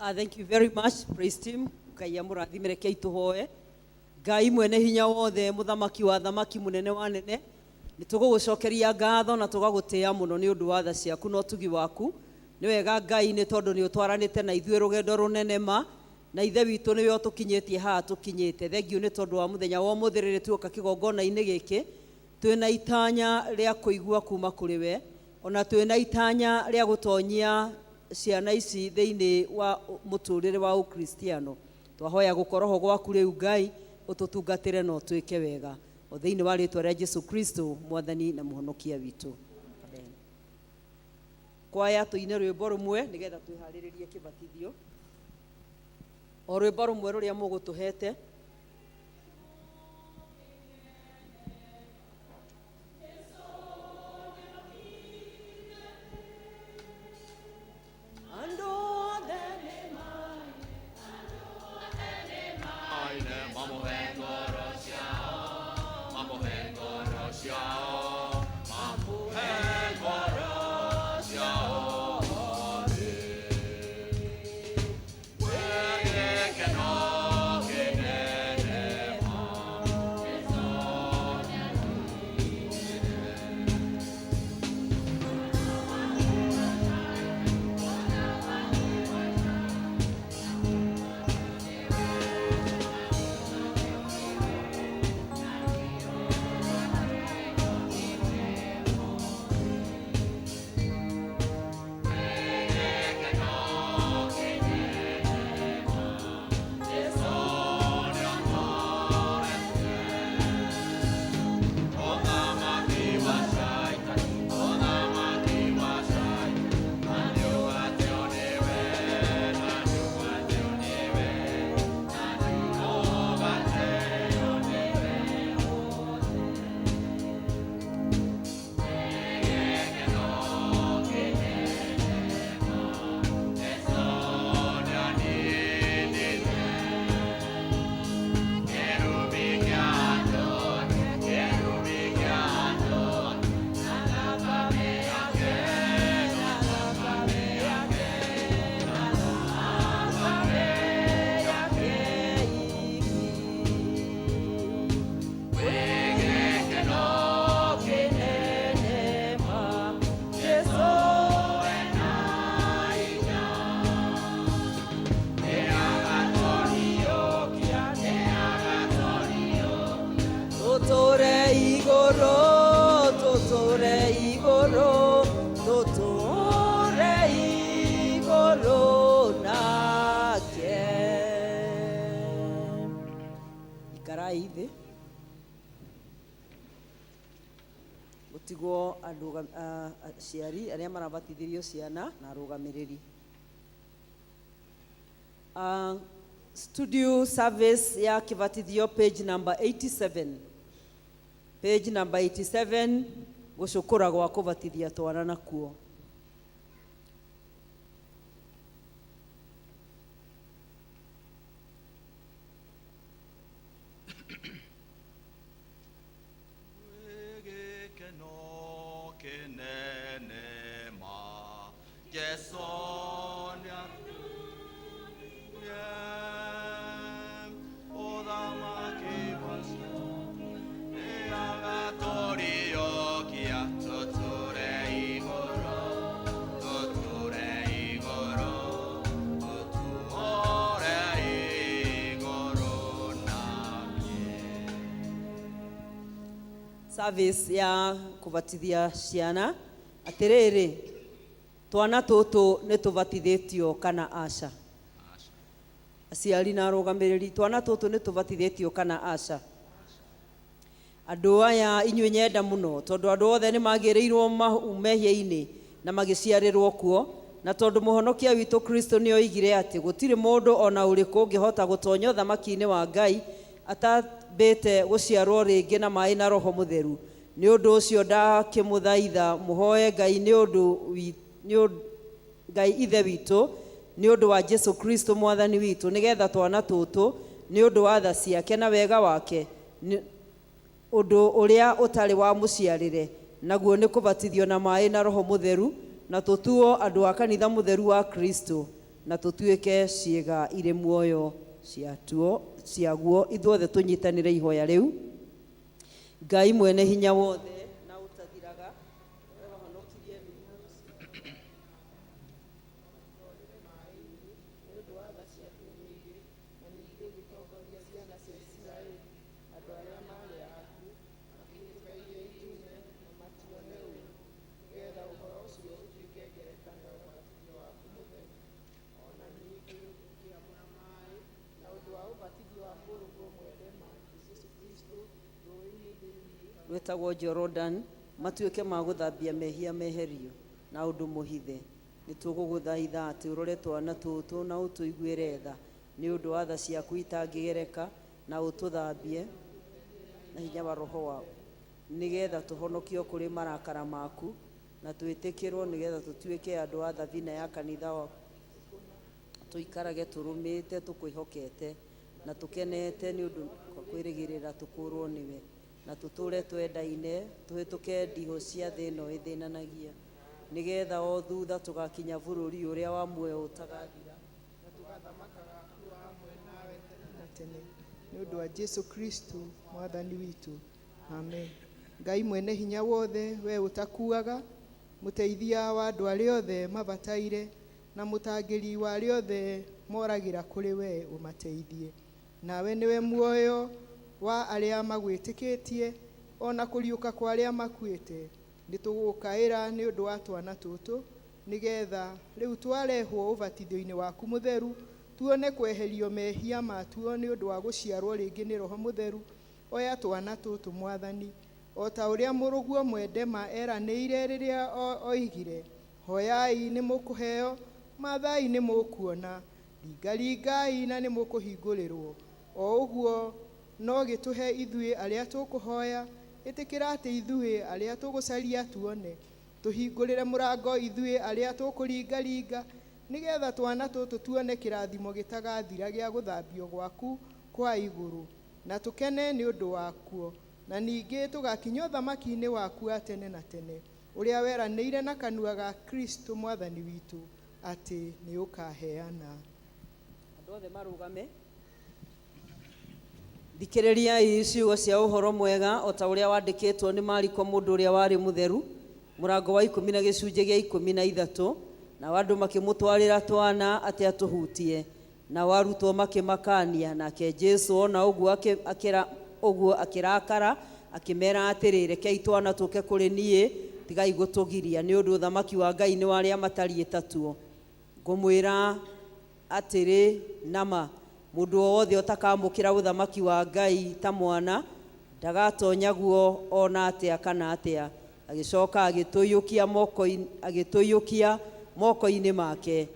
Thank you very much, praise team. Ngai amũrathime, rekei tũhoe. Ngai mwene hinya wothe, mũthamaki wa thamaki, mũnene wa nene, nĩ tũgũgũcokeria ngatho na tũgagũtĩa mũno nĩ ũndũ wa tha ciaku na ũtugi waku. Nĩ wega Ngai, nĩ tondũ nĩ ũtwaranĩte na ithuĩ rũgendo rũnene ma, na Ithe witũ nĩwe ũtũkinyĩtie haha tũkinyĩte. Thengiũ nĩ tondũ wa mũthenya wa ũmũthĩ rĩrĩ tuoka kĩgongona-inĩ gĩkĩ, twĩna itanya rĩa kũigua kuma kũrĩ we, ona twĩna itanya rĩa gũtonyia ciana ici thĩinĩ wa mũtũrĩre wa Ũkristiano. Twahoya gũkorwo ho gwaku rĩu Ngai, ũtũtungatĩre na ũtwĩke wega. O thĩinĩ wa rĩtwa rĩa Jesu Kristo, Mwathani na Mũhonokia witũ. Amen. Kwaya tũine rwĩmbo rũmwe nĩgetha twĩharĩrĩrie kĩbatithio. O rwĩmbo rũmwe rũrĩa mũgũtũhete. Andũ othe nĩ Aine mamũhe ngoro ciao, mamũhe ngoro ciao, mamũhe ngoro ciao othe. Gwĩ gĩkeno kĩnene ma, Tũtũre igũrũ, tũtũre igũrũ, tũtũre igũrũ nake. Ikarai thĩ. Gũtigwo aciari arĩa marabatithĩrio ciana na arũgamĩrĩri. Studio service ya kĩbatithio page number 87. Page number 87, gũcũkũra gwa kũbatithia twana nakuo. Gwĩ gĩkeno kĩnene ma, Jesũ nĩatũire, ũthamaki wa nĩagatũriũkia, tũtũre igũrũ, tũtũre igũrũ, tũtũre igũrũ nake. Service ya kũbatithia ciana. Atĩrĩrĩ, twana tũtũ nĩ tũbatithĩtio kana aca? Aciari na arũgamĩrĩri, twana tũtũ nĩ tũbatithĩtio kana aca? Andũ aya inyuĩ nyenda mũno, tondũ andũ othe nĩ magĩrĩirwo mahu mehia-inĩ na magĩciarĩrwo kuo, na tondũ Mũhonokia witũ Kristo nĩ oigire atĩ gũtirĩ mũndũ o na ũrĩkũ ũngĩhota gũtonya ũthamaki-inĩ wa Ngai atambĩte gũciarwo rĩngĩ na maĩ na Roho Mũtheru. Nĩ ũndũ ũcio ndakĩmũthaitha mũhoe Ngai nĩ ũndũ Ngai Ithe witũ nĩ ũndũ wa Jesu Kristo Mwathani witũ, nĩgetha twana tũtũ, nĩ ũndũ wa tha ciake na wega wake, ũndũ ũrĩa ũtarĩ wa mũciarĩre, naguo nĩ kũbatithio na maĩ na Roho Mũtheru, na tũtuo andũ a kanitha mũtheru wa Kristo. Na tũtuĩke ciĩga irĩ muoyo ciatuo ciaguo. Ithuothe tũnyitanĩre ihoya rĩu. Ngai mwene hinya wothe na ũtathiraga, we wahonokirie rwĩtagwo Jordan, matuĩke ma gũthambia mehia meherio na ũndũ mũhithe. Nĩ tũgũgũthaitha atĩ ũrore twana tũtũ na ũtũiguĩre tha nĩ ũndũ wa tha ciaku itangĩgereka, na ũtũthambie na hinya wa roho waku, nĩgetha tũhonokio kũrĩ marakara maku na twĩtĩkĩrwo, nĩgetha tũtuĩke andũ a thabina ya kanitha waku, tũikarage tũrũmĩte tũkwĩhokete na tũkenete nĩ ũndũ wa kwĩrĩgĩrĩra tũkũrwo nĩwe, na tũtũre twendaine tũhĩtũke ndihũ cia thĩ ĩno ĩthĩnanagia, nĩgetha o thutha tũgakinya bũrũri ũrĩa wa muoyo ũtagathira, na tũgathamakaga kuo hamwe nawe tene na tene, nĩ ũndũ wa Jesu Kristo Mwathani witũ, amen. Ngai mwene hinya wothe, we ũtakuaga, mũteithia wa andũ arĩa othe mabataire na mũtangĩri wa arĩa othe moragĩra kũrĩ we ũmateithie. Nawe nĩwe muoyo wa arĩa magwĩtĩkĩtie, ona kũriũka kwa arĩa makuĩte. Nĩ tũgũkaĩra nĩ ũndũ wa twana tũtũ, nĩgetha rĩu twarehwo ũbatithio-inĩ waku mũtheru, tuone kweherio mehia matuo nĩ ũndũ wa gũciarwo rĩngĩ nĩ Roho Mũtheru. Oya twana tũtũ, Mwathani, o ta ũrĩa mũrũguo mwendema eranĩire rĩrĩa oigire, hoyai nĩ mũkũheo, mathai nĩ mũkuona, ringaringai na nĩ mũkũhingũrĩrwo. O ũguo no gĩtũhe ithuĩ arĩa tũkũhoya. Ĩtĩkĩra atĩ ithuĩ arĩa tũgũcaria tuone, tũhingũrĩre mũrango ithuĩ arĩa tũkũringaringa, nĩgetha twana tũtũ tuone kĩrathimo gĩtagathira gĩa gũthambio gwaku kwa igũrũ, na tũkene nĩ ũndũ wakuo, na ningĩ tũgakinya ũthamaki-inĩ waku wa tene na tene, ũrĩa weranĩire na kanua ga Kristo Mwathani witũ atĩ nĩ ũkaheana. Andũ othe marũgame. Thikĩrĩriai ciugo cia ũhoro mwega o ta ũrĩa wandĩkĩtwo nĩ Mariko, mũndũ ũrĩa warĩ mũtheru, mũrango wa 10 na gĩcunjĩ gĩa 13. Nao andũ makĩmũtwarĩra twana atĩ atũhutie, nao arutwo makĩmakania. Nake Jesu ona ũguo ũguo akĩrakara, akĩmera atĩrĩ, rekei twana tũke kũrĩ niĩ, tigai gũtũgiria, nĩ ũndũ ũthamaki wa Ngai nĩ wa arĩa matariĩ tatuo. Ngũmwĩra atĩrĩ nama, mũndũ o wothe ũtakamũkĩra ũthamaki wa Ngai ta mwana ndagatonya guo ona atĩa kana atĩa. Agĩcoka agĩtũiyũkia moko-inĩ make,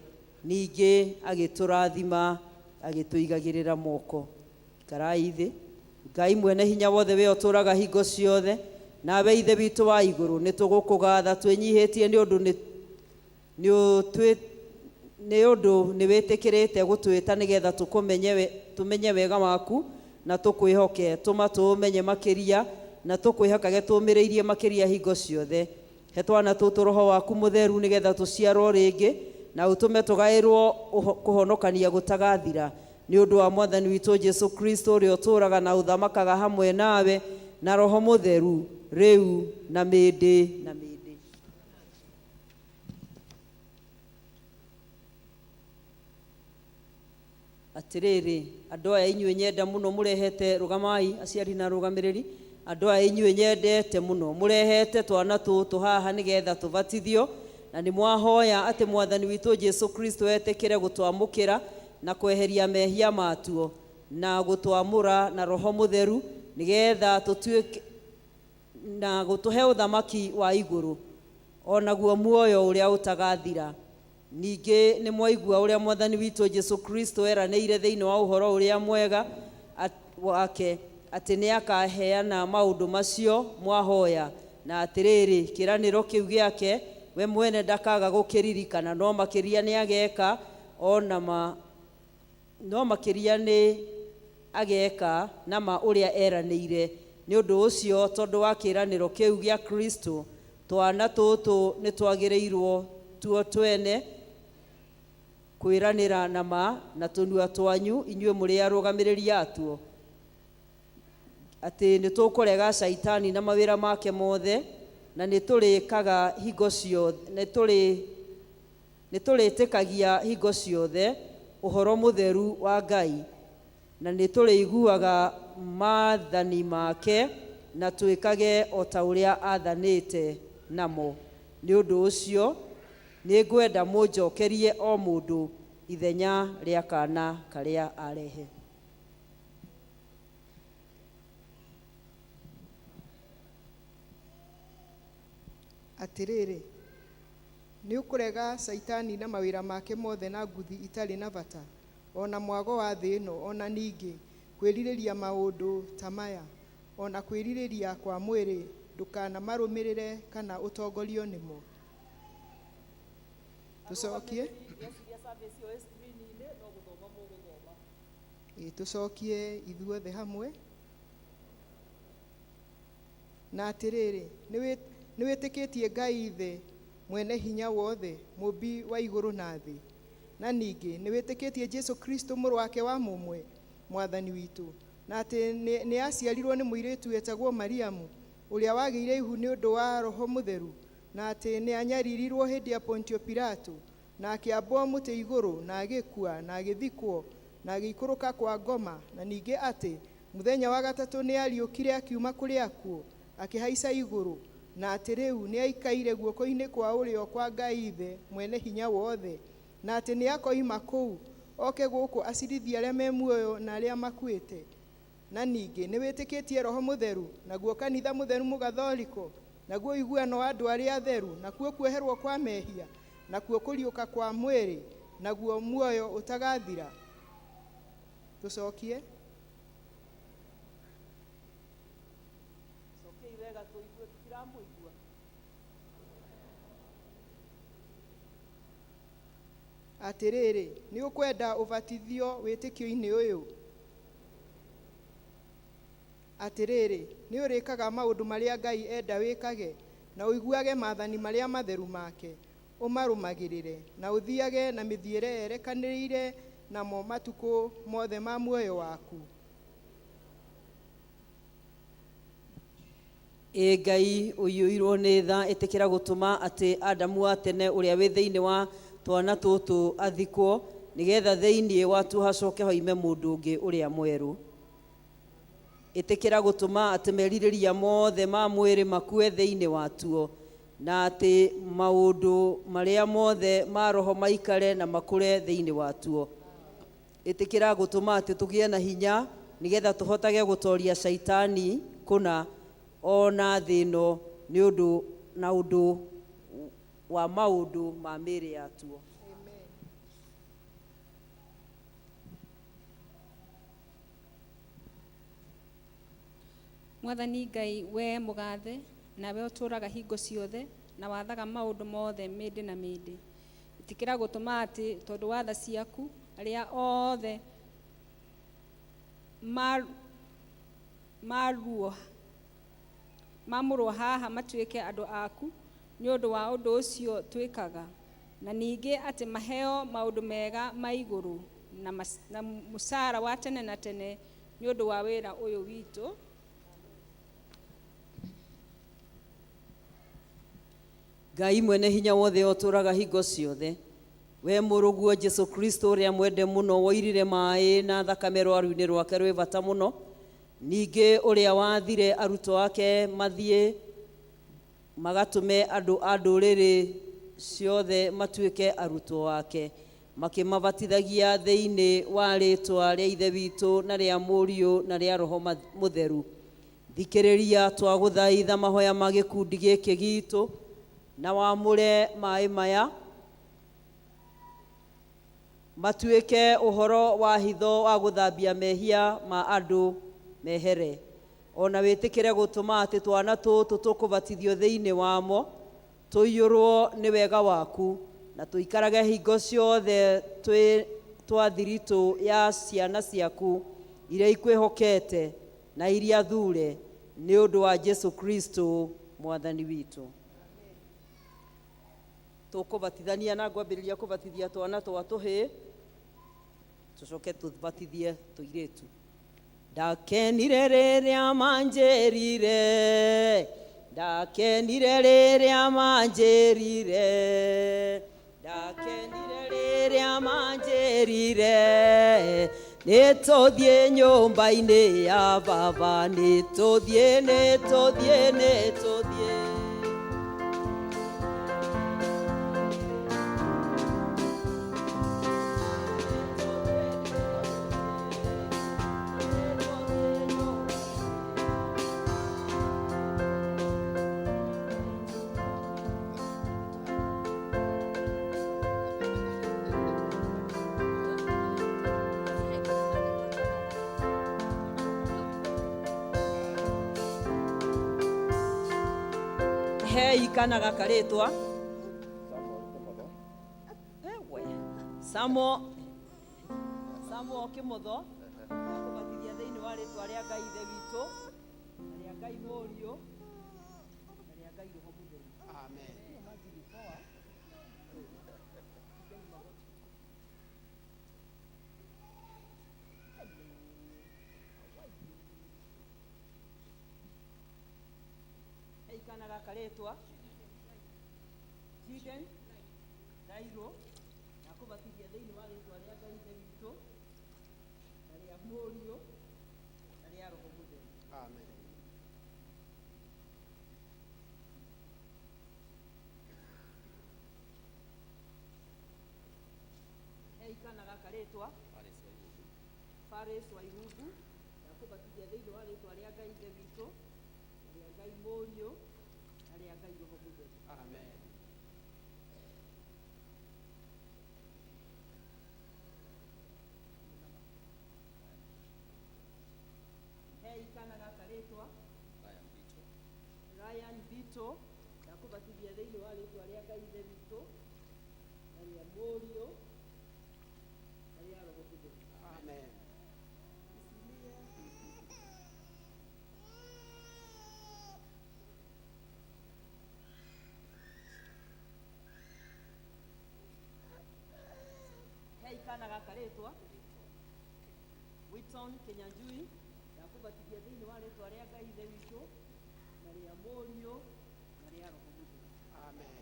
ningĩ agĩtũrathima, agĩtũigagĩrĩra moko. Ikarai thĩ. Ngai mwene hinya wothe, we ũtũũraga hingo ciothe, nawe Ithe witũ wa igũrũ, nĩ tũgũkũgatha twĩnyihĩtie nĩ ũndũ nĩ ũndũ nĩ wĩtĩkĩrĩte gũtwĩta nĩgetha tũkũmenye tũmenye wega waku na tũkwĩhoke. Tũma tũũmenye makĩria na tũkwĩhokage tũũmĩrĩirie makĩria hingo ciothe. He twana tũtũ roho waku mũtheru, nĩgetha tũciarwo rĩngĩ, na ũtũme tũgaĩrwo kũhonokania gũtagathira, nĩ ũndũ wa Mwathani witũ Jesu Kristo, ũrĩa ũtũũraga na ũthamakaga hamwe nawe na Roho Mũtheru, rĩu na mĩndĩ na mĩndĩ. Atĩrĩrĩ, andũ aya inyuĩ nyenda mũno mũrehete, rũgamai aciari na arũgamĩrĩri, andũ aya inyuĩ nyendete mũno mũrehete twana tũtũ haha nĩgetha tũbatithio, na nĩ mwahoya atĩ Mwathani witũ Jesu Kristo etĩkĩre gũtwamũkĩra na kweheria mehia matuo na gũtwamũra na Roho Mũtheru, nĩgetha tũtuĩke na gũtũhe ũthamaki wa igũrũ, onaguo muoyo ũrĩa ũtagathira. Ningĩ nĩ mwaigua ũrĩa Mwathani witũ Jesu Kristo eranĩire thĩinĩ wa ũhoro ũrĩa mwega wake, atĩ nĩ akaheana maũndũ macio mwahoya. Na atĩrĩrĩ, kĩĩranĩro kĩu gĩake we mwene ndakaga gũkĩririkana, no makĩria nĩ ageka ona ma no makĩria nĩ ageka na ma ũrĩa eranĩire. Nĩ ũndũ ũcio, tondũ wa kĩĩranĩro kĩu gĩa Kristo, twana tũtũ nĩ twagĩrĩirwo tuo twene. Kwĩranĩra na ma na tũnua twanyu inyuĩ mũrĩ arũgamĩrĩri atuo atĩ nĩ tũkũrega caitani na mawĩra make mothe na nĩ tũrĩkaga hingo ciothe nĩ tũrĩtĩkagia hingo ciothe ũhoro mũtheru wa Ngai na nĩ tũrĩiguaga maathani make na twĩkage o ta ũrĩa athanĩte namo. Nĩ ũndũ ũcio nĩ ngwenda mũnjokerie o mũndũ ithenya rĩa kana karĩa arehe. Atĩrĩrĩ, nĩ ũkũrega caitani na mawĩra make mothe na nguthi itarĩ na bata, o na mwago wa thĩ ĩno, o na ningĩ kwĩrirĩria maũndũ ta maya, o na kwĩrirĩria kwa mwĩrĩ, ndũkanamarũmĩrĩre kana ũtongorio nĩmo. Tũcokie. Ĩ, tũcokie ithuothe hamwe. Na atĩrĩrĩ, nĩ wĩtĩkĩtie Ngai Ithe mwene hinya wothe, mũmbi wa igũrũ na thĩ, na ningĩ nĩ wĩtĩkĩtie Jesu Kristo mũrũ wake wa mũmwe mwathani witũ, na atĩ nĩ aciarirwo nĩ mũirĩtu wetagwo Mariamu, ũrĩa wagĩire ihu nĩ ũndũ wa Roho Mũtheru, na atĩ nĩ anyaririrwo hĩndĩ ya Pontio Pilato, na akĩambwo mũtĩ igũrũ, na agĩkua, na agĩthikwo, na agĩikũrũka kwa ngoma, na ningĩ atĩ mũthenya wa gatatũ nĩ ariũkire akiuma kũrĩ akuũ, akĩhaica igũrũ, na atĩ rĩu nĩ aikaire guoko-inĩ kwa ũrĩo kwa Ngai Ithe mwene hinya wothe, na atĩ nĩ akoima kũu oke gũkũ acirithie arĩa me muoyo na arĩa makuĩte. Na ningĩ nĩ wĩtĩkĩtie Roho Mũtheru, naguo kanitha mũtheru mũgatholiko, naguo ũiguano wa andũ arĩa atheru, nakuo kuoherwo kwa mehia, nakuo kũriũka kwa mwĩrĩ, naguo muoyo ũtagathira. Tũcokie. Cokiai wega tũigue, tũtiramũigua. Atĩrĩrĩ, nĩ ũkwenda ũbatithio wĩtĩkio-inĩ ũyũ? Atĩrĩrĩ, nĩ ũrĩkaga maũndũ marĩa Ngai enda wĩkage, na ũiguage maathani marĩa matheru make, ũmarũmagĩrĩre, na ũthiage na mĩthiĩre yerekanĩire namo matukũ mothe ma muoyo waku. Ĩ Ngai ũiyũirwo nĩ tha, ĩtĩkĩra gũtũma atĩ Adamu wa tene ũrĩa wĩ thĩinĩ wa twana tũtũ athikwo, nĩgetha thĩinĩ watuo hacoke hoime mũndũ ũngĩ ũrĩa mwerũ. Ĩtĩkĩra gũtũma atĩ merirĩria mothe ma mwĩrĩ makue thĩinĩ watuo, na atĩ maũndũ marĩa mothe ma roho maikare na makũre thĩinĩ watuo. Ĩtĩkĩra gũtũma atĩ tũgĩe na hinya nĩgetha tũhotage gũtoria caitani kũna ona thĩ ĩno nĩ ũndũ na ũndũ wa maũndũ ma mĩĩrĩ yatuo. Mwathani Ngai, we mũgathe, nawe ũtũũraga hingo ciothe na wathaga maũndũ mothe mĩndĩ na mĩndĩ, ĩtĩkĩra gũtũma atĩ tondũ wa tha ciaku arĩa othe maruo mamũrwo haha matuĩke andũ aku nĩ ũndũ wa ũndũ ũcio twĩkaga, na ningĩ atĩ maheo maũndũ mega ma igũrũ na mũcara wa tene na tene nĩ ũndũ wa wĩra ũyũ witũ. Ngai mwene hinya wothe ũtũũraga hingo ciothe, we mũrũguo Jesu Kristo ũrĩa mwende mũno woirire maĩ na thakame rwaru-inĩ rwake rwĩ bata mũno, ningĩ ũrĩa wathire arutwo ake mathiĩ magatũme andũ a ndũrĩrĩ ciothe matuĩke arutwo ake, makĩmabatithagia thĩinĩ wa rĩtwa rĩa Ithe witũ na rĩa Mũriũ na rĩa Roho Mũtheru. Thikĩrĩria twagũthaitha mahoya ma gĩkundi gĩkĩ gitũ, na wamũre maĩ maya matuĩke ũhoro wa hitho wa gũthambia mehia ma andũ mehere, ona wĩtĩkĩre gũtũma atĩ twana tũtũ tũkũbatithio thĩinĩ wamo tũiyũrwo nĩ wega waku, na tũikarage hingo ciothe twĩ twa thiritũ ya ciana ciaku iria ikwĩhokete na iria thure, nĩ ũndũ wa Jesu Kristo mwathani witũ. Tũkũbatithania na ngwambĩrĩria kũbatithia twana twa tũhĩĩ, tũcoke tũbatithie tũirĩtu. Ndakenire rĩrĩa manjĩrire, ndakenire rĩrĩa manjĩrire, ndakenire rĩrĩa manjĩrire, nĩtũthiĩ nyũmba-inĩ ya baba, nĩtũthiĩ, nĩtũthiĩ, nĩtũthiĩ. Hei kana gaka rĩtwa. Ewe. Samuel Kĩmotho, ndakũbatithia thĩinĩ wa rĩtwa rĩa Ngai Ithe witũ, na rĩa Ngai Mũriũ, na rĩa Ngai Roho Mũtheru. Amen. Hei kana gaka rĩtwa. Jiden Dairo, ndakũbatithia thĩinĩ wa rĩtwa rĩa Ngai Ithe witũ, na rĩa Mũriũ, na rĩa Roho Mũtheru. Amen. Hei kana gaka rĩtwa. Faris Wairungu, ndakũbatithia thĩinĩ wa rĩtwa rĩa Ngai Ithe witũ, na rĩa Ngai Mũriũ, na rĩa Ngai Roho Mũtheru. Amen. Hei kana gaka rĩtwa. Ryan Bito, ndakũbatithia thĩinĩ wa rĩtwa rĩa Ngai Ithe witũ, na rĩa Mũriũ, na rĩa Roho Mũtheru. Amen. Hei kana gaka rĩtwa. Witton Kinyanjui, ndakũbatithia thĩinĩ wa rĩtwa rĩa Ngai Ithe witũ, na rĩa Mũriũ, na rĩa Roho Mũtheru. Amen.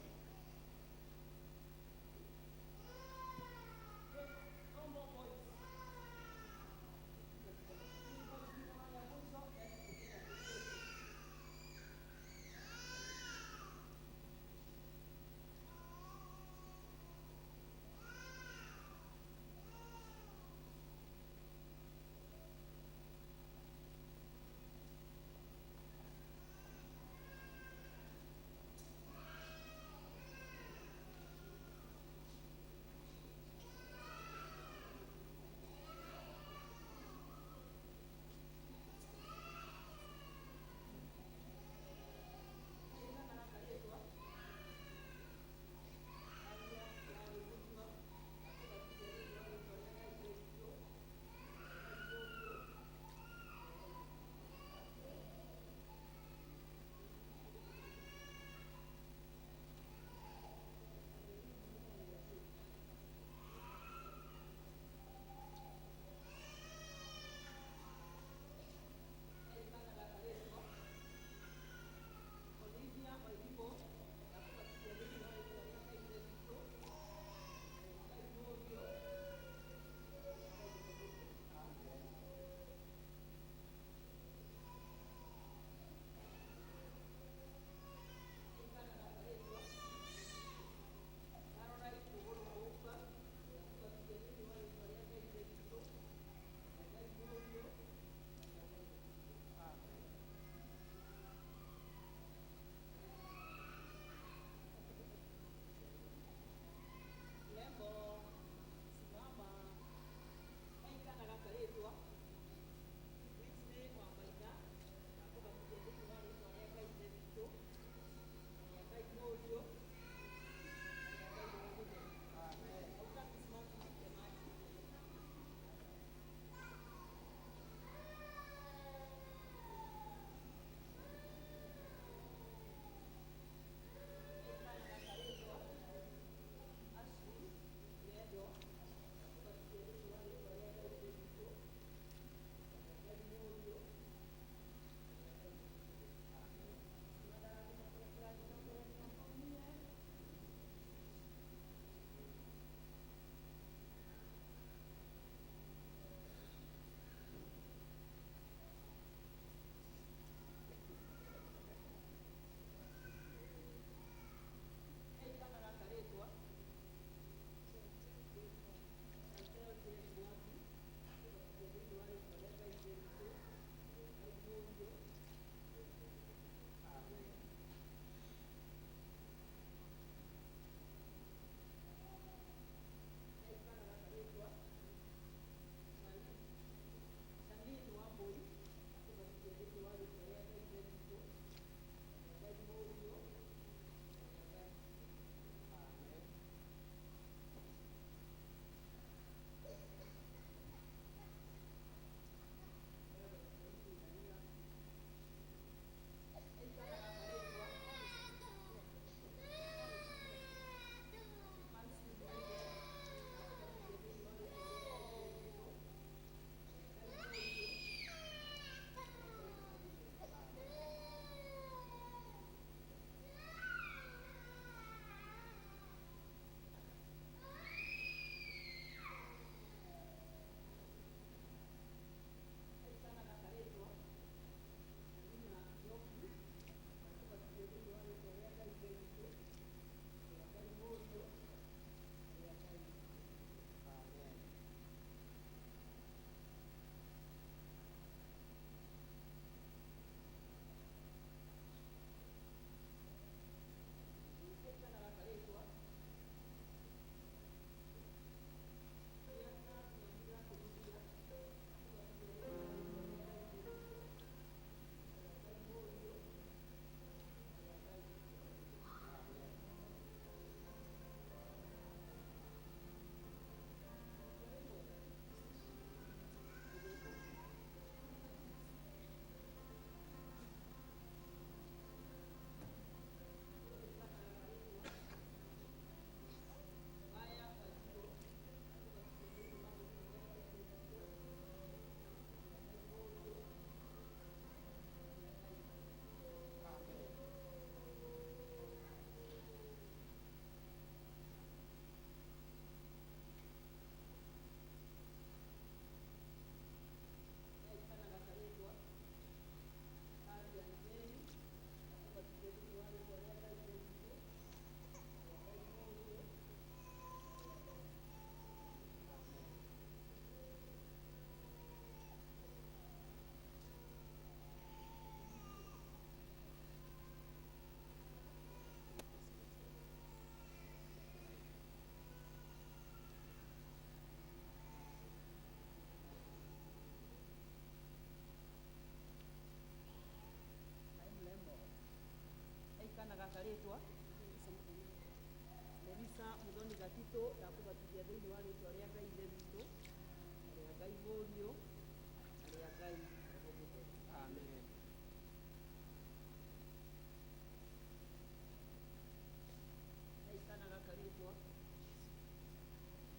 No more boys. Lisa Muthoni Gatitũ, ndakũbatithia thĩinĩ wa rĩtwa rĩa Ngai Ithe witũ, na rĩa Ngai Mũriũ, na rĩa Ngai Roho Mũtheru. Amen. Hei kana gaka rĩtwa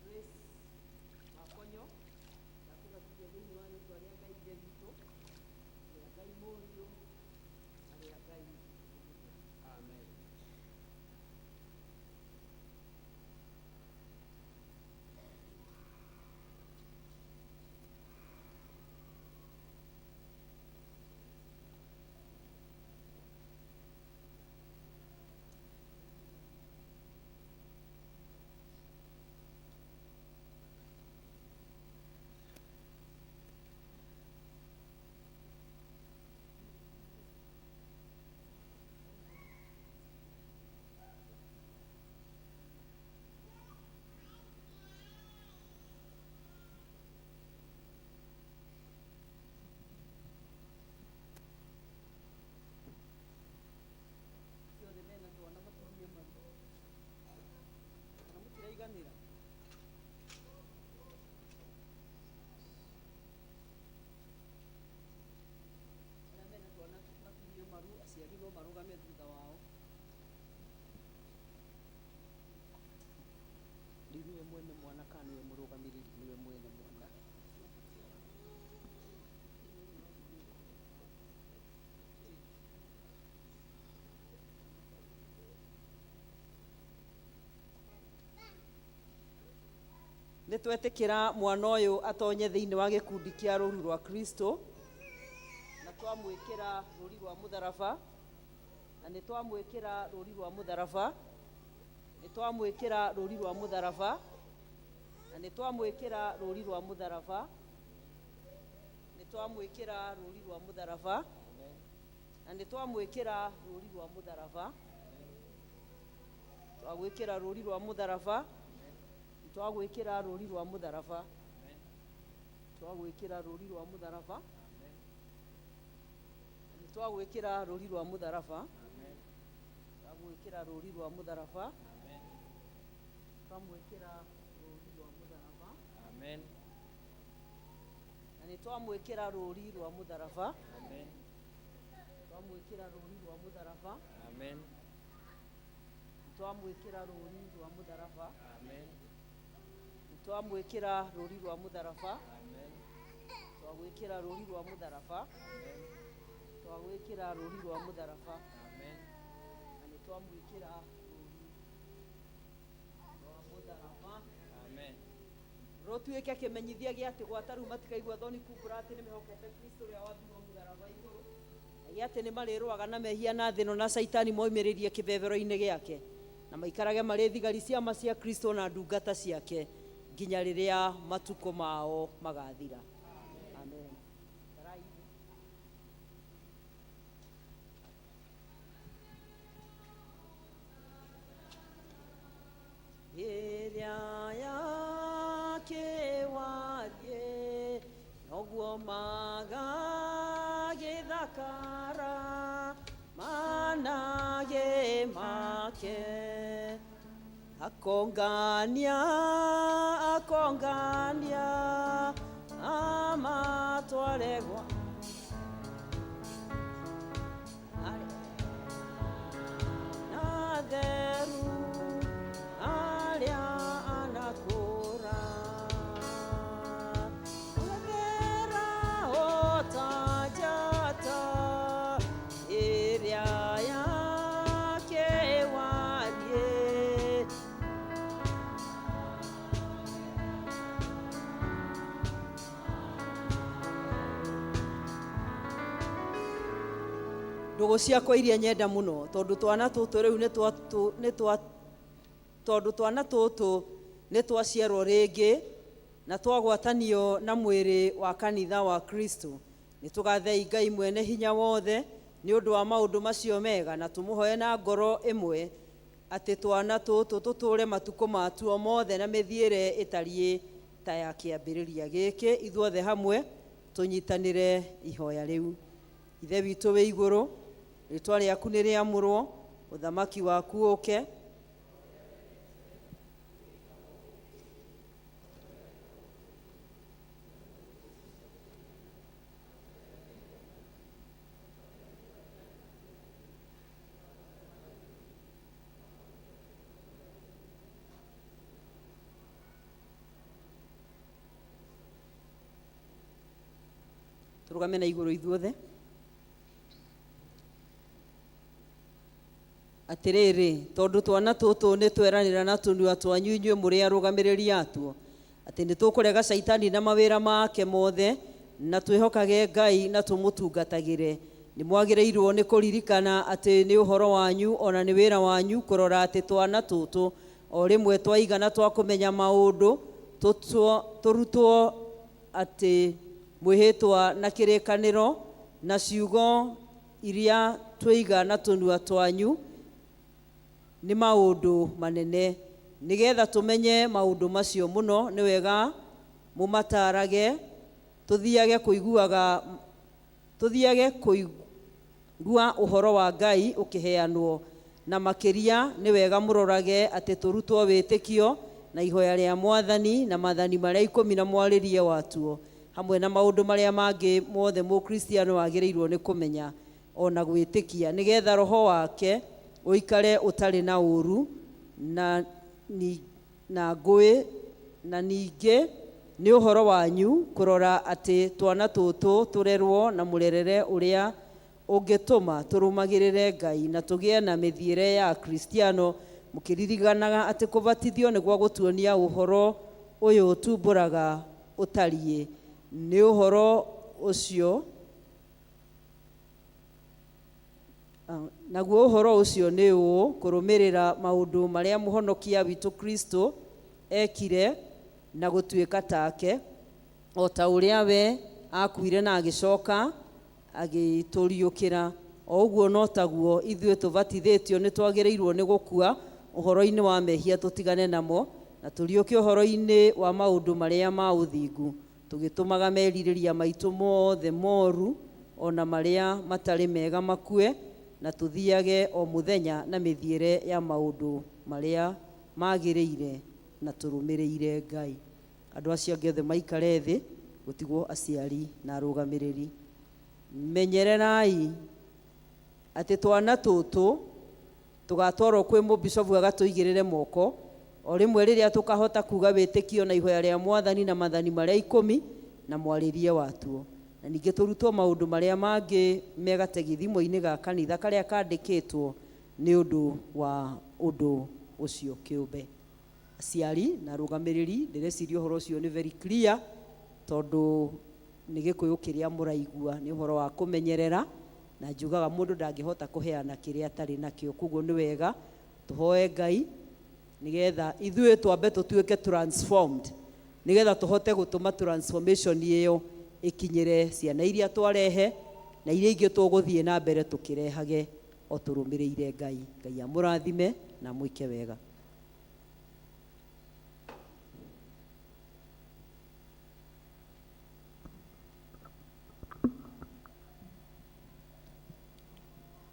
Grace Wakonyo, ndakũbatithia thĩinĩ wa rĩtwa rĩa Ngai Ithe witũ, na rĩa Ngai Mũriũ, na rĩa Ngai Roho Mũtheru. Amen. Ciothe mena twana maturie maru kana mũtiraiganĩra. Arĩa mena twana maturie maru, aciari no marũgame thutha wao. Rĩu nĩwe mwene mwana kana nĩwe mũrũgamĩrĩri? Nĩwe mwene mwana. Nĩ twetĩkĩra mwana ũyũ atonye thĩinĩ wa gĩkundi kĩa rũru rwa Kristo, na twamwĩkĩra rũri rwa mũtharaba, na nĩ twamwĩkĩra rũri rwa mũtharaba, nĩ twamwĩkĩra rũri rwa mũtharaba, na nĩ twamwĩkĩra rũri rwa mũtharaba, nĩ twamwĩkĩra rũri rwa mũtharaba, na nĩ twamwĩkĩra rũri rwa mũtharaba, twagwĩkĩra rũri rwa mũtharaba, twagwĩkĩra rũri rwa mũtharaba, twagwĩkĩra rũri rwa mũtharaba, nĩ twagwĩkĩra rũri rwa mũtharaba, twagwĩkĩra rũri rwa mũtharaba, twamwĩkĩra rũri rwa mũtharaba, Amen. na nĩ twamwĩkĩra rũri rwa mũtharaba, Amen. twamwĩkĩra rũri rwa mũtharaba, Amen. twamwĩkĩra rũri rwa mũtharaba, Amen. nĩ twamwĩkĩra rũri rwa mũtharaba, Amen. twagwĩkĩra rũri rwa mũtharaba, Amen. twagwĩkĩra rũri rwa mũtharaba, Amen. na nĩ twamwĩkĩra rũri rwa mũtharaba. Amen. Rũtuĩke kĩmenyithia gĩa atĩ gwata rĩu matikaigua thoni kumbũra atĩ nĩ mehokete Kristo ũrĩa wambirwo mũtharaba igũrũ, na gĩa atĩ nĩ marĩrũaga na mehia na thĩ ĩno na caitani moimĩrĩrie kĩbebero-inĩ gĩake, na maikarage marĩ thigari ciama cia Kristo na ndungata ciake nginya rĩrĩa matukũ mao magathira. Amen. Ikarai thĩ. Ĩrĩa yakĩwathiĩ noguo magagĩthakara manage make, akongania akongania amatware gwa na theru arĩa anakũra, Athera o ta njata ĩrĩa yakĩwathiĩ. Ndũgũ ciakwa iria nyenda mũno, tondũ twana tũtũ rĩu nĩ twa tondũ twana tũtũ nĩ twaciarwo rĩngĩ na twagwatanio na mwĩrĩ wa kanitha wa Kristo, nĩ tũgathei Ngai mwene hinya wothe nĩ ũndũ wa maũndũ macio mega, na tũmũhoe na ngoro ĩmwe atĩ twana tũtũ tũtũre matukũ matuo mothe na mĩthiĩre ĩtariĩ ta ya kĩambĩrĩria gĩkĩ. Ithuothe hamwe tũnyitanĩre ihoya rĩu. Ithe witũ wĩ igũrũ, rĩtwa rĩaku nĩ rĩamũrwo, ũthamaki waku ũke. Tũrũgame na igũrũ ithuothe. Atĩrĩrĩ, tondũ twana tũtũ nĩ tweranĩra na tũnua twanyu inyuĩ mũrĩ arũgamĩrĩri atuo atĩ nĩ tũkũrega caitani na mawĩra make mothe na twĩhokage Ngai na tũmũtungatagĩre. Nĩ mwagĩrĩirwo nĩ kũririkana atĩ nĩ ũhoro wanyu ona nĩ wĩra wanyu kũrora atĩ twana tũtũ o rĩmwe twaigana twa kũmenya maũndũ tũrutwo atĩ mwĩhĩtwa na kĩrĩkanĩro na ciugo iria twĩiga na tũnua twanyu nĩ maũndũ manene. Nĩgetha tũmenye maũndũ macio mũno nĩ wega mũmatarage tũthiage kũigua ũhoro wa Ngai ũkĩheanwo, na makĩria nĩ wega mũrorage atĩ tũrutwo wĩtĩkio na ihoya rĩa Mwathani na maathani marĩa 10 na mwarĩrie watuo hamwe na maũndũ marĩa mangĩ mothe mũkristiano wagĩrĩirwo nĩ kũmenya ona gwĩtĩkia, nĩgetha roho wake ũikare ũtarĩ na ũũru na ngũĩ. Na ningĩ nĩ ũhoro wanyu kũrora atĩ twana tũtũ tũrerwo na mũrerere ũrĩa ũngĩtũma tũrũmagĩrĩre Ngai na tũgĩe na mĩthiĩre ya Kristiano, mũkĩririkanaga atĩ kũbatithio nĩ gwa gũtuonia ũhoro ũyũ ũtumbũraga ũtariĩ. Nĩ ũhoro ũcio naguo ũhoro ũcio nĩ ũũ, kũrũmĩrĩra maũndũ marĩa mũhonokia witũ Kristo ekire na gũtuĩka take, o ta ũrĩa we akuire na agĩcoka agĩtũriũkĩra. O ũguo no taguo ithuĩ tũbatithĩtio nĩ twagĩrĩirwo nĩ gũkua ũhoro-inĩ wa mehia tũtigane namo, na tũriũke ũhoro-inĩ wa maũndũ marĩa ma ũthingu, tũgĩtũmaga merirĩria maitũ mothe moru ona marĩa matarĩ mega makue, na tũthiage o mũthenya na mĩthiĩre ya maũndũ marĩa magĩrĩire na tũrũmĩrĩire Ngai. Andũ acio angĩ othe maikare thĩ, gũtigwo aciari na arũgamĩrĩri. Menyererai atĩ twana tũtũ tũgatwarwo kwĩ mũbicobu agatũigĩrĩre moko o rĩmwe rĩrĩa tũkahota kuga wĩtĩkio na ihoya rĩa Mwathani na maathani marĩa 10 na mwarĩrie watuo. Na ningĩ tũrutwo maũndũ marĩa mangĩ me gategithimo-inĩ ga kanitha karĩa kandĩkĩtwo nĩ ũndũ wa ũndũ ũcio kĩũmbe. Aciari na arũgamĩrĩri, ndĩreciria ũhoro ũcio nĩ very clear, tondũ nĩ gĩkũyũ kĩrĩa mũraigua nĩ ũhoro wa kũmenyerera, na njugaga mũndũ ndangĩhota kũheana kĩrĩa atarĩ nakĩo. Koguo nĩ wega tũhoe Ngai nĩgetha ithuĩ twambe tũtuĩke transformed, nĩgetha tũhote gũtũma transformation ĩyo ĩkinyĩre ciana iria twarehe na iria ingĩ tũgũthiĩ na mbere tũkĩrehage o tũrũmĩrĩire Ngai. Ngai amũrathime na mwĩke wega.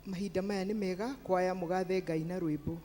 Mahinda maya nĩ mega kwaya mũgathe Ngai na rwĩmbo.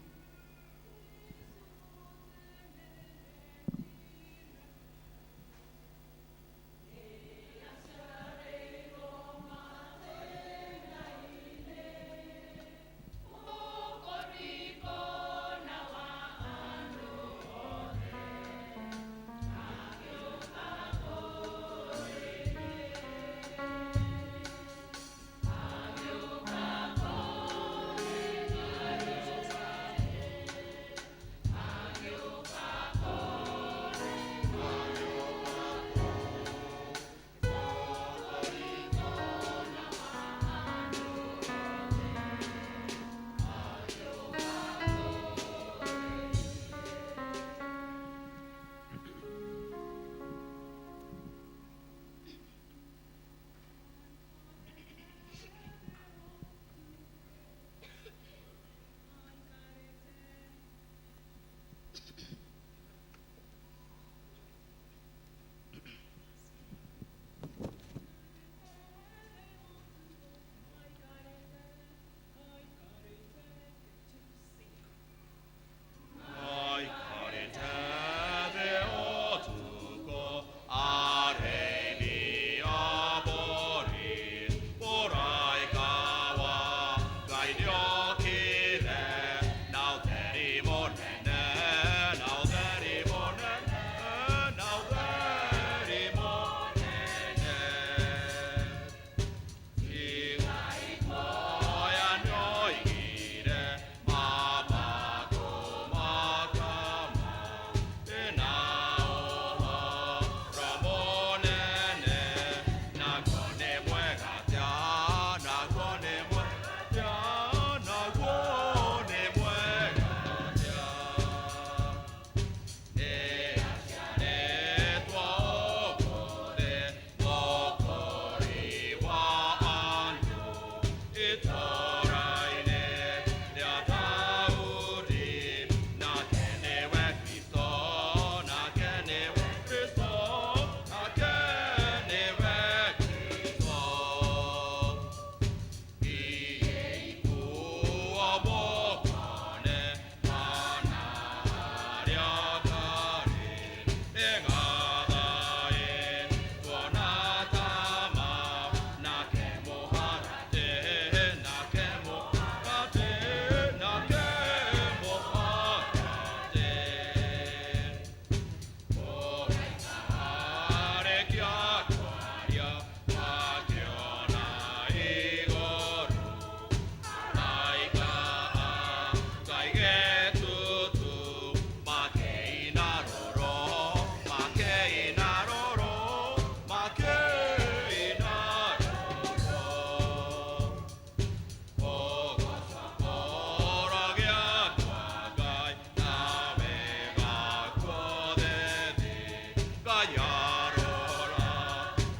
Ngayarora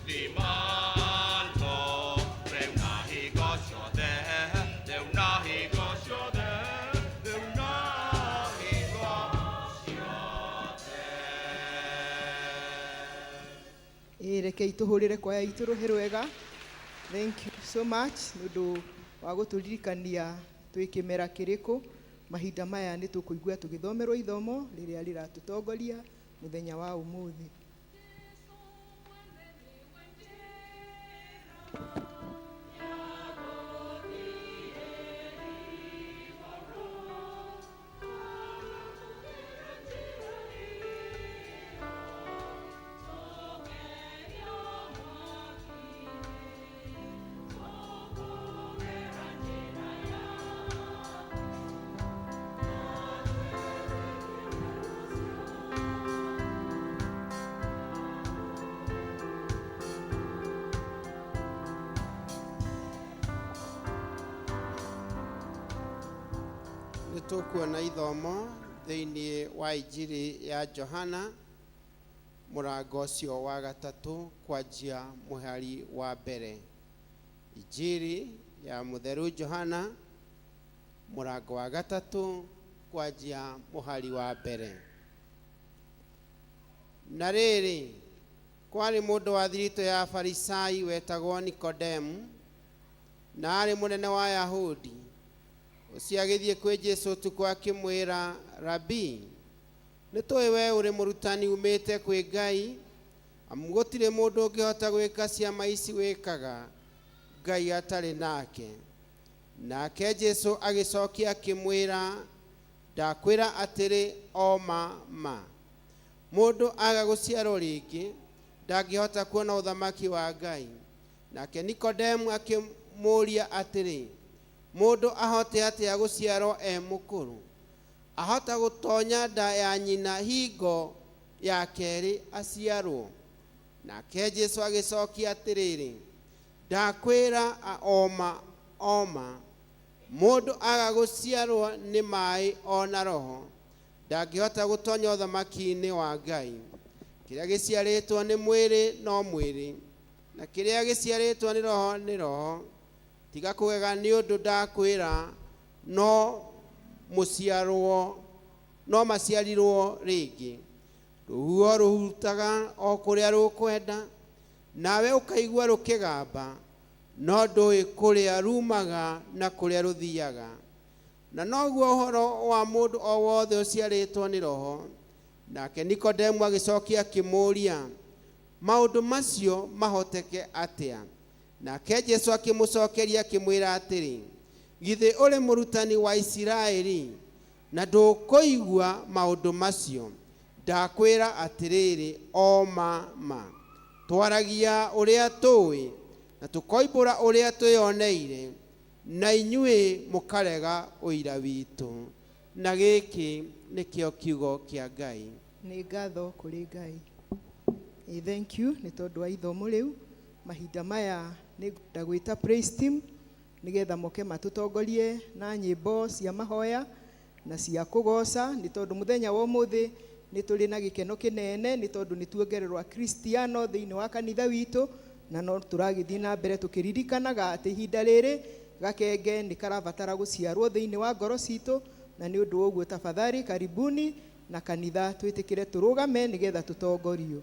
thimanto Rĩu na hingo ciothe, rĩu na hingo ciothe, rĩu na hingo ciothe. Ĩ rekei tũhũrĩre kwaya itũ rũhĩ rwega. Thank you so much nĩ ũndũ wa gũtũririkania twĩ kĩmera kĩrĩkũ. Mahinda maya nĩ tũkũigua tũgĩthomerwo ithomo rĩrĩa rĩratũtongoria mũthenya wa ũmũthĩ. Nĩ tũkuona ithomo thĩinĩ wa Injiri ya Johana mũrango ũcio wa gatatũ kwanjia mũhari wa mbere. Injiri ya mũtheru Johana mũrango wa gatatũ kwanjia mũhari wa mbere. Na rĩrĩ, kwarĩ mũndũ wa thiritũ ya Farisai wetagwo Nikodemu, na aarĩ mũnene wa Ayahudi. Ũcio agĩthiĩ kwĩ Jesũ ũtukũ akĩmwĩra, Rabii, nĩ tũĩ we ũrĩ mũrutani umĩte kwĩ Ngai, amu gũtirĩ mũndũ ũngĩhota gwĩka ciama ici wĩkaga Ngai atarĩ nake. Nake Jesũ agĩcokia akĩmwĩra, ndakwĩra atĩrĩ o ma ma, mũndũ aga gũciarwo rĩngĩ ndangĩhota kuona ũthamaki wa Ngai. Nake Nikodemu akĩmũũria atĩrĩ, mũndũ ahote atĩa gũciarwo e mũkũrũ? Ahota gũtonya nda ya nyina hingo ya kerĩ aciarwo? Nake Jesũ agĩcokia atĩrĩrĩ, ndakwĩra o ma o ma, mũndũ aga gũciarwo nĩ maĩ o na roho ndangĩhota gũtonya ũthamaki-inĩ wa Ngai. Kĩrĩa gĩciarĩtwo nĩ mwĩrĩ no mwĩrĩ, na kĩrĩa gĩciarĩtwo nĩ roho nĩ roho. Tiga kũgega nĩ ũndũ ndakwĩra no mũciarwo no maciarirwo rĩngĩ. Rũhuho rũhurutaga o kũrĩa rũkwenda, nawe ũkaigua rũkĩgamba, no ndũĩ kũrĩa rumaga na kũrĩa rũthiaga. Na noguo ũhoro wa mũndũ o wothe ũciarĩtwo nĩ roho. Nake Nikodemu agĩcokia akĩmũũria, maũndũ macio mahoteke atĩa? Nake Jesũ akĩmũcokeria akĩmwĩra atĩrĩ, githĩ ũrĩ mũrutani wa Isiraeli na ndũkũigua maũndũ macio? Ndakwĩra atĩrĩrĩ o ma ma, twaragia ũrĩa tũĩ na tũkoimbũra ũrĩa twĩyoneire, na inyuĩ mũkarega ũira witũ. Na gĩkĩ nĩkĩo kiugo kĩa Ngai. Nĩ ngatho kũrĩ Ngai. Ĩ thank you nĩ tondũ wa ithomo rĩu. Mahinda maya nĩ ngwenda gwĩta praise team nĩgetha moke matũtongorie na nyĩmbo cia mahoya na cia kũgoca, nĩ tondũ mũthenya wa ũmũthĩ nĩ tũrĩ na gĩkeno kĩnene nĩ tondũ nĩ tuongererwo Akristiano thĩinĩ wa kanitha witũ, na no tũragĩthiĩ na mbere tũkĩririkanaga atĩ ihinda rĩrĩ gakenge nĩ karabatara gũciarwo thĩinĩ wa ngoro citũ, na nĩ ũndũ wa ũguo tafadhali karibuni na kanitha twĩtĩkĩre tũrũgame nĩgetha tũtongorio.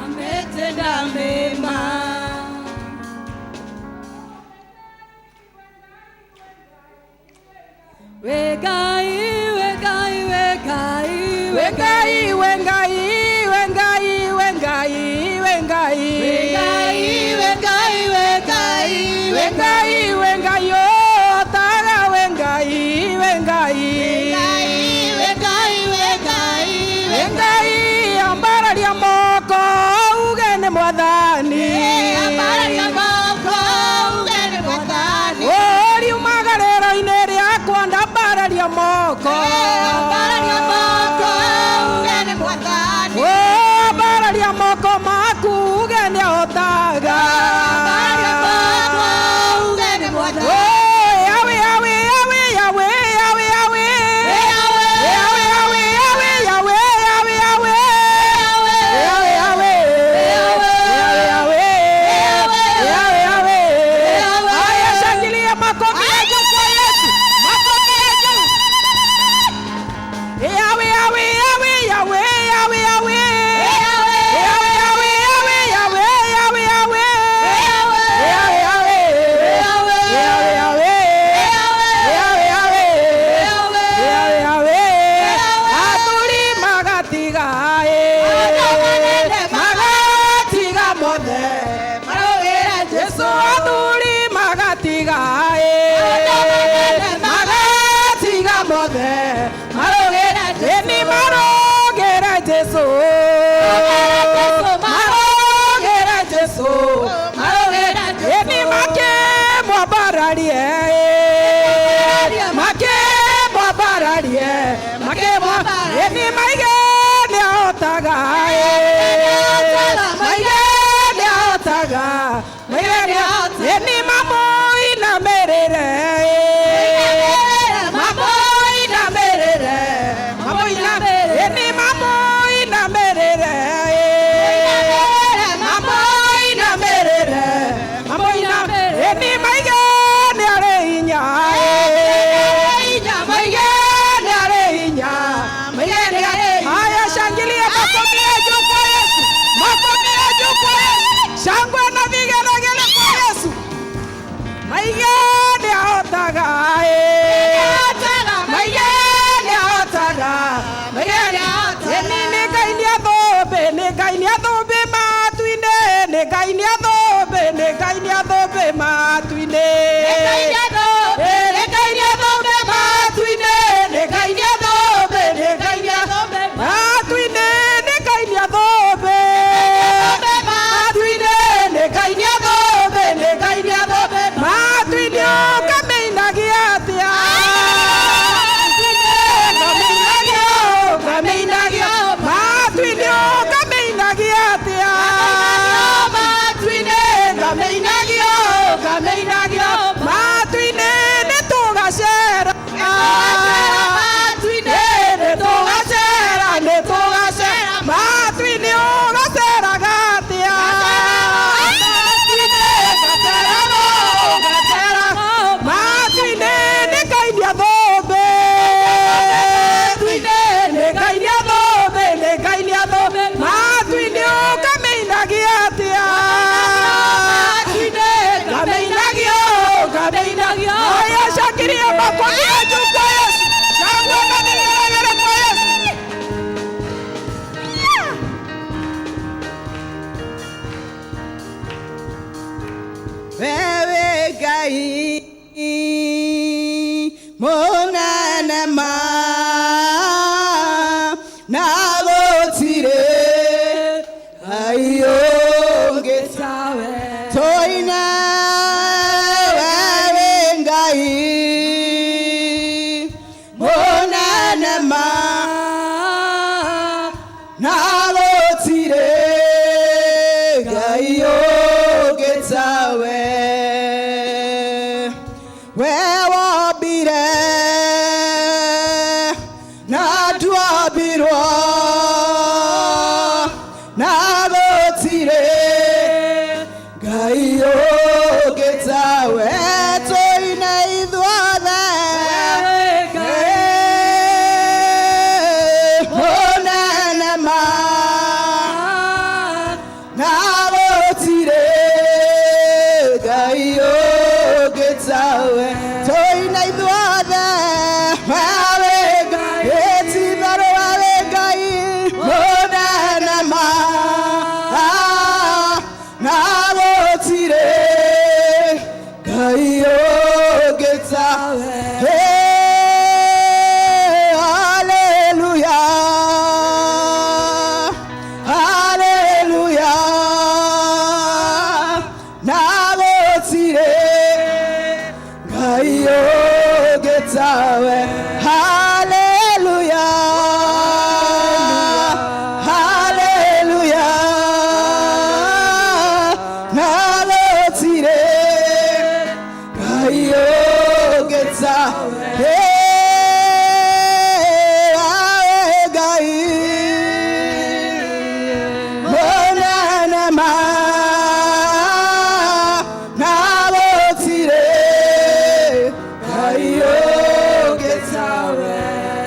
Ametenda mema. Wengai, wengai, wengai, Wengai, wengai, wengai, wengai, wengai. Wengai, wengai, wengai, Wengai, wengai, oh, tara wengai, wengai. Wengai, wengai, Wengai, ambararia moko, uge nĩ mwathani. Ambararia moko, uge nĩ mwathani. Oh, riumaga rĩero-inĩ rĩakwa ndambararia Ambararia moko. Ambararia moko uge nĩ Mwathani. Ambararia moko maku uge nĩ ahotaga. Ambararia moko uge nĩ Mwathani. Yawe, Yawe, Yawe, Yawe, Yawe, Yawe. Yawe. Yawe, Yawe, Yawe, Yawe, Yawe, Yawe. Yawe, Yawe. Yawe, Yawe. Yawe, Yawe. Haya, shangilia makofi ya juu kwa Yesu. Makofi ya juu. Yawe, Yawe, Yawe, Yawe, Yawe, Yawe. Yawe, Yawe, Yawe, Yawe, Yawe, Yawe. Yawe, Yawe. Yawe, Yawe. Yawe, Yawe. Yawe, Yawe. Athuri magatiga, eh. Magatiga mothe. Jesu athuri magatiga, eh. Magatiga mothe. Ĩni marũgĩre Jesu. Marũgĩre Jesu. Ĩni makĩmwambararie, eh. Makĩmwambararie. Ĩni maige nĩahotaga, eh. Maige nĩahotaga. Maige nĩahotaga. Ĩni mamũinamĩrĩre, eh. Mamũinamĩrĩre. Ĩni mamũinamĩrĩre, eh. Mamũinamĩrĩre. Ĩni maige nĩarĩ hinya, eh. Maige nĩarĩ hinya. Maige nĩarĩ. Haya, shangilia makofi ya juu kwa Yesu. Makofi ya juu kwa Yesu. Shangwe na vigelegele kwa Yesu. Maige nĩahotaga, eh. Maige nĩahotaga. Maige nĩahotaga. Ĩni nĩ Ngai nĩathũmbĩ, nĩ Ngai nĩathũmbĩ matu-inĩ, nĩ Ngai nĩathũmbĩ, nĩ Ngai nĩathũmbĩ matu-inĩ. Eh, nĩ Ngai nĩathũmbĩ matu-inĩ, nĩ Ngai nĩathũmbĩ, nĩ Ngai nĩathũmbĩ matu-inĩ, nĩ Ngai nĩathũmbĩ. Matu-inĩ, nĩ Ngai nĩathũmbĩ, nĩ Ngai nĩathũmbĩ matu-inĩ. Ũkamĩinagia atĩa? Ũkamĩinagia, matu-inĩ, ũkamĩinagia atĩa? Matu-inĩ, ngamĩinagia, ngamĩinagia matu-inĩ, nĩ tũgacera matu-inĩ, nĩ tũgacera, nĩ tũgacera matu-inĩ. Ũgaceraga atĩa? Matu-inĩ, ngaceraga, ngaceraga matu-inĩ, nĩ Ngai nĩathũmbĩ. Matu-inĩ, nĩ Ngai nĩathũmbĩ, nĩ Ngai nĩathũmbĩ matu-inĩ. Ũkamĩinagia atĩa? Ngamĩinagia, ngamĩinagia. Haya, shangilia makofi ya juu kwa Yesu. Shangwe na vigelegele kwa Yesu. Wewe Ngai mũnene ma na gũtirĩ Ngai ũngĩ tawe. Tũine wewe Ngai mũnene ma na gũtirĩ Ngai ũngĩ tawe. We wombire na ndwombirwo.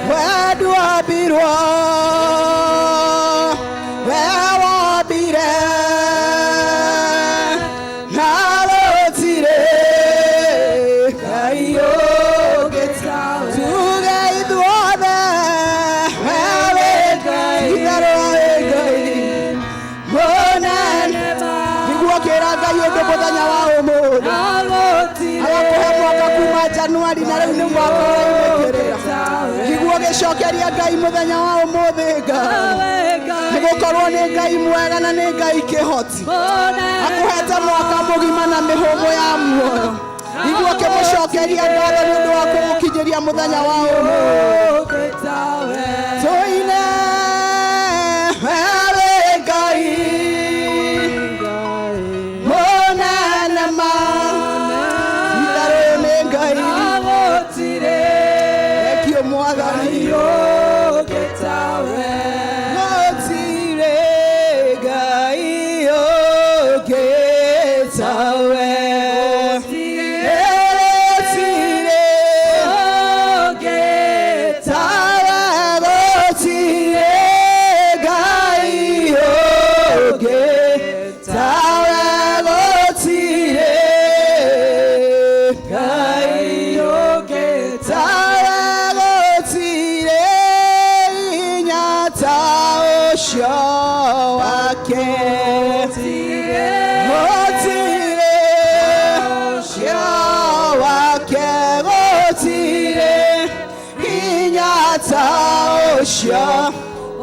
Wendwambirwo, we wambire na gũtirĩ Ngai ũngĩ tawe. Tuge ithuothe we wĩ Ngai, itherũ wĩ Ngai mũnene. Nĩguo kĩra Ngai ũndũ mũthenya wa ũmũthĩ, agakũhe mwaka kuma Januari na rĩu nĩ mwaka ũraimĩkĩrĩra. Nĩguo gĩcokeria Ngai mũthenya wa ũmũthĩ Ngai, nĩgũkorwo nĩ Ngai mwega na nĩ Ngai kĩhoti, akũhete mwaka mũgima na mĩhũmũ ya muoyo. Nĩguo kĩmũcokeria ngatho nĩ ũndũ wa kũgũkinyĩria mũthenya wa ũmũthĩ. Tũine we wĩ Ngai mũnene ma, itherũ nĩ Ngai. Thengiũ Mwathani. Gũtirĩ Ngai ũngĩ tawe. Gũtirĩ tawe, gũtirĩ Ngai ũngĩ tawe, gũtirĩ Ngai ũngĩ tawe, gũtirĩ hinya ta ũcio wake. Gũtirĩ ũcio wake, gũtirĩ hinya ta ũcio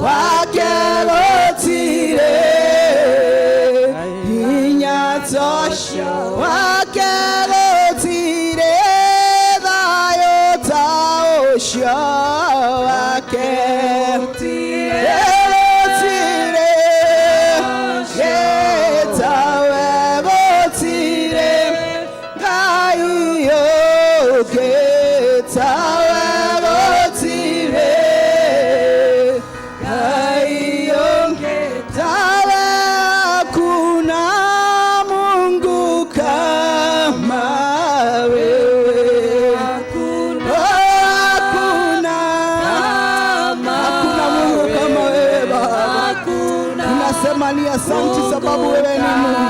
wake, gũtirĩ hinya ta ũcio wake, gũtirĩ thayũ ta ũcio wake. Gũtirĩ gĩtawe, gũtirĩ Ngai ũngĩ tawe, gũtirĩ Ngai ũngĩ tawe. Hakuna Mungu kama wewe. Hakuna, hakuna Mungu kama wewe Baba. Tunasema ni asante sababu wewe ni Mungu.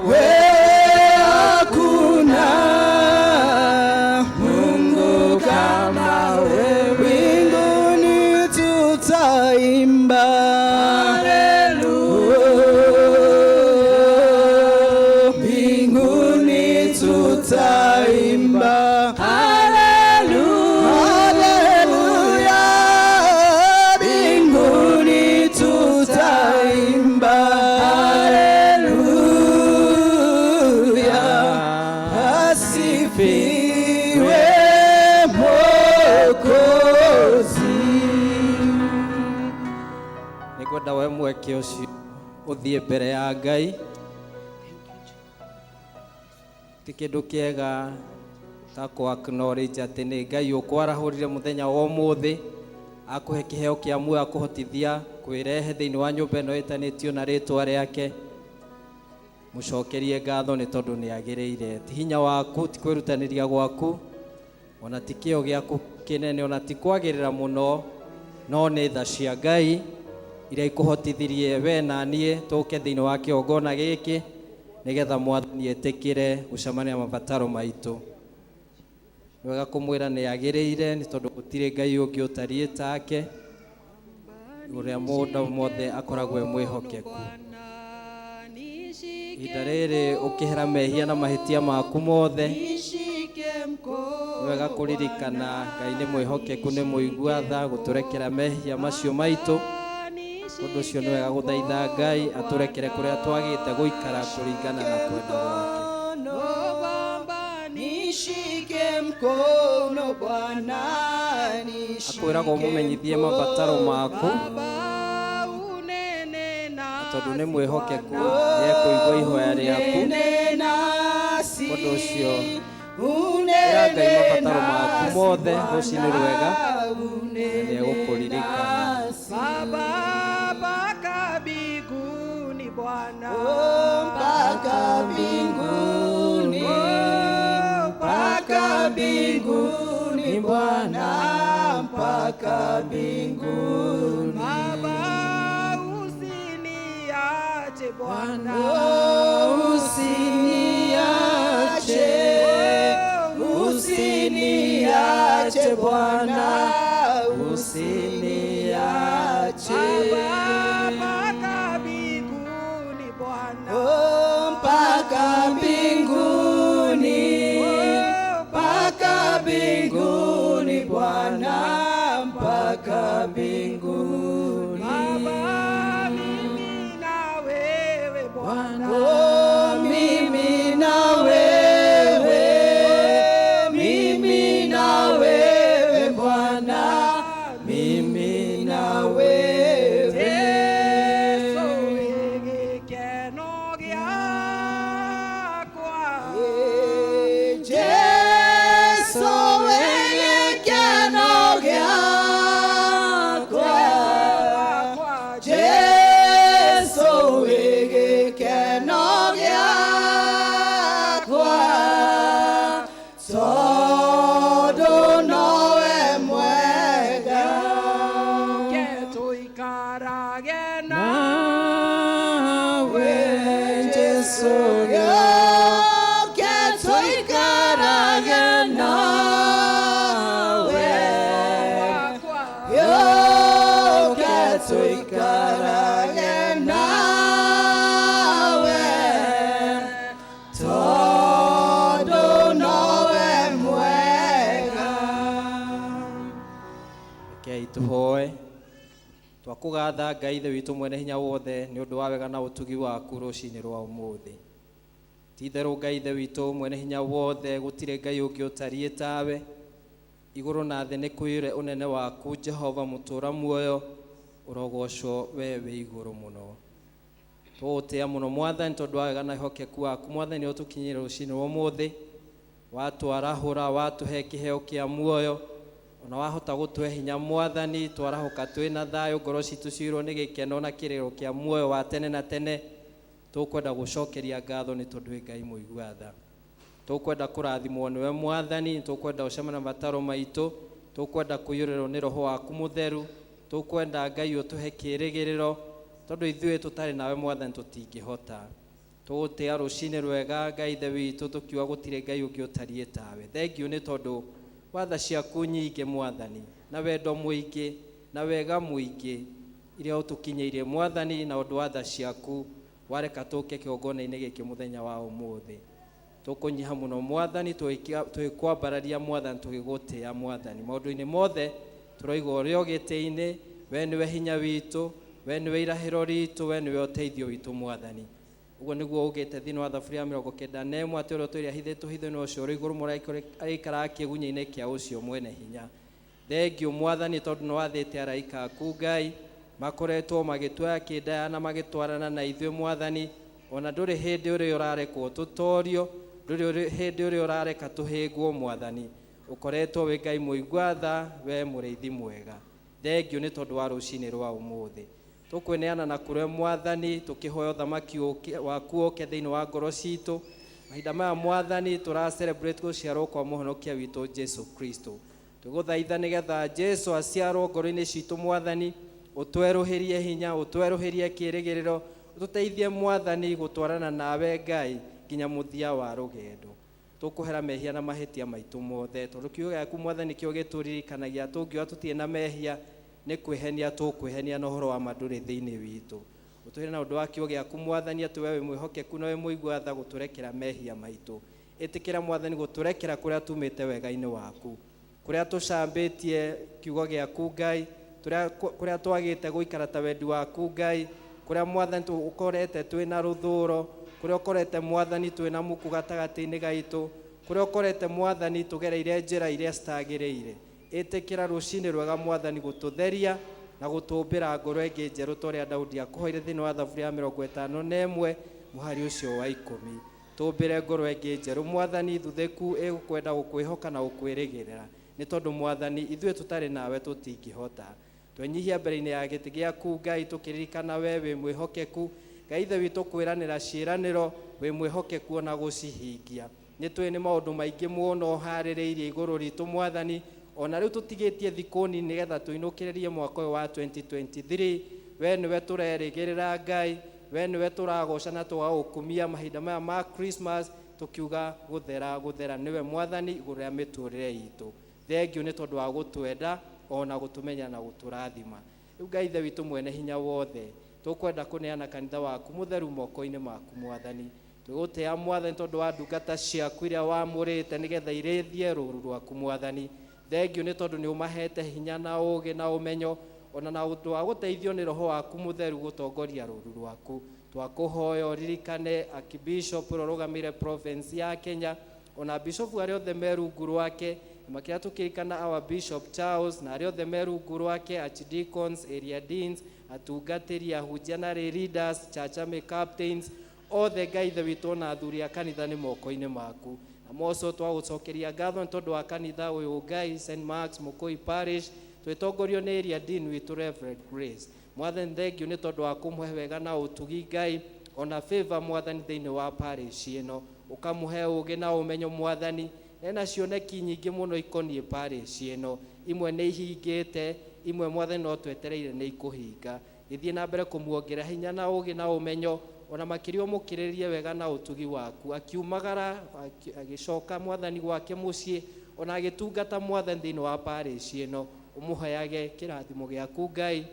Wewe hakuna Mungu kama wewe. Mbinguni tutaimba haleluya, mbinguni tutaimba haleluya, mbinguni tutaimba haleluya, asifiwe Mwokozi. Nĩngwenda we mweke ũcio ũthiĩ mbere ya Ngai. Ti kĩndũ kĩega ta kũ acknowledge atĩ nĩ Ngai ũkwarahũrire mũthenya wa ũmũthĩ, akũhe kĩheo kĩa muoyo, akũhotithia kwĩrehe thĩinĩ wa nyũmba ĩno ĩtanĩtio na rĩtwa rĩake. Mũcokerie ngatho nĩ tondũ nĩ agĩrĩire. Ti hinya waku, ti kwĩrutanĩria gwaku, ona ti kĩo gĩaku kĩnene, ona ti kwagĩrĩra mũno, no nĩ tha cia Ngai iria ikũhotithirie we na niĩ tũke thĩinĩ wa kĩgongona gĩkĩ nĩgetha Mwathani etĩkĩre gũcemania mabataro maitũ. Nĩ wega kũmwĩra nĩ agĩrĩire nĩ tondũ gũtirĩ Ngai ũngĩ ũtariĩ take, ũrĩa mũndũ mothe akoragwo e mwĩhokeku. Ihinda rĩrĩ ũkĩhera mehia na mahĩtia maku mothe, nĩ wega kũririkana Ngai nĩ mwĩhokeku, nĩ mũigua tha gũtũrekera mehia macio maitũ. Ũndũ ũcio nĩ wega gũthaitha Ngai atũrekere kũrĩa twagĩte gũikara kũringana na kwenda gwake. Nishike mkono Bwana, Akwĩraga ũmũmenyithie mabataro maku, na tondũ nĩ mwĩhokeku nĩ ekũigua ihoya rĩaku. Ũndũ ũcio ĩra Ngai mabataro maku mothe rũcinĩ rwega, na nĩ egũkũririkana. Baba mpaka mbinguni Bwana, mpaka mbinguni, mpaka mbinguni Bwana, mpaka mbinguni. Baba usiniache Bwana, Usiniache, usiniache Bwana, usiniache. Baba mpaka mbinguni Bwana, Oh, mpaka mbinguni, mpaka mbinguni Bwana, mpaka mbinguni. Baba mimi na wewe Bwana, Oh, mimi na wewe, mimi na wewe Bwana, mimi na wewe. Jesu wĩ gĩkeno gĩakwa. Jesu wĩ gĩkeno gĩakwa. Jesu wĩ gĩkeno gĩakwa. Tondũ nowe mwega. Ke tũikarage Nawe Jesu yoke tũikarage nawe wakwa. yoke tũikarage nawe tondũ nowe mwega. Rekei tũhoe. Twakũgatha Ngai Ithe witũ mwene hinya wothe nĩ ũndũ wa wega na ũtugi waku rũcinĩ rwa ũmũthĩ. Ti itherũ Ngai Ithe witũ mwene hinya wothe gũtirĩ Ngai ũngĩ ũtariĩ tawe. Igũrũ na thĩ nĩ kũiyũre ũnene waku Jehova mũtũũra muoyo ũrogocwo we wĩ igũrũ mũno. Tũgũtĩĩa mũno Mwathani tondũ wa wega na wĩhokeku waku Mwathani ũtũkinyĩire rũcinĩ rwa ũmũthĩ watwarahũra watũhe kĩheo kĩa muoyo ona wahota gũtũhe hinya Mwathani twarahũka twĩna thayũ ngoro citũ ciyũirwo nĩ gĩkeno na kĩrĩro kĩa muoyo wa tene na tene. Tũkwenda gũcokeria ngatho nĩ tondũ wĩ Ngai mũigua tha. Tũkwenda kũrathimwo nĩwe Mwathani, tũkwenda ũcemanie na mabataro maitũ, tũkwenda kũiyũrĩrwo nĩ roho waku mũtheru, tũkwenda Ngai ũtũhe kĩĩrĩgĩrĩro tondũ ithuĩ tũtarĩ nawe Mwathani tũtingĩhota. Tũgũtĩĩa rũcinĩ rwega Ngai Ithe witũ tũkiuga gũtirĩ Ngai ũngĩ ũtariĩ tawe. Thengiũ nĩ tondũ wa tha ciaku nyingĩ Mwathani, na wendo mũingĩ na wega mũingĩ iria ũtũkinyĩirie Mwathani, na ũndũ wa tha ciaku wareka tũke kĩgongona-inĩ gĩkĩ mũthenya wa ũmũthĩ. Tũkũnyiha mũno Mwathani, tũgĩkwambararia Mwathani, tũgĩgũtĩĩa Mwathani. Maũndũ-inĩ mothe tũroiga ũrĩ o gĩtĩ-inĩ, we nĩwe hinya witũ, we nĩwe irahĩro ritũ, we nĩwe ũteithio witũ Mwathani. Ũguo nĩguo ugĩte thĩinĩ wa thaburia ya 91 atĩ ũrĩa ũtũire ahithĩtwo hitho-inĩ ũcio ũrĩ igũrũ mũno arĩikaraga kĩgunyĩ-inĩ kĩa ũcio mwene hinya. Thengiũ Mwathani tondũ nĩ wathĩte araika aku Ngai makoretwo magĩtuoya kĩndaya na magĩtwarana na ithuĩ Mwathani, ona ndũrĩ hĩndĩ ũrĩ ũrarekwo tũtorio, ndũrĩ hĩndĩ ũrĩ ũrareka tũhĩngwo Mwathani. Ũkoretwo wĩ Ngai mũigua tha, we mũrĩithi mwega. Thengiũ nĩ tondũ wa rũcinĩ rwa ũmũthĩ. Tũkwĩneana na kũrĩ Mwathani tũkĩhoya ũthamaki waku ũke thĩinĩ wa ngoro citũ. Mahinda maya Mwathani tũra celebrate gũciarwo kwa mũhonokia witũ Jesu Kristo. Tũgũthaitha nĩgetha Jesu aciarwo ngoro-inĩ citũ Mwathani, ũtwerũhĩrie hinya, ũtwerũhĩrie kĩĩrĩgĩrĩro, ũtũteithie Mwathani gũtwarana nawe Ngai nginya mũthia wa rũgendo. Tũkũhera mehia na mahĩtia maitũ mothe tondũ kiugo gĩaku Mwathani kĩo gĩtũririkanagia tũngiuga tũtirĩ na mehia nĩ kwĩhenia tũkwĩhenia na ũhoro wa ma ndũrĩ thĩinĩ witũ. Ũtũhere na ũndũ wa kiugo gĩaku Mwathani atĩ we wĩ mwĩhokeku na wĩ mũigua tha gũtũrekera mehia maitũ. Ĩtĩkĩra Mwathani gũtũrekera kũrĩa tumĩte wega-inĩ waku, kũrĩa tũcambĩtie kiugo gĩaku Ngai, kũrĩa twagĩte gũikara ta wendi waku Ngai, kũrĩa Mwathani ũkorete twĩna rũthũro, kũrĩa ũkorete Mwathani twĩna muku gatagatĩ-inĩ gaitũ, kũrĩa ũkorete Mwathani tũgereire njĩra iria citagĩrĩire. Ĩtĩkĩra rũcinĩ rwega Mwathani gũtũtheria na gũtũmbĩra ngoro ĩngĩ njerũ ta ũrĩa Daudi akũhoire thĩinĩ wa thaburia ya 51 mũhari ũcio wa 10. Tũmbĩre ngoro ĩngĩ njerũ Mwathani, thuthĩku ĩgũkwenda gũkwĩhoka na gũkwĩrĩgĩrĩra, nĩ tondũ Mwathani ithuĩ tũtarĩ nawe tũtingĩhota. Twenyihia mbere-inĩ ya gĩtĩ gĩaku Ngai tũkĩririkana we wĩ mwĩhokeku Ngai Ithe witũ kwĩranĩra ciĩranĩro wĩ mwĩhokeku ona gũcihingia. Nĩ tũĩ nĩ maũndũ maingĩ mũno ũharĩrĩirie igũrũ ritũ Mwathani, Ona rĩu tũtigĩtie thikũ nini nĩgetha tũinũkĩrĩrie mwaka ũyũ wa 2023, we nĩwe tũrerĩgĩrĩra Ngai, we nĩwe tũragoca na tũgagũkumia mahinda maya ma Christmas, tũkiuga gũthera gũthera nĩwe Mwathani igũrũ rĩa mĩtũrĩre itũ. Thengiũ nĩ tondũ wa gũtwenda ona gũtũmenya na gũtũrathima. Rĩu Ngai Ithe witũ mwene hinya wothe, tũkwenda kũneana kanitha waku mũtheru moko-inĩ maku Mwathani. Twĩgũtĩa Mwathani tondũ wa ndungata ciaku iria wamũrĩte nĩgetha irĩithie rũru rwaku Mwathani. Thengiũ nĩ tondũ nĩ ũmahete hinya na ũũgĩ na ũmenyo ona na ũndũ wa gũteithio nĩ Roho waku mũtheru gũtongoria rũru rwaku. Twakũhoya ũririkane Archbishop ũrĩa ũrũgamĩrĩire province ya Kenya, ona bishofu arĩa othe me rungu rwake, na makĩria tũkĩririkana our Bishop Charles na arĩa othe me rungu rwake, archdeacons, area deans, atungatĩri, ahunjia na lay leaders, church army captains, othe Ngai Ithe witũ ona athuri a kanitha nĩ moko-inĩ maku. Na moco twagũcokeria ngatho nĩ tondũ wa kanitha ũyũ Ngai St Mark's Mũkũi Parish, twĩtongorio nĩ area dean witũ Reverend Grace. Mwathani thengiũ nĩ tondũ wa kũmũhe wega na ũtugi Ngai, ona favor Mwathani thĩinĩ wa parish ĩno, ũkamũhe ũũgĩ na ũmenyo Mwathani. Ena cioneki nyingĩ mũno ikoniĩ parish ĩno, imwe nĩ ihingĩte, imwe Mwathani no twetereire nĩ ikũhinga. Gĩthiĩ na mbere kũmuongerera hinya na ũũgĩ na ũmenyo, ona makĩria ũmũkĩrĩrie wega na ũtugi waku. Akiumagara agĩcoka Mwathani gwake mũciĩ, ona agĩtungata Mwathani thĩinĩ wa parish ĩno, ũmũheage kĩrathimo gĩaku Ngai,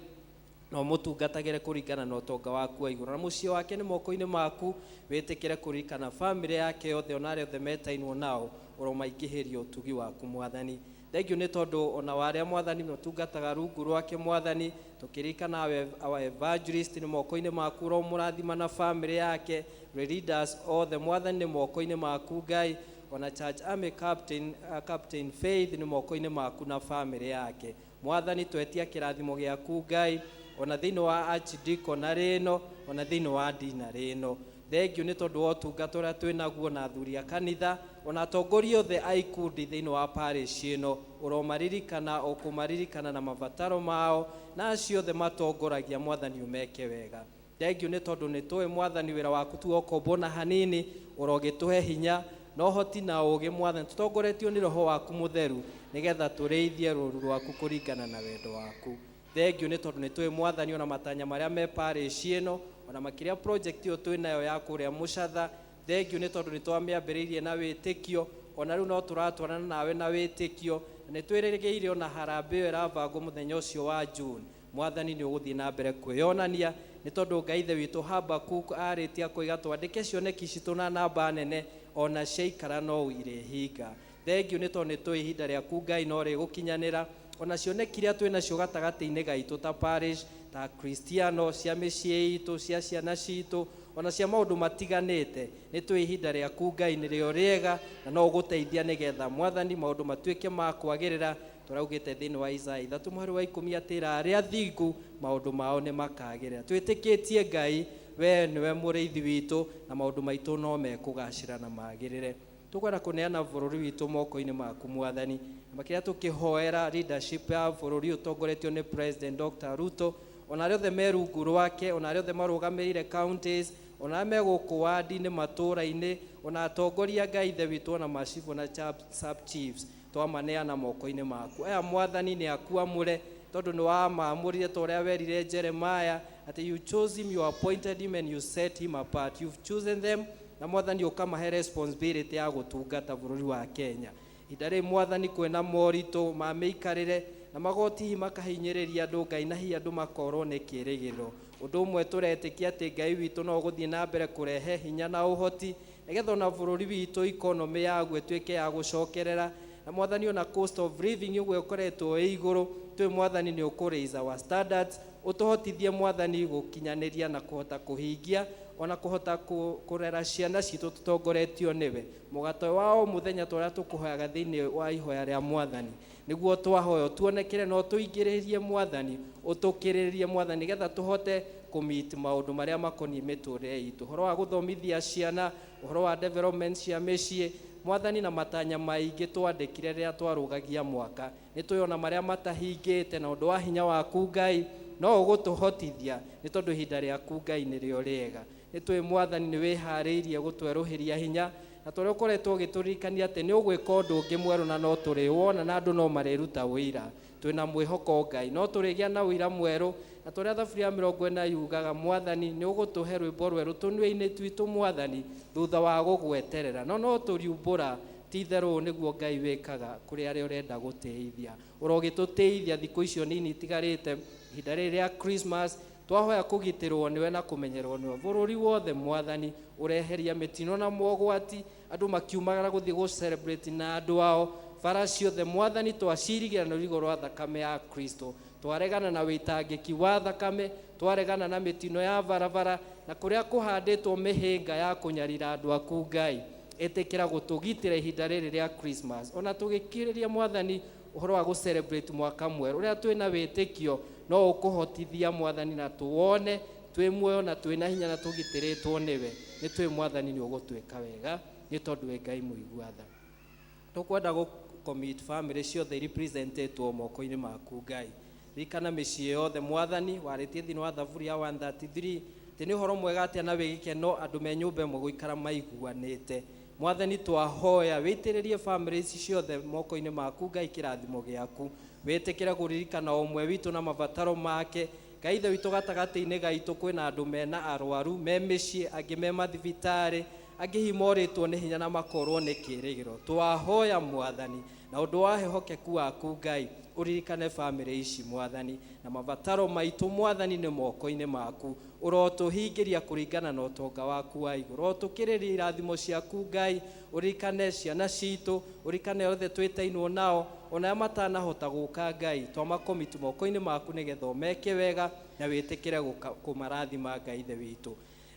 na ũmũtungatagĩre kũringana na ũtonga waku wa igũrũ. Na mũciĩ wake nĩ moko-inĩ maku, wĩtĩkĩre kũririkana bamĩrĩ yake yothe ona arĩa othe metainwo nao, ũromaingĩhĩria ũtugi waku Mwathani. Thengiũ nĩ tondũ ona wa arĩa Mwathani matungataga rungu rwake Mwathani, tũkĩririkana our evangelist nĩ moko-inĩ maku, ũromũrathima na bamĩrĩ yake, leaders othe Mwathani nĩ moko-inĩ maku Ngai, ona church army captain, Captain Faith nĩ moko-inĩ maku na bamĩrĩ yake. Mwathani twetia kĩrathimo gĩaku Ngai, ona thĩinĩ wa archdeaconry ĩno, ona thĩinĩ wa deanery ĩno. Thengiũ nĩ tondũ wa ũtungata ũrĩa twĩnaguo na athuri a kanitha, ona atongoria othe a ikundi thĩinĩ wa parish ĩno, ũromaririkana o kũmaririkana na mabataro mao, na acio othe matongoragia Mwathani ũmeke wega. Thengiũ nĩ tondũ nĩ tũĩ Mwathani wĩra waku ti ũkombwo na hanini, ũrogĩtũhe hinya na ũhoti na ũũgĩ Mwathani, tũtongoretio nĩ Roho waku mũtheru, nĩgetha tũrĩithie rũru rwaku kũringana na wendo waku. Thengiũ nĩ tondũ nĩ tũĩ Mwathani ona matanya marĩa me parish ĩno, ona makĩria project ĩyo twĩnayo ya kũrĩa Mũcatha. Thengiũ nĩ tondũ nĩ twamĩambĩrĩirie na wĩtĩkio, ona rĩu no tũratwarana nawe na wĩtĩkio, na nĩ twĩrĩgĩrĩire ona harambee ĩyo ĩrabangwo mũthenya ũcio wa June. Mwathani nĩ ũgũthiĩ na mbere kwĩyonania, nĩ tondũ Ngai Ithe witũ Habakuk arĩtie akoiga twandĩke cioneki citũ na namba nene, ona ciaikara no irĩhinga. Thengiũ nĩ tondũ nĩ tũĩ ihinda rĩaku Ngai no rĩgũkinyanĩra, ona cioneki iria twĩnacio gatagatĩ-inĩ gaitũ ta parish, ta Kristiano, cia mĩciĩ itũ, cia ciana citũ, ona cia maũndũ matiganĩte, nĩ tũĩ ihinda rĩaku Ngai nĩrĩo rĩega, na no ũgũteithia nĩgetha Mwathani maũndũ matuĩke ma kwagĩrĩra. Tũraugĩte thĩinĩ wa Isaya 3 mũhari wa 10 atĩ arĩa athingu maũndũ mao nĩ makagĩrĩra. Twĩtĩkĩtie Ngai, we nĩwe mũrĩithi witũ, na maũndũ maitũ no mekũgacĩra na magĩrĩre. Tũkwenda kũneana bũrũri witũ moko-inĩ maku Mwathani, na makĩria tũkĩhoera leadership ya bũrũri ũtongoretio nĩ President Dr. Ruto, ona arĩa othe me rungu rwake, ona arĩa othe marũgamĩrĩire counties, ona arĩa me gũkũ wadi-inĩ matũũra-inĩ, ona atongoria Ngai Ithe witũ, ona macibũ na sub chiefs, twamaneana moko-inĩ maku. Aya Mwathani nĩ aku amũre, tondũ nĩ wamaamũrire ta ũrĩa werire Jeremiah atĩ you chose him, you appointed him and you set him apart. You've chosen them, na Mwathani ũkamahe responsibility ya gũtungata bũrũri wa Kenya. Ihinda rĩrĩ Mwathani kwĩna moritũ ma mĩikarĩre na magoti hihi makahinyĩrĩria andũ Ngai, na hihi andũ makorwo nĩ kĩĩrĩgĩrĩro. Ũndũ ũmwe tũretĩkia atĩ Ngai witũ no ũgũthiĩ na mbere kũrehe hinya na ũhoti nĩgetha ona bũrũri witũ economy yaguo ĩtuĩke ya gũcokerera, na Mwathani ona cost of living ũguo ũkoretwo wĩ igũrũ, twĩ Mwathani nĩ ũkũ raise our standards, ũtũhotithie Mwathani gũkinyanĩria na kũhota kũhingia ona kũhota kũrera ciana citũ tũtongoretio nĩwe. Mũgate wa o mũthenya tũrĩa tũkũhoyaga thĩinĩ wa ihoya rĩa Mwathani, nĩguo twahoya tuonekere no tũingĩrĩrie Mwathani, ũtũkĩrĩrie Mwathani, nĩgetha tũhote kũmeet maũndũ marĩa makoniĩ mĩtũrĩre itũ, ũhoro wa gũthomithia ciana, ũhoro wa development cia mĩciĩ Mwathani, na matanya maingĩ twandĩkire rĩrĩa twarũgagia mwaka. Nĩ tũĩ ona marĩa matahingĩte, na ũndũ wa hinya waku Ngai no ũgũtũhotithia, nĩ tondũ ihinda rĩaku Ngai nĩrĩo rĩega. Nĩ tũĩ Mwathani nĩ wĩharĩirie gũtwerũhĩria hinya, Na tũrĩa ũkoretwo ũgĩtũririkania atĩ nĩ ũgwĩka ũndũ ũngĩ mwerũ na no tũrĩwona na andũ no marĩruta ũira. Twĩna mwĩhoko Ngai no tũrĩgĩa na ũira mwerũ, na tũrĩa thaburia 40 yugaga Mwathani nĩ ũgũtũhe rwĩmbo rwerũ tũnua-inĩ twitũ Mwathani thutha wa gũgweterera. No no tũriumbũra ti itherũ nĩguo Ngai wĩkaga kũrĩ arĩa ũrenda gũtĩithia. Ũrogĩtũtĩithia thikũ icio nini itigarĩte ihinda rĩrĩ rĩa Christmas, twahoya kũgitĩrwo nĩwe na kũmenyerwo nĩwe bũrũri wothe Mwathani, ũreheria mĩtino na mogwati, andũ makiumagara gũthiĩ gũ celebrate na andũ ao bara ciothe Mwathani, twacirigĩra na rũrigo rwa thakame ya Kristo, twaregana na wĩtangĩki wa thakame, twaregana na mĩtino ya barabara na kũrĩa kũhandĩtwo mĩhĩnga ya kũnyarira andũ aku Ngai, ĩtĩkĩra gũtũgitĩra ihinda rĩrĩ rĩa Christmas, ona tũgĩkirĩria Mwathani ũhoro wa gũ celebrate mwaka mwerũ ũrĩa twĩna wĩtĩkio no ũkũhotithia Mwathani na tuwone twĩ muoyo na twĩna hinya na tũgitĩrĩtwo nĩwe. Nĩ twĩ Mwathani nĩ ũgũtwĩka wega nĩ tondũ wĩ Ngai mũigua tha. Tũkwenda gũ commit family ciothe representetwo moko-inĩ maku Ngai. Ririkana mĩciĩ yothe Mwathani, warĩtie thĩinĩ wa thaburi ya 133 atĩ nĩ ũhoro mwega atĩa na wĩ gĩkeno andũ me nyũmba ĩmwe gũikara maiguanĩte. Mwathani twahoya wĩitĩrĩrie family ici ciothe moko-inĩ maku Ngai kĩrathimo gĩaku, wĩtĩkĩre kũririkana o ũmwe witũ na mabataro make. Ngai ithe witũ gatagatĩ-inĩ gaitũ kwĩna andũ mena arwaru me mĩciĩ, angĩ me mathibitarĩ, angĩ hihi morĩtwo nĩ hinya na makorwo nĩ kĩrĩgĩro. Twahoya Mwathani na ũndũ wa wĩhokeku waku Ngai, ũririkane family ici Mwathani, na mabataro maitũ Mwathani nĩ moko-inĩ maku, ũrotũhingĩria kũringana na ũtonga waku wa igũrũ, ũrotũkĩrĩria irathimo ciaku Ngai, ũririkane ciana citũ, ũririkane othe twĩtainwo nao, ona arĩa matanahota gũka Ngai, twamakomiti moko-inĩ maku nĩgetha ũmeke wega na wĩtĩkĩre kũmarathima Ngai ithe witũ.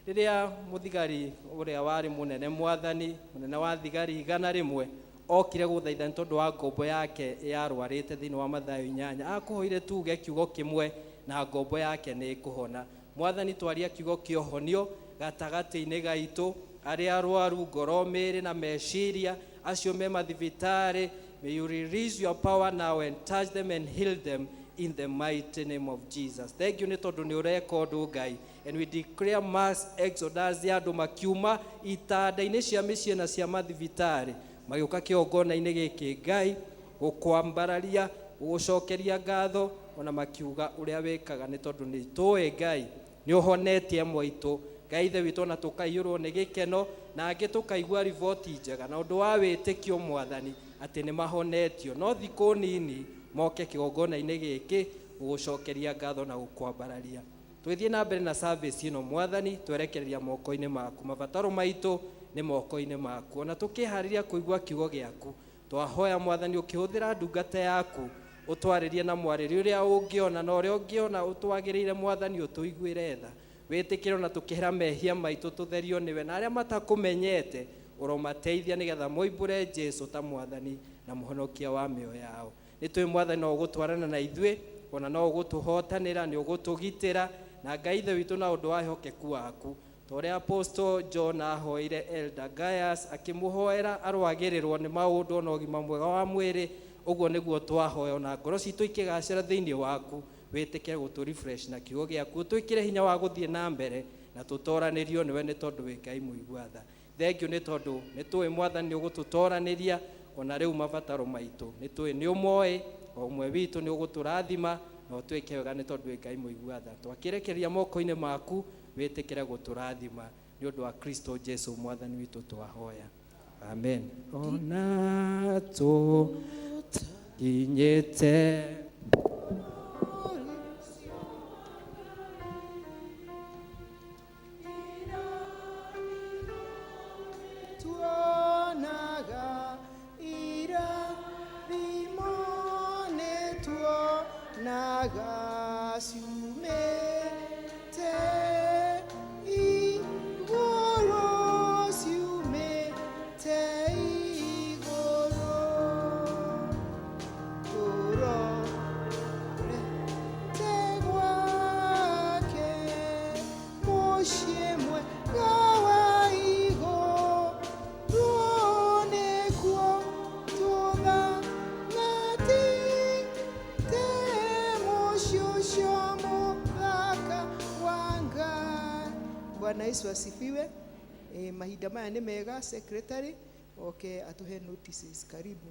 Rĩrĩa mũthigari ũrĩa warĩ mũnene Mwathani, mũnene wa thigari 100 okire gũthaitha nĩ tondũ wa ngombo yake yarwarĩte thĩinĩ wa Mathayo 8, akũhoire tuge kiugo kĩmwe na ngombo yake nĩ ĩkũhona. Mwathani twaria kiugo kĩa ũhonio gatagatĩ-inĩ gaitũ, arĩa arwaru ngoro, mĩĩrĩ na meciria, acio me mathibitarĩ, may you release your power now and touch them and heal them in the mighty name of Jesus. Thank you nĩ tondũ nĩ ũreka ũndũ Ngai. And we declare mass exodus ya andũ makiuma itanda-inĩ cia mĩciĩ na cia mathibitarĩ magĩũka kĩgongona-inĩ gĩkĩ Ngai gũkwambararia, gũgũcokeria ngatho, ona makiuga ũrĩa wĩkaga nĩ tondũ nĩ tũĩ Ngai nĩ ũhonetie amwe aitũ Ngai ithe witũ, ona tũkaiyũrwo nĩ gĩkeno na angĩ tũkaigua riboti njega na ũndũ wa wĩtĩkio Mwathani atĩ nĩ mahonetio, no thikũ nini moke kĩgongona-inĩ gĩkĩ gũgũcokeria ngatho na gũkwambararia. Twĩthiĩ na mbere na service ĩno Mwathani, twerekereria moko-inĩ maku, mabataro maitũ nĩ moko-inĩ maku, ona tũkĩharĩria kũigua kiugo gĩaku twahoya Mwathani ũkĩhũthĩra ndungata yaku ũtwarĩrie na mwarĩrie ũrĩa ũngĩona na ũrĩa ũngĩona ũtwagĩrĩire Mwathani, ũtũiguĩre tha, wĩtĩkĩre ona tũkĩhera mehia maitũ tũtherio nĩwe, na arĩa matakũmenyete ũromateithia nĩgetha moimbũre Jesu ta Mwathani na mũhonokia wa mĩoyo yao. Nĩ tũĩ Mwathani no ũgũtwarana na ithuĩ, ona no ũgũtũhotanĩra, nĩ ũgũtũgitĩra, na Ngai ithe witũ na ũndũ wa wĩhokeku waku, ta ũrĩa Apostle John ahoire Elder Gaius akĩmũhoera arwagĩrĩrwo nĩ maũndũ ona ũgima mwega wa mwĩrĩ, ũguo nĩguo twahoya ona ngoro citũ ikĩgacĩra thĩinĩ waku, wĩtĩkĩre gũtũ refresh na kiugo gĩaku, ũtwĩkĩre hinya wa gũthiĩ na mbere na tũtoranĩrio nĩwe nĩ tondũ wĩ Ngai mũigua tha. Thank you nĩ tondũ nĩ tũĩ Mwathani nĩ ũgũtũtoranĩria ona rĩu mabataro maitũ nĩ tũĩ nĩ ũmoĩ, o ũmwe witũ nĩ ũgũtũrathima na ũtwĩke wega nĩ tondũ wĩ Ngai mũigua tha. Twakĩrekereria moko-inĩ maku, wĩtĩkĩre gũtũrathima nĩ ũndũ wa Kristo Jesu Mwathani witũ twahoya. Amen. Ona tũkinyĩte tuonaga irathimo nĩ tuonaga ciumĩte igũrũ, ciumĩte igũrũ, tũrorete gwake mũciĩ mwega wa igũrũ, nĩkuo tũthangatĩte mũciĩ ũcio mũthaka wa Ngai. Bwana Yesu asifiwe. Mahinda maya nĩ mega secretary oke atũhe notices. Karibu.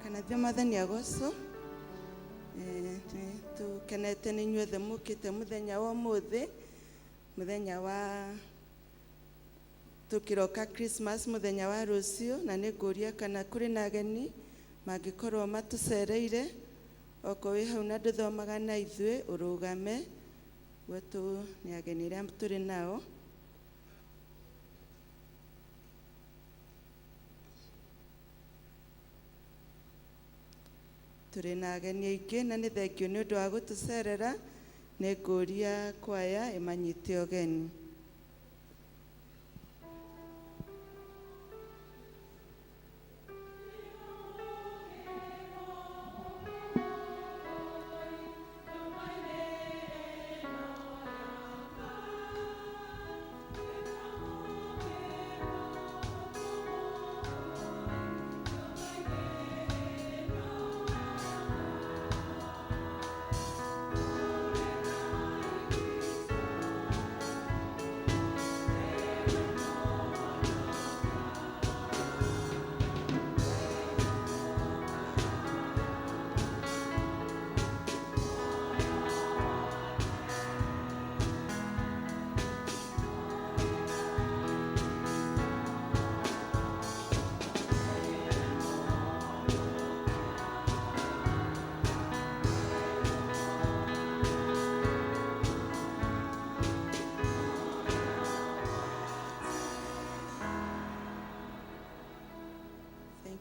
Kana thio Mwathani agocwo. Tukenete nĩ inyuothe mũkĩte mũthenya wa ũmũthĩ, mũthenya wa tũkĩroka Christmas, mũthenya wa rũciũ, na nĩ ngũria kana kũrĩ na ageni mangĩkorwo matũcereire. Okorwo wĩ hau na ndũthomaga na ithuĩ, ũrũgame guo tũ nĩ ageni arĩa tũrĩ nao. Tũrĩ na ageni aingĩ na nĩ thengio nĩ ũndũ wa gũtũcerera. Nĩ ngũria kwaya ĩmanyite ũgeni.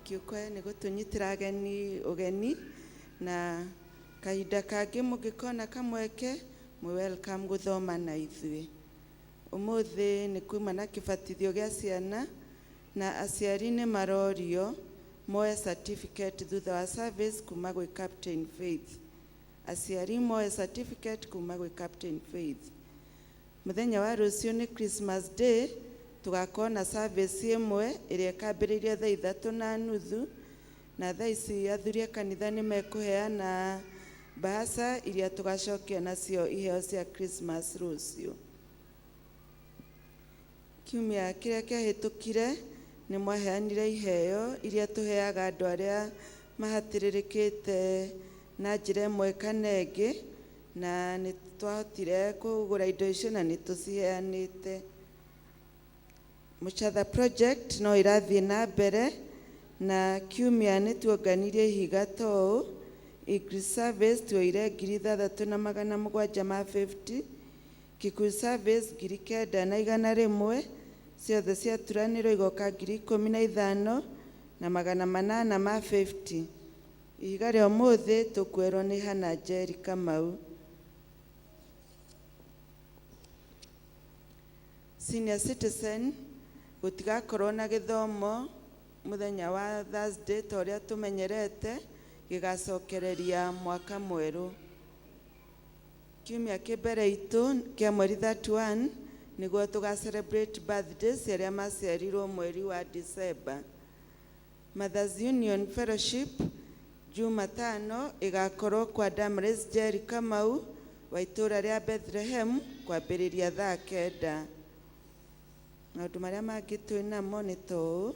Thank you kwaya nĩ gũtũnyitĩra ageni ũgeni, na kahinda kangĩ mũngĩkona kamweke mwĩ welcome gũthoma na ithuĩ. Ũmũthĩ nĩ kuma na kĩbatithio gĩa ciana, na aciari nĩ marorio moe certificate thutha wa service kuma gwĩ Captain Faith. Aciari moe certificate kuma gwĩ Captain Faith. Mũthenya wa rũciũ nĩ Christmas Day, tũgakorwo na service ĩmwe ĩrĩa ĩkambĩrĩria thaa 3:30, na thaa ici athuri a kanitha nĩ mekũheana mbahaca iria tũgacokia nacio iheo cia Christmas rũciũ. Kiumia kĩrĩa kĩahĩtũkire nĩ mwaheanire iheo iria tũheaga andũ arĩa mahatĩrĩrĩkĩte na njĩra ĩmwe kana ĩngĩ, na nĩ twahotire kũgũra indo icio na nĩ tũciheanĩte. Mũchatha project no ĩrathiĩ na mbere, na kiumia nĩ tuonganirie ihiga ta ũũ. English service tuoire 6,750, Kikuyu service 9,100, ciothe ciaturanĩrwo igoka 15,850. Ihiga rĩa ũmũthĩ tũkuerwo nĩ Hannah Njeri Kamau. Senior citizen gũtigakorwo na gĩthomo mũthenya wa Thursday ta ũrĩa tũmenyerete, gĩgacokereria mwaka mwerũ. Kiumia kĩ mbere itũ kĩa mweri 31 nĩguo tũga celebrate birthdays arĩa maciarirwo mweri wa December. Mothers Union Fellowship Jumatano ĩgakorwo kwa Damaris Njeri Kamau wa itũũra rĩa Bethlehem kwambĩrĩria thaa 9. Maũndũ marĩa mangĩ twĩ namo nĩ ta ũũ: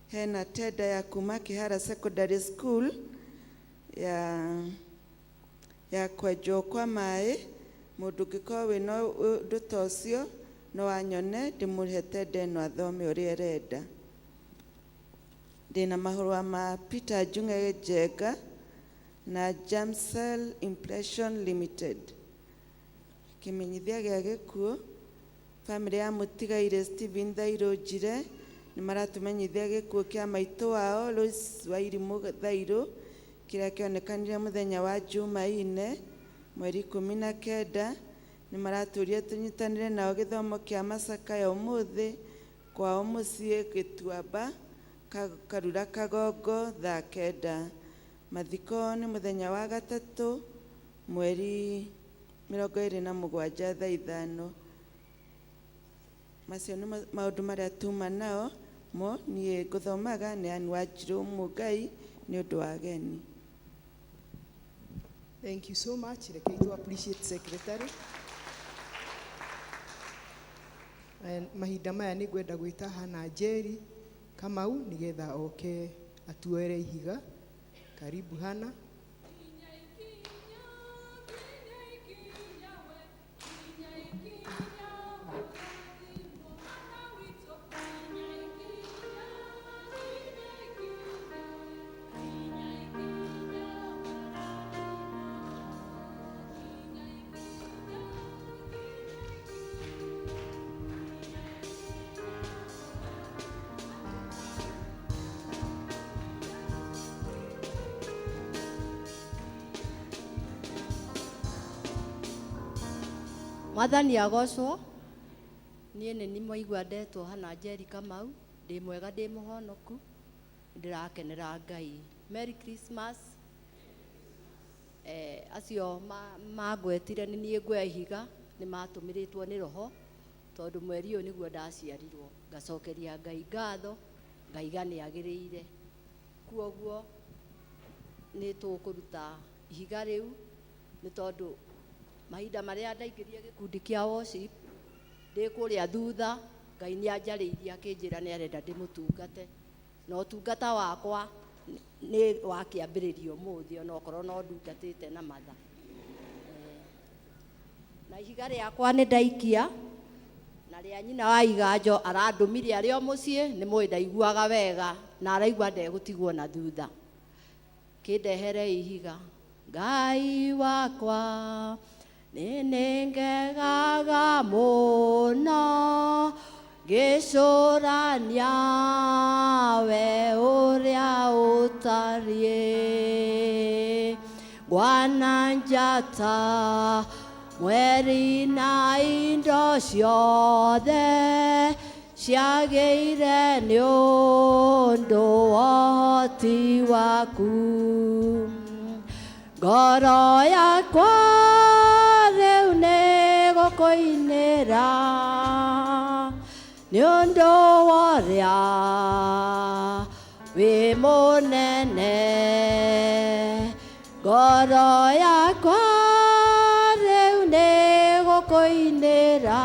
hena tenda ya kuma Kihara Secondary School ya kwenjwo kwa maĩ. Mũndũ ũngĩkorwo wĩna ũndũ ta ũcio no anyone ndĩmũhe tenda ĩno athome ũrĩa arenda. Ndĩna mahũa ma Peter Njung'e Njenga na Jamcell Impression Limited. Kĩmenyithia gĩa gĩkuũ, bamĩrĩ ya mũtigairĩ Stephen Thairũ Njire Nĩ maratũmenyithia gĩkuũ kĩa maitũ wao Lois Wairimũ Thairũ kĩrĩa kĩonekanire mũthenya wa Jumaine mweri 19. Nĩ maratũria tũnyitanĩre nao gĩthomo kĩa macakaya ũmũthĩ kwao mũciĩ Gĩtuamba Karura Kagongo thaa 9. Mathiko nĩ mũthenya wa gatatũ mweri 27 thaa 5. Macio nĩ maũndũ marĩa tuma nao mo. Niĩ ngũthomaga nĩ Ann Wanjirũ Mũngai nĩ ũndũ wa ageni. Thank you so much. Reke to appreciate secretary. And mahinda maya nĩ ngwenda gwĩta Hannah Njeri Kamau nĩgetha oke atuoere ihiga. Karibu Hannah. Mwathani agocwo. Niĩ nĩ nĩmwaigua ndetwo Hannah Njeri Kamau, ndĩ mwega, ndĩ mũhonoku, ndĩrakenera Ngai. Merry Christmas. Acio mangwetire nĩ niĩ nguoya ihiga, nĩ matũmĩrĩtwo nĩ roho tondũ mweri ũyũ nĩguo ndaciarirwo. Ngacokeria Ngai ngatho, ngaiga nĩ agĩrĩire. Kuoguo nĩ tũkũruta ihiga rĩu nĩ tondũ mahinda marĩa ndaingĩrire gĩkundi kĩa worship ndĩ kũrĩa thutha, Ngai nĩ anjarĩirie akĩnjĩra nĩ arenda ndĩmũtungate, na ũtungata wakwa nĩ wakĩambĩrĩria ũmũthĩ, onokorwo no ndungatĩte na matha. Na ihiga rĩakwa nĩ ndaikia, na rĩa nyina wa Iganjo arandũmire arĩ o mũciĩ, nĩ mũĩ ndaiguaga wega na araigua ndegũtigwo na thutha. Kĩndehere ihiga. Ngai wakwa nĩ nĩngegaga mũno ngĩcũrania we ũrĩa ũtariĩ, ngwana njata mweri na indo ciothe ciagĩire nĩ ũndũ wa ũhoti waku. Ngoro yakwa rĩu nĩ gũkũinĩra nĩ ũndũ wa ũrĩa wĩ mũnene. Ngoro yakwa rĩu nĩ gũkũinĩra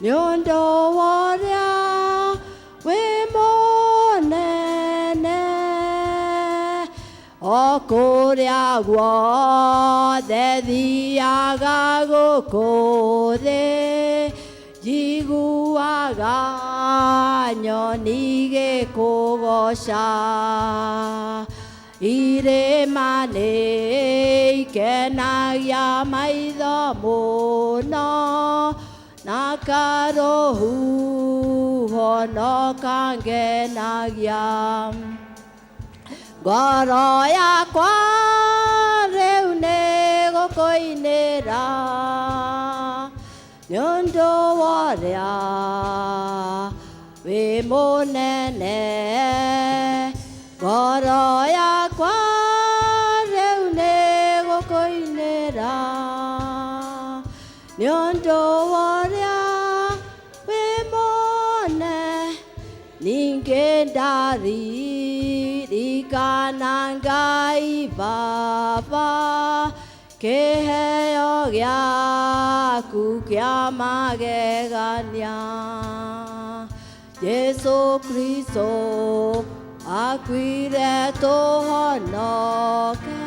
nĩ ũndũ wa ũrĩa wĩ mũnene. O kũrĩa guothe thiaga gũkũ thĩ, njiguaga nyoni igĩkũgooca. Irĩma nĩ ikenagia maitho mũno, na karũhuho no kangenagia. Ngoro yakwa rĩu nĩ gũkũinĩra nĩ ũndũ wa ũrĩa wĩ mũnene. Ngoro yakwa rĩu nĩ gũkũinĩra nĩ ũndũ wa ũrĩa wĩ mũnene. Ningĩ ndaririkana Ngai Baba kĩheo gĩaku kĩa magegania. Jesu Kristo akuire tũhonoke,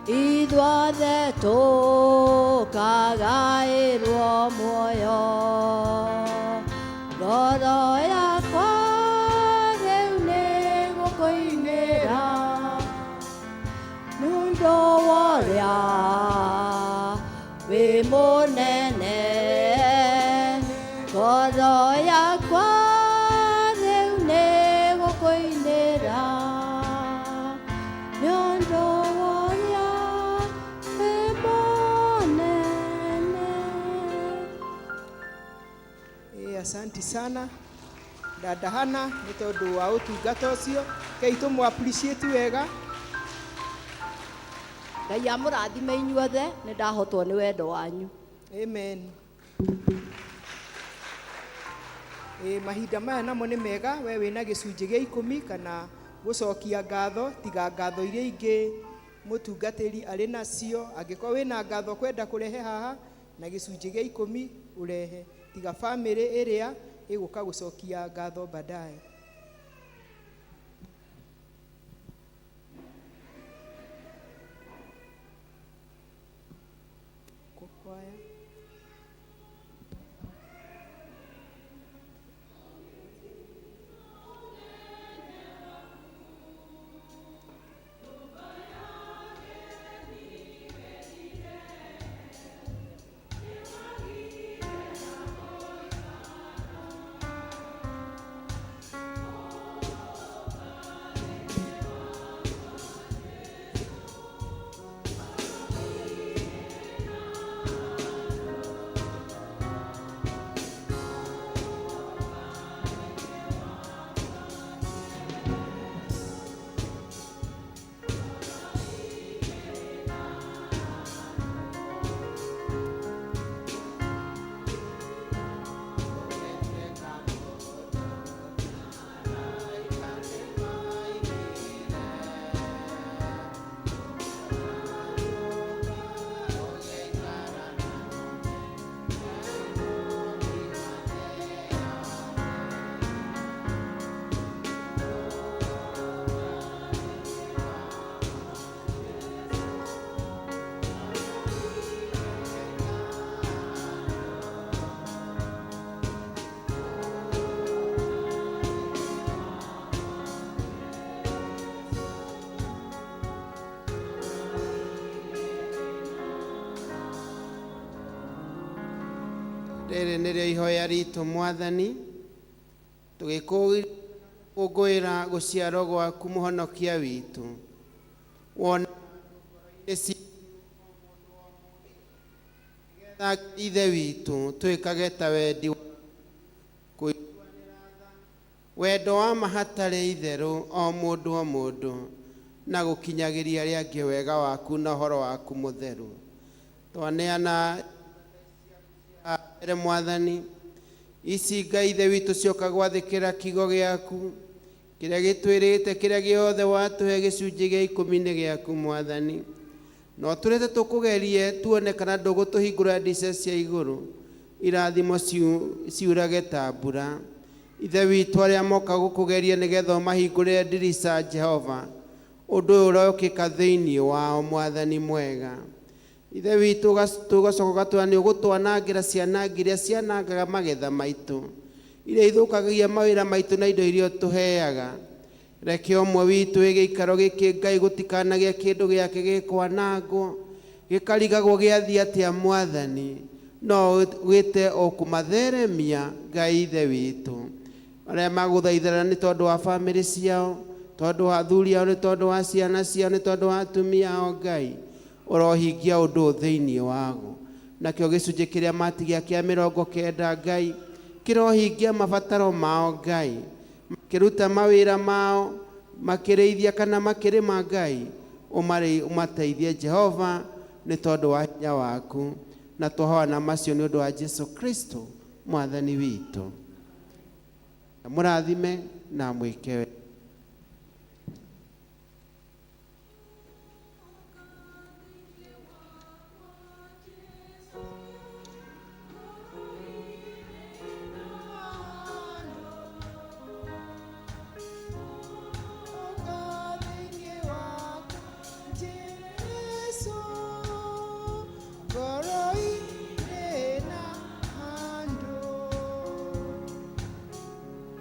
ithuothe tũkagaĩrwo muoyo. Ngoro yakwa rĩu nĩ gũkũinĩra nĩ ũndũ wa ũrĩa wĩ mũnene. Ngoro yakwa Asanti sana dada Hana nĩ tondũ wa ũtungata ũcio. Kei tũmũ appreciate wega. Ngai amũrathime inyuothe, nĩ ndahotwo nĩ wendo wanyu. Amen. Ĩ, mahinda maya namo nĩ mega, we wĩna gĩcunjĩ gĩa 10 kana gũcokia ngatho, tiga ngatho iria ingĩ mũtungatĩri arĩ nacio. Angĩkorwo wĩna ngatho kwenda kũrehe haha na gĩcunjĩ gĩa 10 ũrehe, tiga famĩlĩ ĩrĩa ĩgũka gũcokia ngatho baadaye. Kwaya. Rĩrĩ nĩrĩo ihoya ritũ Mwathani, tũgĩkũngũĩra gũciarwo gwaku mũhonokia witũ. Wona nĩgetha Ithe witũ twĩkage ta wendi wendo wa ma hatarĩ itherũ o mũndũ o mũndũ, na gũkinyagĩria arĩa angĩ wega waku na ũhoro waku mũtheru. Twaneana mbere Mwathani, ici Ngai Ithe witũ cioka gwathĩkĩra kiugo gĩaku kĩrĩa gĩtwĩrĩte, kĩrĩa gĩothe watũhe gĩcunjĩ gĩa 10 nĩ gĩaku Mwathani. No tũrĩte tũkũgerie tuone kana ndũgũtũhingũra ndica cia igũrũ, irathimo ciurage ta mbura. Ithe witũ arĩa moka gũkũgeria nĩgetha ũmahingũrĩre ndirica Jehova, ũndũ ũyũ ũrokĩka thĩinĩ wao Mwathani mwega. Ithe witũ tũgacoka ũgatwĩra nĩ ũgũtwanangĩra cianangi iria cianangaga magetha maitũ, iria ithũkagia mawĩra maitũ na indo iria ũtũheaga. Reke ũmwe witũ wĩ gĩikaro gĩkĩ Ngai gũtikanagĩe kĩndũ gĩake gĩkwanangwo, gĩkarigagwo gĩathiĩ atĩa Mwathani, no wĩte o kũmatheremia Ngai Ithe witũ. Arĩa magũthaithĩra nĩ tondũ wa bamĩrĩ ciao, tondũ wa athuri ao, nĩ tondũ wa ciana ciao, nĩ tondũ wa atumia ao Ngai, ũrohingia ũndũ thĩinĩ wago. Nakĩo gĩcunjĩ kĩrĩa matigia kĩa 90 Ngai, kĩrohingia mabataro mao Ngai, makĩruta mawĩra mao, makĩrĩithia kana makĩrĩma Ngai, ũmateithie Jehova nĩ tondũ wa hinya waku. Na twahoya na macio nĩ ũndũ wa Jesu Kristo Mwathani witũ. Mũrathime na mwĩke wega.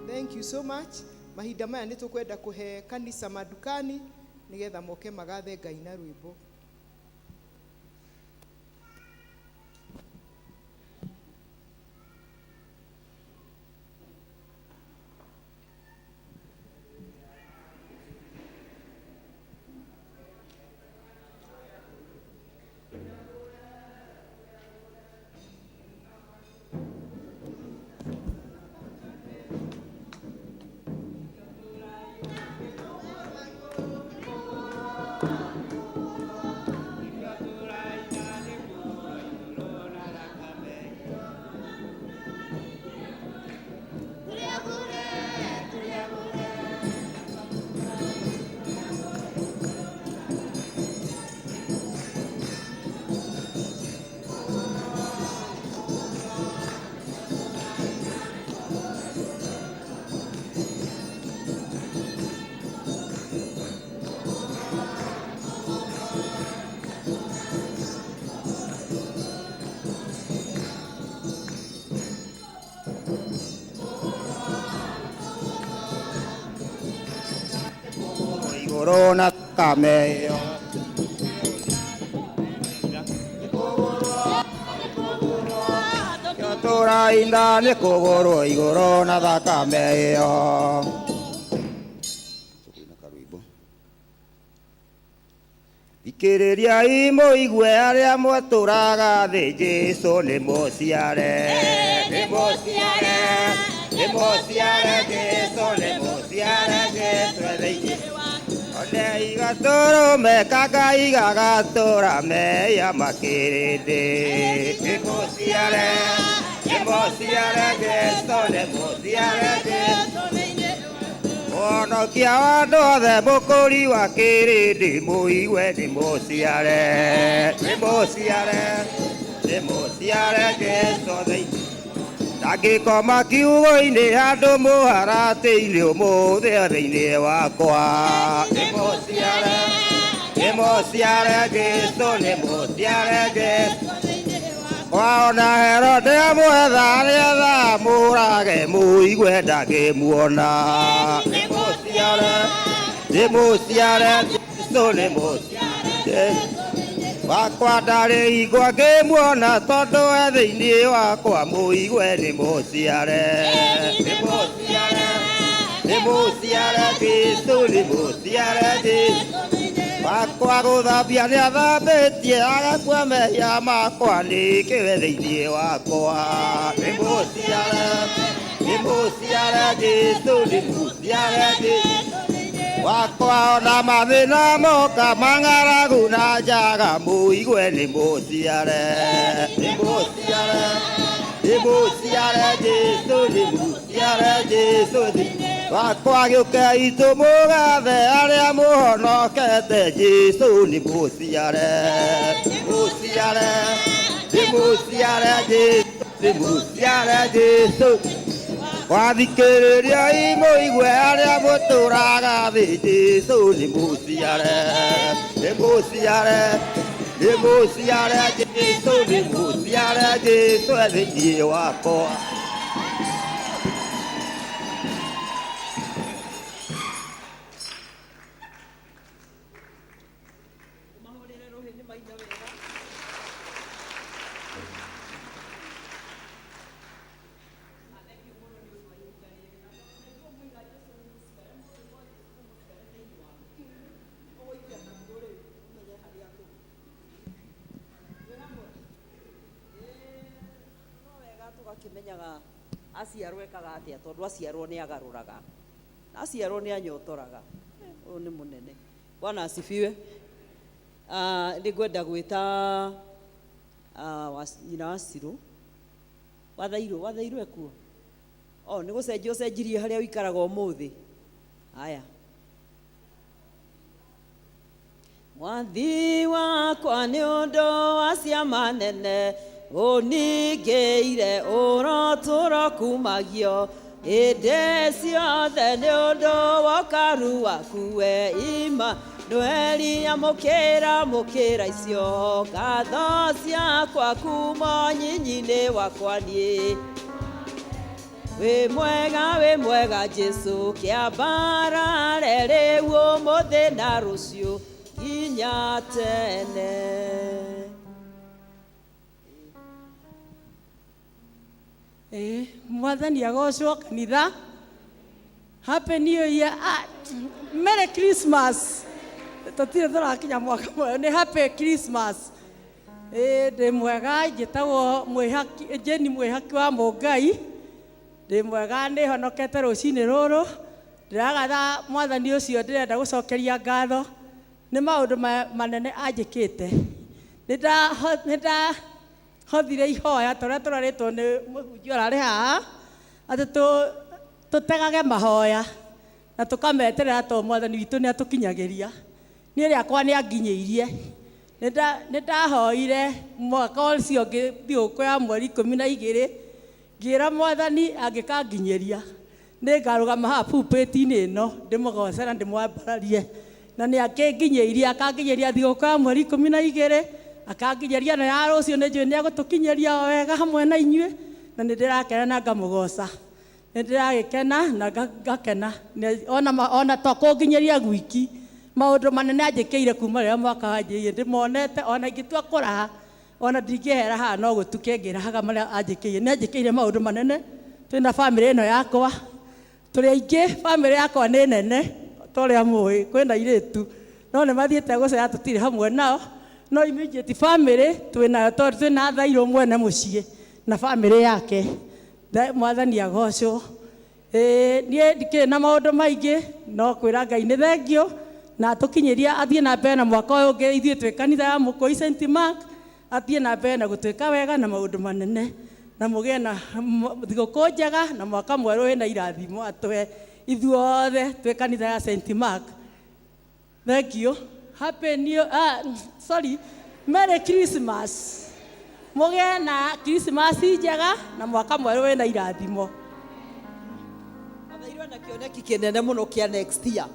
Thank you so much. Mahinda maya nĩ tũkwenda kũhe kanitha madukani nĩgetha moke magathe Ngai na rwĩmbo. Igũrũ na thakame ĩyo. Tũrainda nĩ kũgũrwo igũrũ na thakame ĩyo. Thikĩrĩriai mũigue arĩa mwatũraga thĩ, Jesũ nĩ mũciare, nĩ mũciare, nĩ mũciare, Jesũ nĩ mũciare, Jesũ e thĩinĩ. One igatũrũme kangai gagatũra meya makĩrĩndĩ. Nĩ mũciare, nĩ mũciare, Jesũ nĩ mũciare, Jesũ Mũhonokia wa andũ othe, mũkũri wa kĩrĩndĩ, mũigue nĩ mũciare, nĩ mũciare, nĩ mũciare, Jesũ thĩinĩ. Ndangĩkoma kiugo-inĩ andũ mũharatĩ-inĩ ũmũthĩ e thĩinĩ wakwa. Nĩ mũciare, nĩ mũciare, Jesũ nĩ mũciare, Jesũ. Waona Herode amwetha nĩetha mũrage mũigue ndangĩmuona. Nĩ mũciare, nĩ mũciare, Jesũ nĩ mũciare. Wakwa ndarĩ hingo angĩmuona tondũ e thĩinĩ wakwa mũigue nĩ mũciare. Nĩ mũciare, nĩ mũciare, Jesũ nĩ mũciare, Jesũ. Wakwa gũthambia nĩ athambĩtie agakua mehia makwa nĩkĩwe thĩinĩ wakwa. Nĩ mũciare, nĩ mũciare, Jesũ nĩ mũciare, Jesũ. Wakwa ona mathĩna moka mang'aragu na njaga mũigue nĩ mũciare, nĩ mũciare, nĩ mũciare, Jesũ nĩ mũciare, Jesũ wakwa gĩũkei tũmũgathe arĩa mũhonokete, Jesũ nĩ mũciare, nĩ mũciare, nĩ mũciare, Jesũ nĩ mũciare, Jesũ. Wathikĩrĩriai mũigue arĩa mũtũraga thĩ, Jesũ nĩ mũciare, nĩ mũciare, nĩ mũciare, Jesũ nĩ mũciare, Jesũ e thĩinĩ wakwa. Tũgakĩmenyaga aciarwo ekaga atĩa, tondũ aciarwo nĩ agarũraga na aciarwo nĩ anyotoraga. Ũyũ nĩ mũnene. Bwana asifiwe. Nĩ ngwenda gwĩta nyina wa Cirũ wathairwo, wathairwo ekuo. O nĩ gũcenjia ũcenjirie harĩa ũikaraga ũmũthĩ. Haya. Mwathi wakwa nĩ ũndũ wa ciama nene ũningĩire ũrotũro kumagio hĩndĩ ciothe nĩ ũndũ wa ũkaru waku we Imanueli, amũkĩra mũkĩra icio ngatho ciakwa kuma nyinyi-inĩ wakwa niĩ. Wĩ mwega, wĩ mwega Jesũ, kĩambarare rĩu ũmũthĩ na rũciũ nginya tene. Mwathani agocwo kanitha. Happy New Year. Merry Christmas. Tũtirĩ tũrakinya mwaka mwerũ, nĩ Happy Christmas. Ndĩ mwega, njĩtagwo Mwĩhaki, Jane Mwĩhaki wa Mũngai. Ndĩ mwega, nĩ honokete rũcinĩ rũrũ. Ndĩragatha mwathani ũcio, ndĩrenda gũcokeria ngatho nĩ maũndũ manene anjĩkĩte. Nĩ ndahothire ihoya ta ũrĩa tũrarĩtwo nĩ mũhunjia ũrarĩ haha, atĩ tũtegage mahoya na tũkameterera tondũ mwathani witũ nĩ atũkinyagĩria. Niĩ rĩakwa nĩ anginyĩirie. Nĩ ndahoire mwaka ũcio ũngĩ thigũkũ ya mweri ikũmi na igĩrĩ, ngĩĩra mwathani angĩkanginyĩria nĩ ngarũgama haha pulpit-inĩ ĩno ndĩmũgoce na ndĩmwambararie. Na nĩ akĩnginyĩirie, akanginyĩria thigũkũ ya mweri ikũmi na igĩrĩ, akanginyĩria na ya rũciũ nĩ njũĩ nĩ egũtũkinyĩria o wega hamwe na inyuĩ, na nĩ ndĩrakena na ngamũgoca. Nĩ ndĩragĩkena na ngakena. Ona to kũnginyĩria gwiki, Maũndũ manene anjĩkĩire kuma rĩrĩa mwaka wanjĩrĩirie ndĩmonete, ona ingĩtua kũraha ona ndingĩhera haha no gũtuke ngĩrahaga marĩa anjĩkĩire. Nĩ anjĩkĩire maũndũ manene twĩna bamĩrĩ ĩno yakwa, tũrĩ aingĩ, bamĩrĩ yakwa nĩ nene ta ũrĩa mũĩ, kwĩna airĩtu no nĩ mathiĩte gũcera tũtirĩ hamwe nao, no immediate family twĩnayo tondũ twĩna Thairũ mwene mũciĩ na bamĩrĩ yake. Mwathani agocwo. Ĩĩ niĩ ndikĩrĩ na maũndũ maingĩ no kwĩra Ngai nĩ thengio na atũkinyĩria athiĩ na mbere na mwaka ũyũ ũngĩ ithuĩ twĩ kanitha ya Mũkũi St Mark, athiĩ na mbere na gũtwĩka wega na maũndũ manene na mũgĩe na thigũkũ njega na mwaka mwerũ wĩna irathimo atũhe ithuothe twĩ kanitha ya St Mark. Thank you. Happy New, sorry, Merry Christmas. Mũgĩe na Christmas njega na mwaka mwerũ wĩna irathimo. Athairwo na kĩoneki kĩnene mũno kĩa next year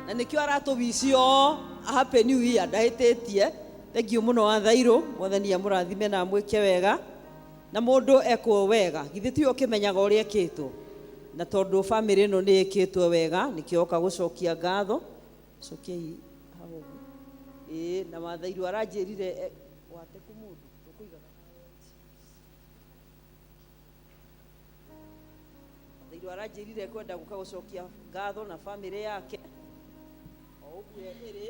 na nĩkĩo aratũwicio happy new year ndahĩtĩtie. Thank you mũno Wathairũ, mwathani amũrathime na amwĩke wega na mũndũ ekwo wega githĩ tiwe ũkĩmenyaga ũrĩa ekĩtwo, na tondũ bamĩrĩ ĩno nĩ ĩkĩtwo wega nĩkĩo oka gũcokia ngatho. Cokiai hau ũguo. Ĩĩ na Wathairũ aranjĩrire wate kũ mũndũ tũkũigaga. Wathairũ aranjĩrire kwenda gũka gũcokia ngatho na bamĩrĩ yake o ũguo ĩrĩ,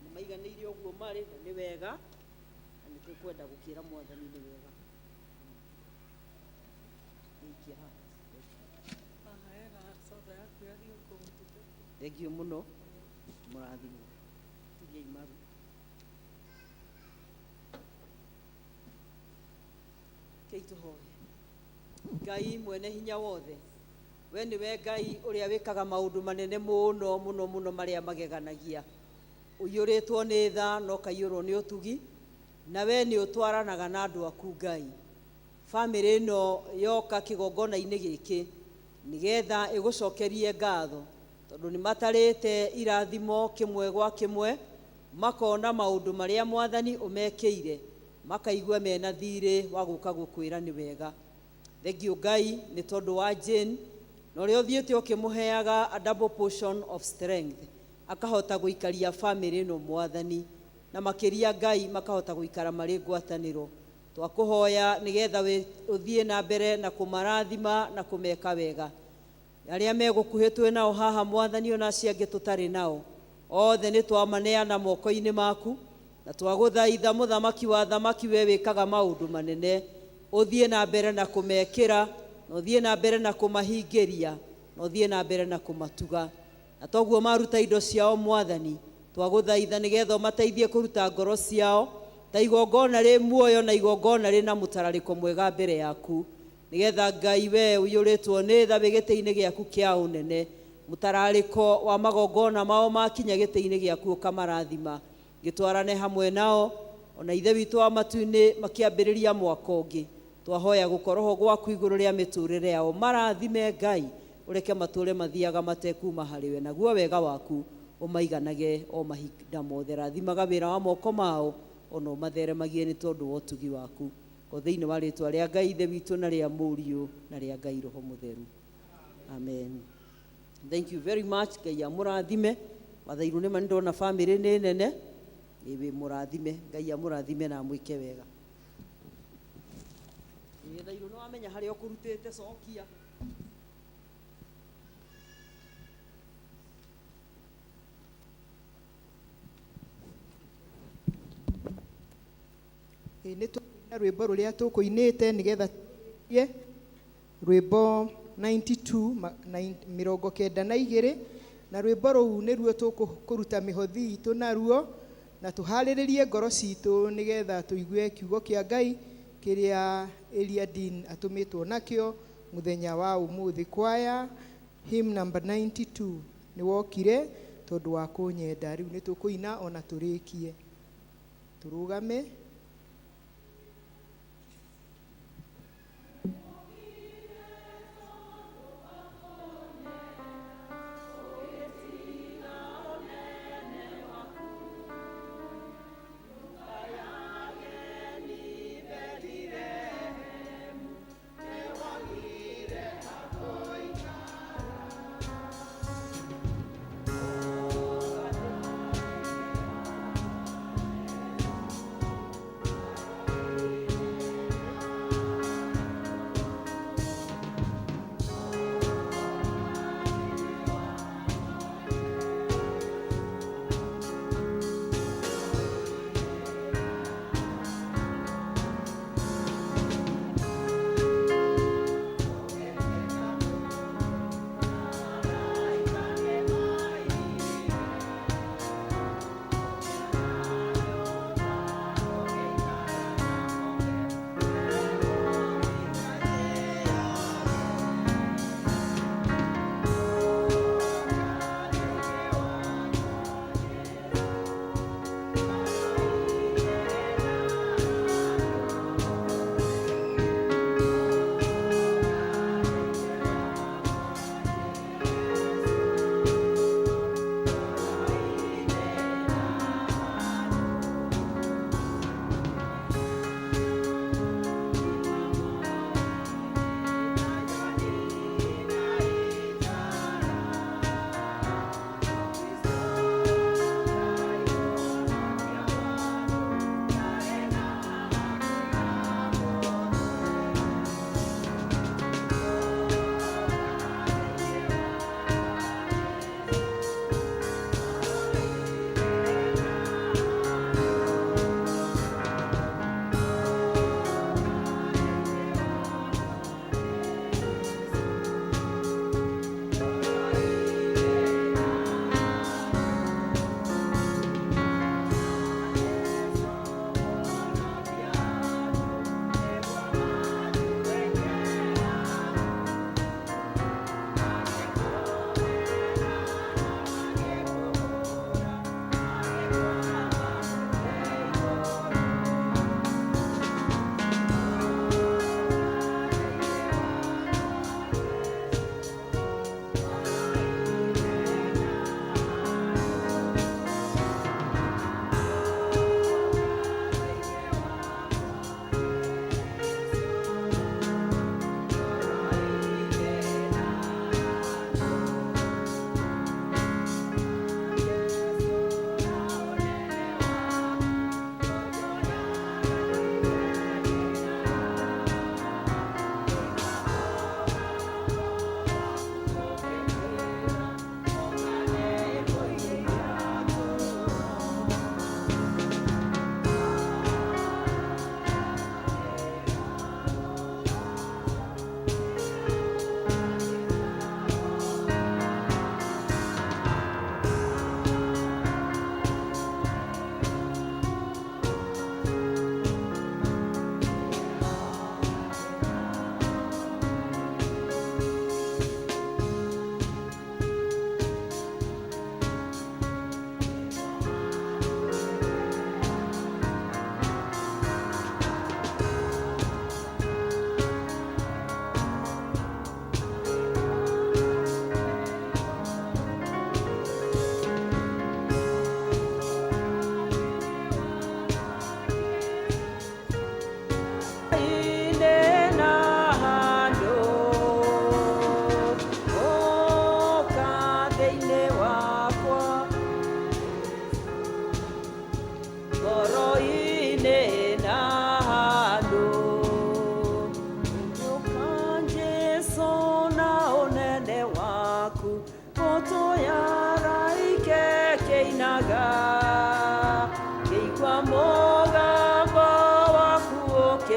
nĩ maiganĩire ũguo marĩ na nĩ wega, na nĩ tũkwenda gũkĩra mwathani nĩ wega. Ikia haha. Thengiũ mũno, mũrathimwo. Turiai maru. Kei tũhoe. Ngai mwene hinya wothe, we nĩwe Ngai ũrĩa wĩkaga maũndũ manene mũno mũno mũno marĩa mageganagia. Ũiyũrĩtwo nĩ tha na ũkaiyũrwo nĩ ũtugi, na we nĩ ũtwaranaga na andũ aku Ngai. Bamĩrĩ ĩno yoka kĩgongona-inĩ gĩkĩ nĩgetha ĩgũcokerie ngatho, tondũ nĩ matarĩte irathimo kĩmwe gwa kĩmwe, makona maũndũ marĩa mwathani ũmekĩire, makaigua mena thirĩ wa gũka gũkwĩra nĩ wega. Thengiũ Ngai nĩ tondũ wa Jane na ũrĩa ũthiĩte ũkĩmũheaga a double portion of strength, akahota gũikaria bamĩrĩ ĩno mwathani, na makĩria Ngai makahota gũikara marĩ ngwatanĩro. Twakũhoya nĩgetha ũthiĩ na mbere na kũmarathima na kũmeka wega. Arĩa megũkuhĩ twĩ nao haha mwathani ona acio angĩ tũtarĩ nao, othe nĩ twamaneana moko-inĩ maku, na twagũthaitha mũthamaki wa thamaki we wĩkaga maũndũ manene, ũthiĩ na mbere na kũmekĩra, na ũthiĩ na mbere na kũmahingĩria, na ũthiĩ na mbere na kũmatuga. Na toguo maruta indo ciao mwathani, twagũthaitha nĩgetha ũmateithie kũruta ngoro ciao ta igongona rĩ muoyo na igongona rĩna mũtararĩko mwega mbere yaku, nĩgetha Ngai we ũiyũrĩtwo nĩ tha wĩ gĩtĩ-inĩ gĩaku kĩa ũnene, mũtararĩko wa magongona mao makinya gĩtĩ-inĩ gĩaku ũkamarathima, gĩtwarane hamwe nao ona Ithe witũ wa matu-inĩ makĩambĩrĩria mwaka ũngĩ. Twahoya gũkorwo gwaku igũrũ rĩa mĩtũrĩre yao, marathime Ngai, ũreke matũre mathiaga matekuma harĩwe, naguo wega waku ũmaiganage o mahinda mothe. Rathimaga wĩra wa moko mao ona ũmatheremagie nĩ tondũ wa ũtugi waku, o thĩinĩ wa rĩtwa rĩa Ngai Ithe witũ na rĩa Mũriũ na rĩa Ngai Roho Mũtheru, amen. Thank you very much. Ngai amũrathime. Wathairũ nĩ ma nĩndona bamĩrĩ nĩ nene, ĩĩ mũrathime, Ngai amũrathime na amwĩke wega. Ĩĩ Thairũ nĩ wamenya harĩa ũkũrutĩte, cokia. Ĩĩ nĩ tũkũina rwĩmbo rũrĩa tũkũinĩte nĩgetha tũrĩkie, rwĩmbo 92 92, na rwĩmbo rũu nĩruo tũkũruta mĩhothi itũ naruo, na tũharĩrĩrie ngoro citũ nĩgetha tũigue kiugo kĩa Ngai kĩrĩa Elia Dean atũmĩtwo nakĩo mũthenya wa ũmũthĩ. Kwaya hymn number 92, nĩ wokire tondũ wa kũnyenda. Rĩu nĩ tũkũina ona tũrĩkie, tũrũgame.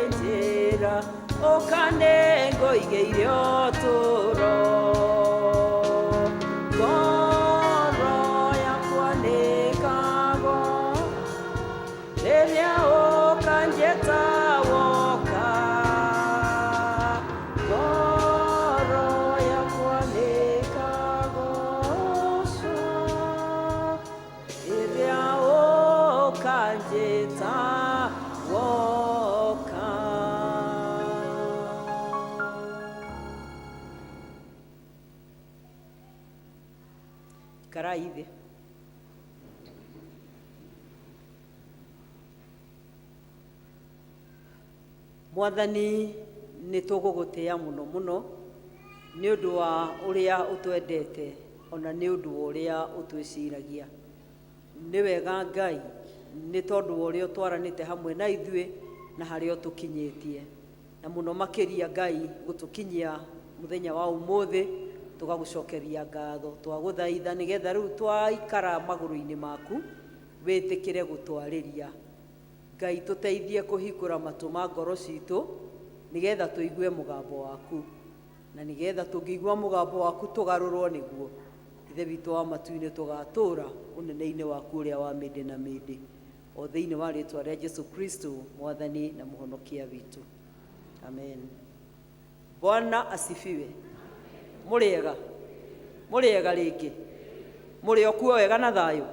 Ũkĩnjĩra ũka nĩngũigĩire ũtũũro. Ngoro yakwa nĩkago rĩrĩa ũkanjĩta woka. Ngoro yakwa nĩkagoca rĩrĩa ũkanjĩta woka. Ikarai thĩ. Mwathani, nĩ tũgũgũtĩa mũno mũno nĩ ũndũ wa ũrĩa ũtwendete ona nĩ ũndũ wa ũrĩa ũtwĩciragia. Nĩ wega Ngai, nĩ tondũ wa ũrĩa ũtwaranĩte hamwe na ithuĩ na harĩa ũtũkinyĩtie. Na mũno makĩria Ngai gũtũkinyia mũthenya wa ũmũthĩ, tũgagũcokeria ngatho. Twagũthaitha nĩgetha rĩu twaikara magũrũ-inĩ maku, wĩtĩkĩre gũtwarĩria. Ngai tũteithie kũhingũra matũ ma ngoro citũ nĩgetha tũigue mũgambo waku. Na nĩgetha tũngĩigua mũgambo waku tũgarũrwo nĩguo. Ithe witũ wa matu-inĩ tũgatũũra ũnene-inĩ waku ũrĩa wa mĩndĩ na mĩndĩ. O thĩinĩ wa rĩtwa rĩa Jesu Kristo, Mwathani na Mũhonokia witũ. Amen. Bwana asifiwe. Mũrĩega? Mũrĩega rĩngĩ? Mũrĩ o kuo wega na thayũ?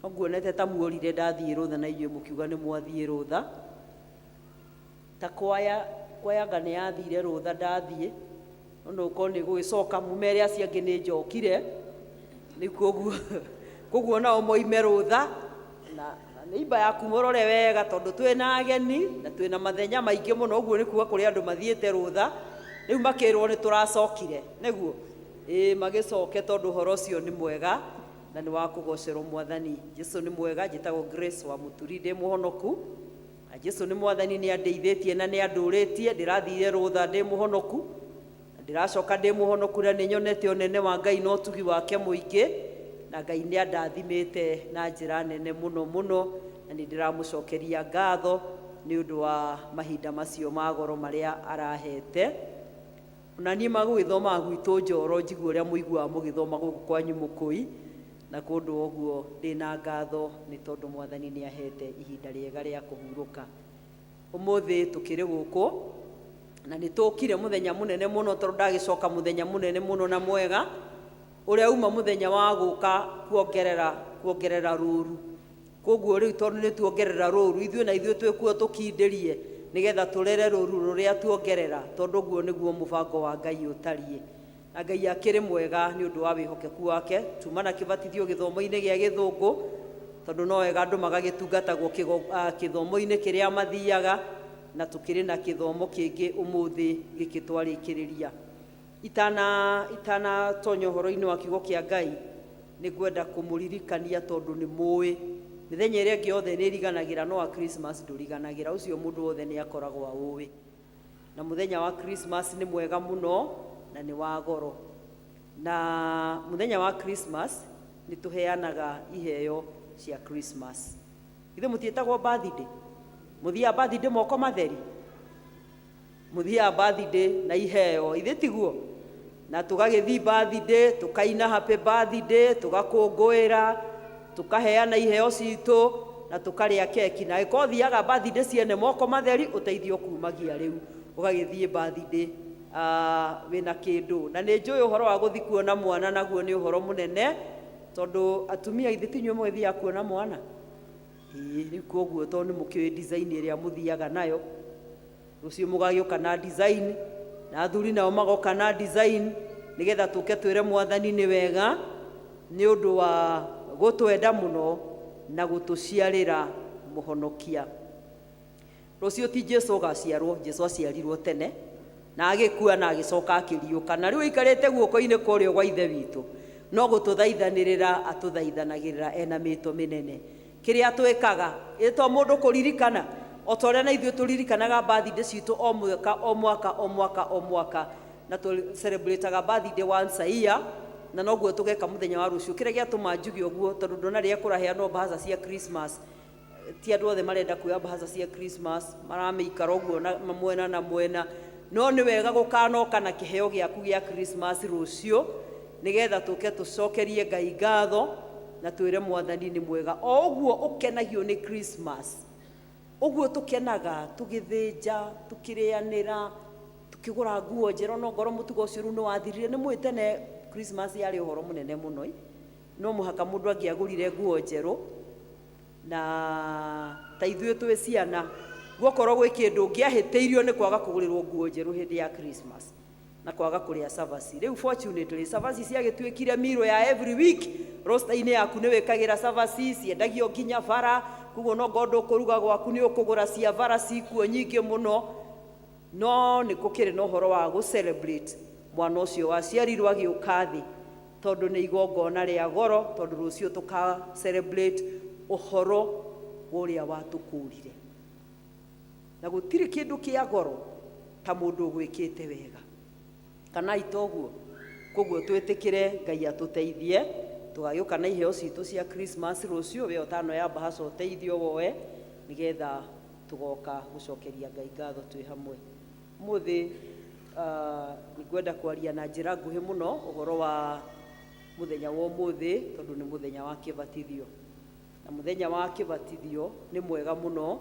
No nguonete ta muorire ndathiĩ rũtha na inyuĩ mũkiuga nĩ mwathiĩ rũtha. Ta kwaya, kwaya anga nĩ yathire rũtha ndathiĩ, no no ũkorwo nĩ gũgĩcoka mumere acio angĩ nĩ njokire, rĩu koguo koguo nao moime rũtha, na nĩimba yaku mũrore wega tondũ twĩna ageni na twĩna mathenya maingĩ mũno, ũguo nĩ kuga kũrĩ andũ mathiĩte rũtha, rĩu makĩrwo nĩ tũracokire, nĩguo? Ĩĩ magĩcoke tondũ ũhoro ũcio nĩ mwega na nĩ wa kũgocerwo Mwathani. Jesu nĩ mwega. Njĩtagwo Grace wa Mũturi, ndĩ mũhonoku. Na Jesu nĩ Mwathani, nĩ andeithĩtie na nĩ andũrĩtie. Ndĩrathire rũtha ndĩ mũhonoku, na ndĩracoka ndĩ mũhonoku, na nĩ nyonete ũnene wa Ngai na ũtugi wake mũingĩ, na Ngai nĩ andathimĩte na njĩra nene mũno mũno, na nĩ ndĩramũcokeria ngatho nĩ ũndũ wa mahinda macio ma goro marĩa arahete. Ona niĩ magũgĩthomaga gwitũ Njoro, njigue ũrĩa mũiguaga mũgĩthoma gũkũ kwanyu Mũkũi, na kũndũ ũguo ndĩna ngatho nĩ tondũ Mwathani nĩ ahete ihinda rĩega rĩa kũhurũka. Ũmũthĩ tũkĩrĩ gũkũ na nĩ tũkire mũthenya mũnene mũno tondũ ndagĩcoka mũthenya mũnene mũno na mwega ũrĩa uma mũthenya wa gũka kuongerera kuongerera rũru. Koguo rĩu tondũ nĩ tuongerera rũru, ithuĩ na ithuĩ twĩkuo tũkindĩrie nĩgetha tũrere rũru rũrĩa tuongerera, tondũ ũguo nĩguo mũbango wa Ngai ũtariĩ. Na Ngai akĩrĩ mwega nĩ ũndũ wa wĩhokeku wake. Tuma na kĩbatithio gĩthomo-inĩ gĩa gĩthũngũ, tondũ no wega andũ magagĩtungatagwo kĩthomo-inĩ kĩrĩa mathiaga, na tũkĩrĩ na kĩthomo kĩngĩ ũmũthĩ gĩkĩ twarĩkĩrĩria. Itanatonya ũhoro-inĩ wa kiugo kĩa Ngai, nĩ ngwenda kũmũririkania tondũ nĩ mũĩ mĩthenya ĩrĩa ĩngĩ yothe nĩ ĩriganagĩra, no wa Christmas ndũriganagĩra. Ũcio mũndũ wothe nĩ akoragwo aũĩ. Na mũthenya wa Christmas nĩ mwega mũno na nĩ wa goro. Na mũthenya wa Christmas nĩ tũheanaga iheo cia Christmas. Ithuĩ mũtiĩtagwo birthday? Mũthiaga birthday moko matheri? Mũthiaga birthday na iheo, ithe tiguo? Na tũgagĩthiĩ birthday, tũkaina happy birthday, tũgakũngũĩra, tũkaheana iheo citũ, na tũkarĩa keki. Na angĩkorwo ũthiaga birthday ciene moko matheri, ũteithio kumagia rĩu, ũgagĩthiĩ birthday wĩna kĩndũ. Na nĩ njũĩ ũhoro wa gũthiĩ kuona mwana naguo nĩ ũhoro mũnene, tondũ atumia ithe ti inyuĩ mũgĩthiaga kuona mwana? Ĩĩ, rĩu koguo tondũ nĩ mũkĩũĩ design ĩrĩa mũthiaga nayo, rũciũ mũgagĩũka na design, na athuri nao magoka na design, nĩgetha tũke twĩre Mwathani nĩ wega nĩ ũndũ wa gũtwenda mũno na gũtũciarĩra mũhonokia. Rũciũ ti Jesu ũgaciarwo, Jesu aciarirwo tene na agĩkua na agĩcoka akĩriũka, na rĩu aikarĩte guoko-inĩ kwa ũrĩo gwa Ithe witũ, no gũtũthaithanĩrĩra atũthaithanagĩrĩra ena mĩto mĩnene. Kĩrĩa twĩkaga, ĩ to mũndũ kũririkana, o ta ũrĩa na ithuĩ tũririkanaga birthday citũ o mwaka o mwaka o mwaka o mwaka, na tũ celebrate-aga birthday once a year, na noguo tũgeka mũthenya wa rũciũ. Kĩrĩa gĩatũma njuge ũguo, tondũ ndona rĩrĩa kũraheanwo mbahaca cia Christmas, Ti andũ othe marenda kuoya mbahaca cia Christmas, maramĩikara ũguo na mwena na mwena. No nĩ wega gũkanoka na kĩheo gĩaku gĩa Christmas rũciũ, nĩgetha tũke tũcokerie Ngai ngatho na twĩre Mwathani nĩ mwega. O ũguo ũkenagio nĩ Christmas, ũguo tũkenaga tũgĩthĩnja, tũkĩrĩanĩra, tũkĩgũra nguo njerũ, no ngorwo mũtugo ũcio rĩu nĩ wathirire. Nĩ mũĩ tene Christmas yarĩ ũhoro mũnene mũno, no mũhaka mũndũ angĩagũrire nguo njerũ. Na ta ithuĩ twĩ ciana, guokorwo gwĩ kĩndũ ũngĩahĩtĩirio nĩ kwaga kũgũrĩrwo nguo njerũ hĩndĩ ya Christmas na kwaga kũrĩa cabaci. Rĩu fortunately cabaci ciagĩtuĩkire meal ya every week. Roster-inĩ yaku nĩ wĩkagĩra cabaci, ciendagio nginya bara, koguo no ngorwo ndũkũruga gwaku nĩ ũkũgũra cia bara cikuo nyingĩ mũno. No nĩ gũkĩrĩ na ũhoro wa gũ celebrate mwana ũcio waciarirwo agĩũka thĩ, tondũ nĩ igongona rĩa goro, tondũ rũciũ tũka celebrate ũhoro wa ũrĩa watũkũrire. Na gũtirĩ kĩndũ kĩa goro ta mũndũ ũgwĩkĩte wega. Kana itoguo? Koguo twĩtĩkĩre Ngai atũteithie, tũgagĩũka na iheo citũ cia Christmas rũciũ, we ũtanoya mbahaca ũteithio woe, nĩgetha tũgoka gũcokeria Ngai ngatho twĩ hamwe. Ũmũthĩ nĩngwenda kwaria na njĩra nguhĩ mũno ũhoro wa mũthenya wa ũmũthĩ, tondũ nĩ mũthenya wa kĩbatithio. Na mũthenya wa kĩbatithio nĩ mwega mũno,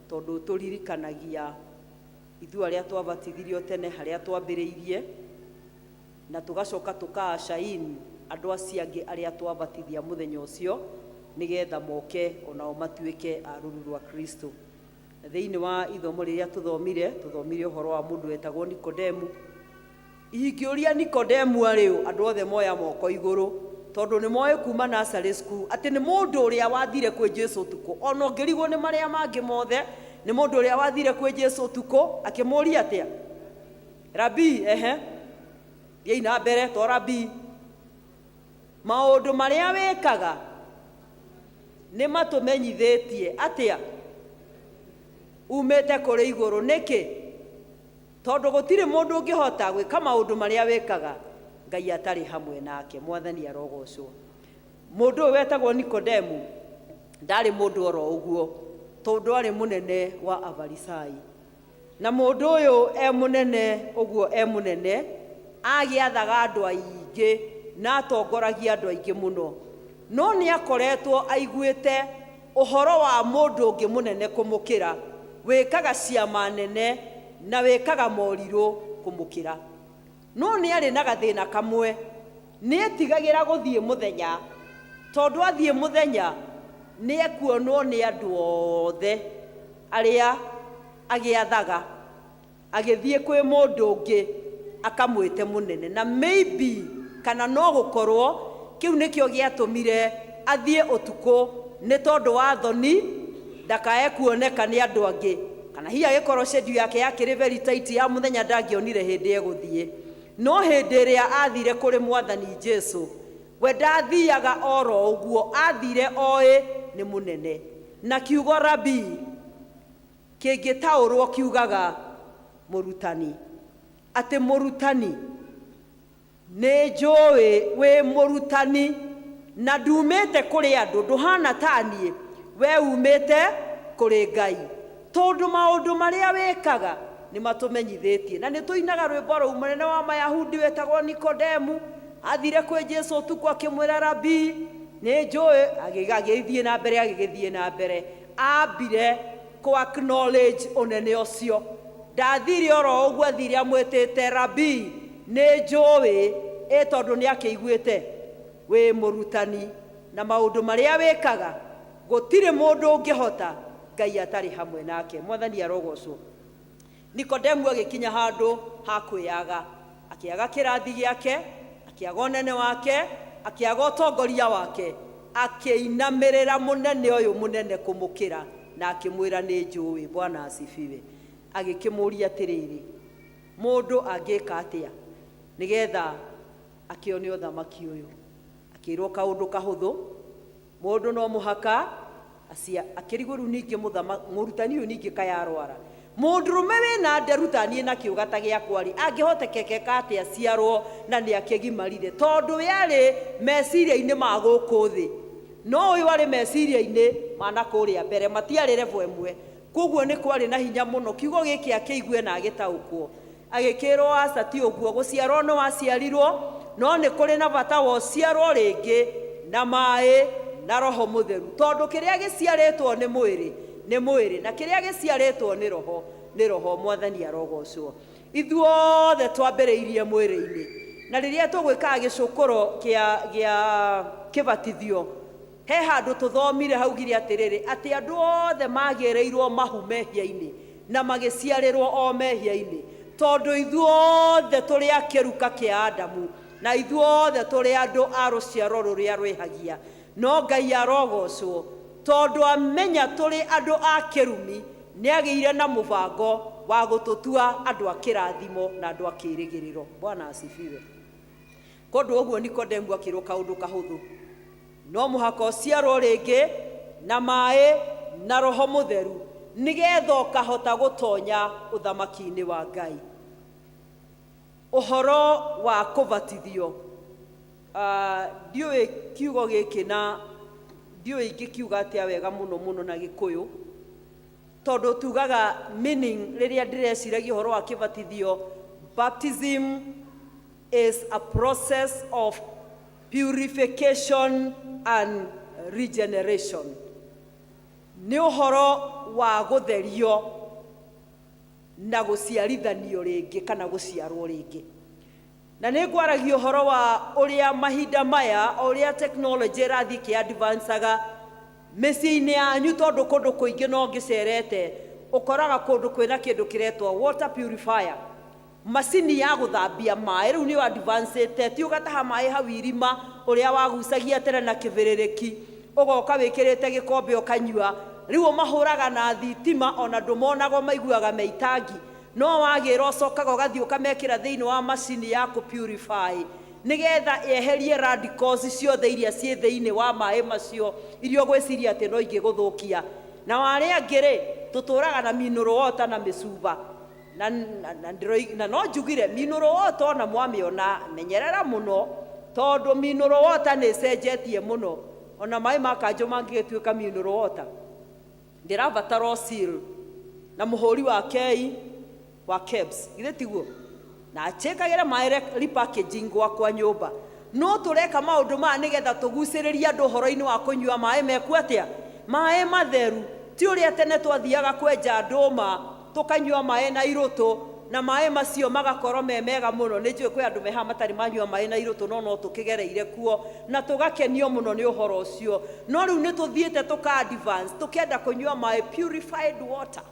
tondũ ũtũririkanagia ithuĩ arĩa twabatithirio tene harĩa twambĩrĩirie, na tũgacoka tũka-usher in andũ acio angĩ arĩa twabatithia mũthenya ũcio, nĩgetha moke onao matuĩke a rũru rwa Kristo. Na thĩinĩ wa ithomo rĩrĩa tũthomire, tũthomire ũhoro wa mũndũ wetagwo Nikodemu. Ingĩũria Nikodemu arĩ ũ, andũ othe moya moko igũrũ, tondũ nĩ moĩ kuma nursery school atĩ nĩ mũndũ ũrĩa wathire kwĩ Jesu ũtukũ. Ona ũngĩrigwo nĩ marĩa mangĩ mothe, nĩ mũndũ ũrĩa wathire kwĩ Jesu ũtukũ, akĩmũũria atĩa? Rabii, ehe, thiĩi na mbere, to rabii. Maũndũ marĩa wĩkaga nĩ matũmenyithĩtie atĩa umĩte kũrĩ igũrũ. Nĩkĩ? Tondũ gũtirĩ mũndũ ũngĩhota gwĩka maũndũ marĩa wĩkaga Ngai atarĩ hamwe nake. Mwathani arogocwo. Mũndũ ũyũ wetagwo Nikodemu ndarĩ mũndũ oro ũguo, tondũ arĩ mũnene wa Afarisai. Na mũndũ ũyũ e mũnene ũguo e mũnene, agĩathaga andũ aingĩ na atongoragia andũ aingĩ mũno. No nĩ akoretwo aiguĩte ũhoro wa mũndũ ũngĩ mũnene kũmũkĩra, wĩkaga ciama nene na wĩkaga morirũ kũmũkĩra. No nĩ arĩ na gathĩna kamwe, nĩ etigagĩra gũthiĩ mũthenya, tondũ athiĩ mũthenya nĩ ekuonwo nĩ andũ othe arĩa agĩathaga, agĩthiĩ kwĩ mũndũ ũngĩ akamwĩte mũnene. Na maybe kana no gũkorwo kĩu nĩkĩo gĩatũmire athiĩ ũtukũ, nĩ tondũ wa thoni ndakae kuoneka nĩ andũ angĩ, kana hihi agĩkorwo schedule yake yakĩrĩ very tight ya mũthenya ndangĩonire hĩndĩ egũthiĩ. No hĩndĩ ĩrĩa athire kũrĩ Mwathani Jesu, we ndathiaga oro ũguo, athire oĩ nĩ mũnene. Na kiugo rabii kĩngĩtaũrwo kiugaga mũrutani, atĩ mũrutani, nĩ njũĩ wĩ mũrutani na ndumĩte kũrĩ andũ, ndũhana ta niĩ, we umĩte kũrĩ Ngai, tondũ maũndũ marĩa wĩkaga nĩ matũmenyithĩtie. Na nĩ tũinaga rwĩmbo rũu, mũnene wa Mayahudi wetagwo Nikodemu athire kwĩ Jesu ũtukũ akĩmwĩra, rabii, nĩ njũĩ. Agĩthiĩ na mbere, agĩgĩthiĩ na mbere, ambire kũ acknowledge ũnene ũcio. Ndathire oro ũguo, athire amwĩtĩte rabii, nĩ njũĩ, ĩ tondũ nĩ akĩiguĩte wĩ mũrutani na maũndũ marĩa wĩkaga gũtirĩ mũndũ ũngĩhota Ngai atarĩ hamwe nake. Mwathani arogocwo. Nikodemu agĩkinya handũ ha kwĩyaga, akĩaga kĩrathi gĩake, akĩaga ũnene wake, akĩaga ũtongoria wake, akĩinamĩrĩra mũnene ũyũ mũnene kũmũkĩra, na akĩmwĩra nĩ njũĩ. Bwana asifiwe. Agĩkĩmũria atĩrĩrĩ, mũndũ angĩka atĩa nĩgetha akĩone ũthamaki ũyũ? Akĩrwo kaũndũ kahũthũ, mũndũ no mũhaka acia akĩrigwo rĩu ningĩ mũrutani ũyũ ningĩ kayarwara. Mũndũrũme wĩna nderu ta niĩ na kĩũga ta gĩakwa rĩ, angĩhotekeka atĩa aciarwo na nĩ akĩgimarire? Tondũ we arĩ meciria-inĩ ma gũkũ thĩ, no ũyũ arĩ meciria-inĩ ma na kũrĩa mbere, matiarĩ level ĩmwe. Koguo nĩ kwarĩ na hinya mũno kiugo gĩkĩ akĩigue na agĩtaũkwo. Agĩkĩrwo aca ti ũguo, gũciarwo nĩ waciarirwo, no nĩ kũrĩ na bata wa ũciarwo rĩngĩ na maĩ na Roho Mũtheru, tondũ kĩrĩa gĩciarĩtwo nĩ mwĩrĩ nĩ mwĩrĩ, na kĩrĩa gĩciarĩtwo nĩ roho nĩ roho. Mwathani arogocwo. Ithuothe twambĩrĩirie mwĩrĩ-inĩ, na rĩrĩa tũgwĩkaga gĩcũkũro kĩa gĩa kĩbatithio, he handũ tũthomire haugire atĩrĩrĩ, atĩ andũ othe magĩrĩirwo mahu mehia-inĩ na magĩciarĩrwo o mehia-inĩ, tondũ ithuothe tũrĩ a kĩruka kĩa Adamu, na ithuothe tũrĩ andũ a rũciaro rũrĩa rwĩhagia. No Ngai arogocwo, tondũ amenya tũrĩ andũ a kĩrumi, nĩ agĩire na mũbango wa gũtũtua andũ a kĩrathimo na andũ a kĩĩrĩgĩrĩro. Bwana asifiwe. Kondũ ũguo Nikodemu akĩrwo kaũndũ kahũthũ, no mũhaka ũciarwo rĩngĩ na maĩ na Roho Mũtheru, nĩgetha ũkahota gũtonya ũthamaki-inĩ wa Ngai. Ũhoro wa kũbatithio, ndiũĩ kiugo gĩkĩ na ndiũĩ ingĩkiuga atĩa wega mũno mũno na Gĩkũyũ, tondũ tugaga meaning rĩrĩa ndĩreciragia ũhoro wa kĩbatithio, baptism is a process of purification and regeneration. Nĩ ũhoro wa gũtherio na gũciarithanio rĩngĩ kana gũciarwo rĩngĩ. Na nĩ ngwaragia ũhoro wa ũrĩa mahinda maya, o ũrĩa technology ĩrathiĩ ĩkĩ-advancaga mĩciĩ-inĩ yanyu, tondũ kũndũ kũingĩ no ngĩcerete ũkoraga kũndũ kwĩna kĩndũ kĩretwo water purifier, macini ya gũthambia maĩ. Rĩu nĩyo advancĩte, ti ũgataha maĩ hau irima ũrĩa wagucagia tene na kĩbĩrĩrĩki, ũgoka wĩkĩrĩte gĩkombe ũkanyua. Rĩu ũmahũraga na thitima, ona ndũmonaga, maiguaga me itangi, no wagĩra ũcokaga ũgathiĩ ũkamekĩra thĩinĩ wa macini ya kũ purify, nĩgetha yeherie radicals ciothe iria ciĩ thĩinĩ wa maĩ macio, iria ũgwĩciria atĩ no ingĩgũthũkia. Na arĩa angĩ rĩ, tũtũraga na mineral water na mĩcuba na, na, na, ndĩroi- na no njugire mineral water ona mwamĩona, menyerera mũno, tondũ mineral water nĩ ĩcenjetie mũno. Ona maĩ ma kanjũ mangĩgĩtuĩka mineral water, ndĩrabatara o seal na mũhũri wa kei wa KEBS, githĩ tiguo? Na njĩkagĩre maĩ repackaging gwakwa nyũmba. No tũreka maũndũ maya nĩgetha tũgucĩrĩrie andũ ũhoro-inĩ wa kũnyua maĩ meku atĩa, maĩ matheru, ti ũrĩa tene twathiaga kwenja ndũma tũkanyua maĩ na irũtũ, na maĩ macio magakorwo me mega mũno. Nĩ njũĩ kwĩ andũ me haha matarĩ manyua maĩ na irũtũ, no no tũkĩgereire kuo na tũgakenio mũno nĩ ũhoro ũcio. No rĩu nĩ tũthiĩte tũka advance, tũkenda kũnyua maĩ purified water,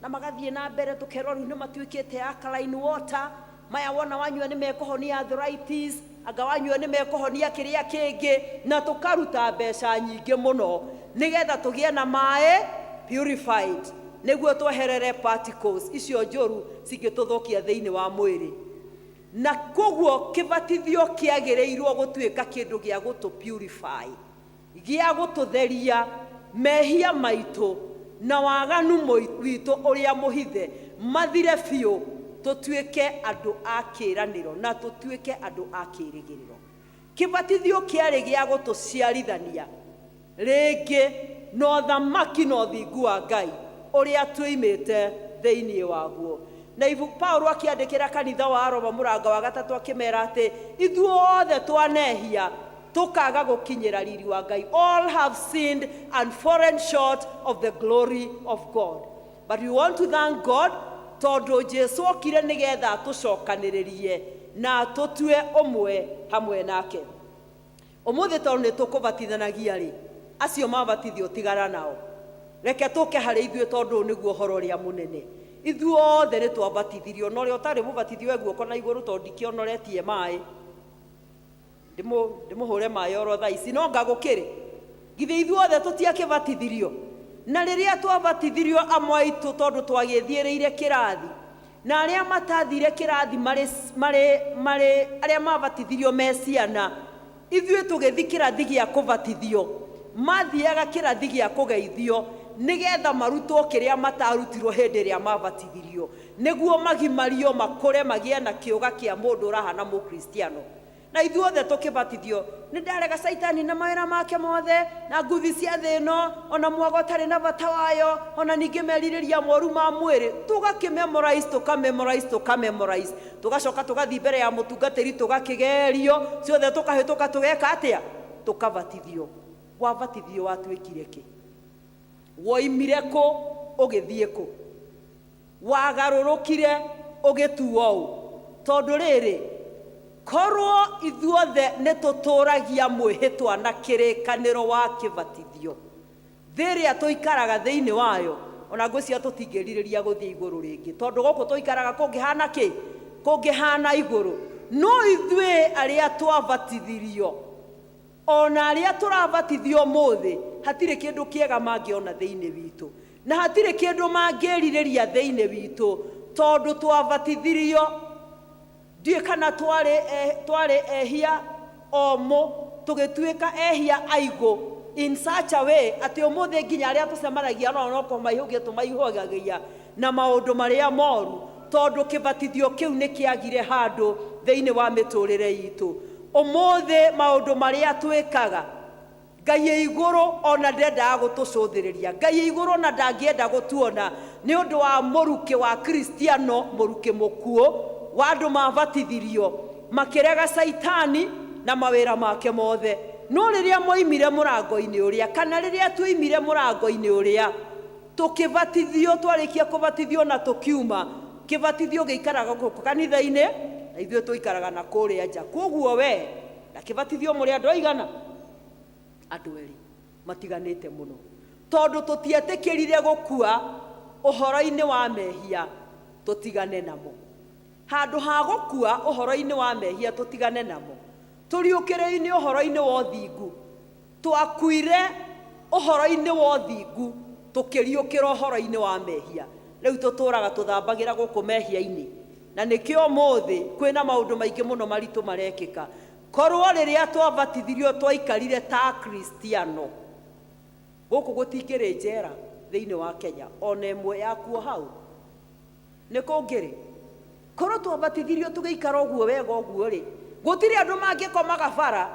na magathiĩ na mbere, tũkerwo rĩu nĩ matuĩkĩte alkaline water. Maya wona wanyua nĩ mekũhonia arthritis, anga wanyua nĩ mekũhonia kĩrĩa kĩngĩ, na tũkaruta mbeca nyingĩ mũno nĩgetha tũgĩe na maĩ purified, nĩguo tweherere particles icio njũru cingĩtũthũkia thĩinĩ wa mwĩrĩ. Na koguo kĩbatithio kĩagĩrĩirwo gũtuĩka kĩndũ gĩa gũtũ purify, gĩa gũtũtheria mehia maitũ na waganu witũ ũrĩa mũhithe mathire biũ, tũtuĩke andũ a kĩĩranĩro na tũtuĩke andũ a kĩĩrĩgĩrĩro. Kĩbatithio kĩarĩ gĩa gũtũciarithania rĩngĩ na ũthamaki na ũthingu wa Ngai ũrĩa twĩimĩte thĩinĩ waguo. Na ibu Paulo akĩandĩkĩra kanitha wa Roma mũrango wa 3 akĩmera atĩ ithuothe twanehia tũkaga gũkinyĩra riri wa Ngai. All have sinned and fallen short of the glory of God. But we want to thank God, tondũ Jesu okire nĩgetha atũcokanĩrĩrie na atũtue ũmwe hamwe nake. Ũmũthĩ tondũ nĩ tũkũbatithanagia rĩ, acio mabatithio tigana nao, reke tũke harĩ ithuĩ, tondũ ũyũ nĩguo ũhoro ũrĩa mũnene. Ithuothe nĩ twabatithirio, na ũrĩa ũtarĩ mũbatithio e guoko na igũrũ, tondũ ndikĩonoretie maĩ, ndĩmũhũre maĩ oro thaa ici, no nga gũkĩrĩ githĩ ithuothe tũtiakĩbatithirio? Na rĩrĩa twabatithirio, amwe aitũ tondũ twagĩthiĩrĩire kĩrathi, na arĩa matathire kĩrathi marĩ marĩ marĩ arĩa mabatithirio me ciana, ithuĩ tũgĩthi kĩrathi gĩa kũbatithio, mathiaga kĩrathi gĩa kũgeithio, nĩgetha marutwo kĩrĩa matarutirwo hĩndĩ ĩrĩa mabatithirio, nĩguo magimario makũre magĩe na kĩũga kĩa mũndũ ũrahana mũkristiano. Na ithuothe tũkĩbatithio, nĩ ndarega Caitani na mawĩra make mothe, na nguthi cia thĩ ĩno, ona mwago ũtarĩ na bata wayo, ona ningĩ merirĩria moru ma mwĩrĩ. Tũgakĩ-memorize, tũka-memorize, tũka-memorize. Tũgacoka tũgathiĩ mbere ya mũtungatĩri tũgakĩgerio, ciothe tũkahĩtũka tũgeka atĩa? Tũkabatithio. Wabatithio watuĩkire kĩ? Woimire kũ ũgĩthiĩ kũ? Wagarũrũkire ũgĩtuo ũ? Tondũ rĩrĩ, korwo ithuothe nĩ tũtũragia mwĩhĩtwa na kĩrĩkanĩro wa kĩbatithio, thĩ ĩrĩa tũikaraga thĩinĩ wayo, ona ngwĩciria tũtingĩrirĩria gũthiĩ igũrũ rĩngĩ, tondũ gũkũ tũikaraga kũngĩhana kĩ? Kũngĩhana igũrũ. No ithuĩ arĩa twabatithirio, O na arĩa tũrabatithio ũmũthĩ, hatirĩ kĩndũ kĩega mangĩona thĩinĩ witũ, na hatirĩ kĩndũ mangĩĩrirĩria thĩinĩ witũ, tondũ twabatithirio, ndiũĩ kana twarĩ, twarĩ ehia omũ, tũgĩtuĩka ehia aigũ in such a way atĩ ũmũthĩ nginya arĩa tũcemanagia nao no kũmaihũgia tũmaihũgagia na maũndũ marĩa moru, tondũ kĩbatithio kĩu nĩ kĩagire handũ thĩinĩ wa mĩtũrĩre itũ. Ũmũthĩ maũndũ marĩa twĩkaga, Ngai ĩ igũrũ o na ndendaga gũtũcũthĩrĩria. Ngai ĩ igũrũ o na ndangĩenda gũtuona nĩ ũndũ wa mũrukĩ wa Kristiano, mũrukĩ mũkuũ wa andũ mabatithirio, makĩrega Caitani na mawĩra make mothe. No rĩrĩa moimire mũrango-inĩ ũrĩa, kana rĩrĩa tuoimire mũrango-inĩ ũrĩa, Tũkĩbatithio, twarĩkia kũbatithio na tũkiuma, kĩbatithio gĩikaraga gũkũ kanitha-inĩ na ithuĩ tũikaraga na kũrĩa nja. Kwoguo we na kĩbatithio mũrĩ andũ aigana? Andũ erĩ matiganĩte mũno. Tondũ tũtietĩkĩrire gũkua ũhoro-inĩ wa mehia tũtigane namo. Handũ ha gũkua ũhoro-inĩ wa mehia tũtigane namo, tũriũkĩrei-inĩ ũhoro-inĩ wa ũthingu. Twakuire ũhoro-inĩ wa ũthingu, tũkĩriũkĩra ũhoro-inĩ wa mehia. Rĩu tũtũũraga tũthambagĩra gũkũ mehia-inĩ. Na nĩkĩo ũmũthĩ kwĩna maũndũ maingĩ mũno maritũ marekĩka. Korwo rĩrĩa twabatithirio twaikarire ta Akristiano, gũkũ gũtingĩrĩ njera thĩinĩ wa Kenya o na ĩmwe ya kuoha ũ. Nĩ kũngĩrĩ? Korwo twabatithirio tũgĩikara ũguo wega ũguo-rĩ, gũtirĩ andũ mangĩkomaga bara.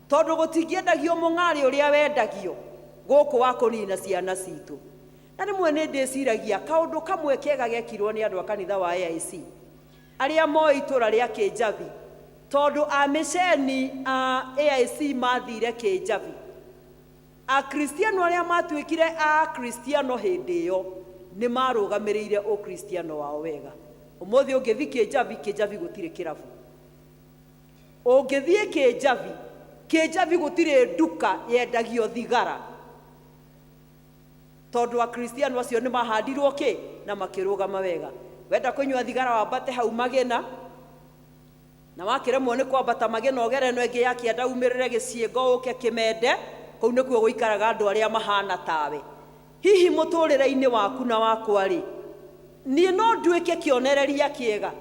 Tondũ gũtingĩendagio mũng'arĩ ũrĩa wendagio gũkũ wa kũnina ciana citũ. Na rĩmwe nĩ ndĩciragia kaũndũ kamwe kega gekirwo nĩ andũ a kanitha wa AIC arĩa moĩ itũra rĩa Kĩnjabi, tondũ amĩceni a AIC mathire Kĩnjabi. Akristiano arĩa matuĩkire a Akristiano hĩndĩ ĩyo nĩ marũgamĩrĩire ũkristiano wao wega. Ũmũthĩ ũngĩthi Kĩnjabi, Kĩnjabi gũtirĩ kĩrabu. Ũngĩthiĩ Kĩnjabi, Kĩnjabi gũtirĩ nduka yendagio thigara, tondũ Akristiano acio nĩ mahandirwo kĩ na makĩrũgama wega. Wenda kũnyua thigara wambate hau Magĩna, na wakĩremwo nĩ kwambata Magĩna ũgere ĩno ĩngĩ ya kĩanda umĩrĩre Gĩciĩngo ũke Kĩmende, kũu nĩkuo gũikaraga andũ arĩa mahana tawe. Hihi mũtũũrĩre-inĩ waku na wakwa-rĩ, niĩ no nduĩke kĩonereria kĩega?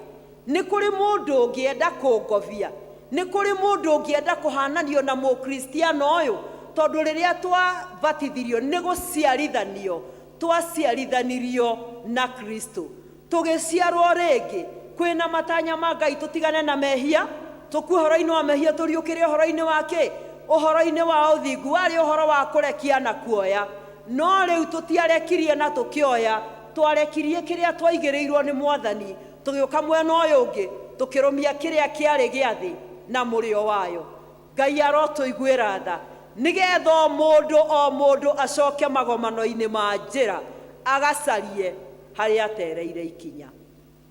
Nĩ kũrĩ mũndũ ũngĩenda kũngobia? Nĩ kũrĩ mũndũ ũngĩenda kũhananio na Mũkristiano ũyũ? Tondũ rĩrĩa twabatithirio nĩ gũciarithanio twaciarithanirio na Kristo. Tũgĩciarwo rĩngĩ, kwĩ na matanya ma Ngai tũtigane na mehia, tũkue ũhoro-inĩ wa mehia tũriũkĩre ũhoro-inĩ wa kĩ? Ũhoro-inĩ wa ũthingu. Warĩ ũhoro wa kũrekia na kuoya. No rĩu tũtiarekirie na tũkĩoya, twarekirie kĩrĩa twaigĩrĩirwo nĩ Mwathani, tũgĩũka mwena ũyũ ũngĩ, tũkĩrũmia kĩrĩa kĩarĩ gĩa thĩ na mũrĩo wayo. Ngai arotũiguĩra tha, nĩgetha o mũndũ o mũndũ acoke magomano-inĩ ma njĩra agacarie harĩa atereire ikinya.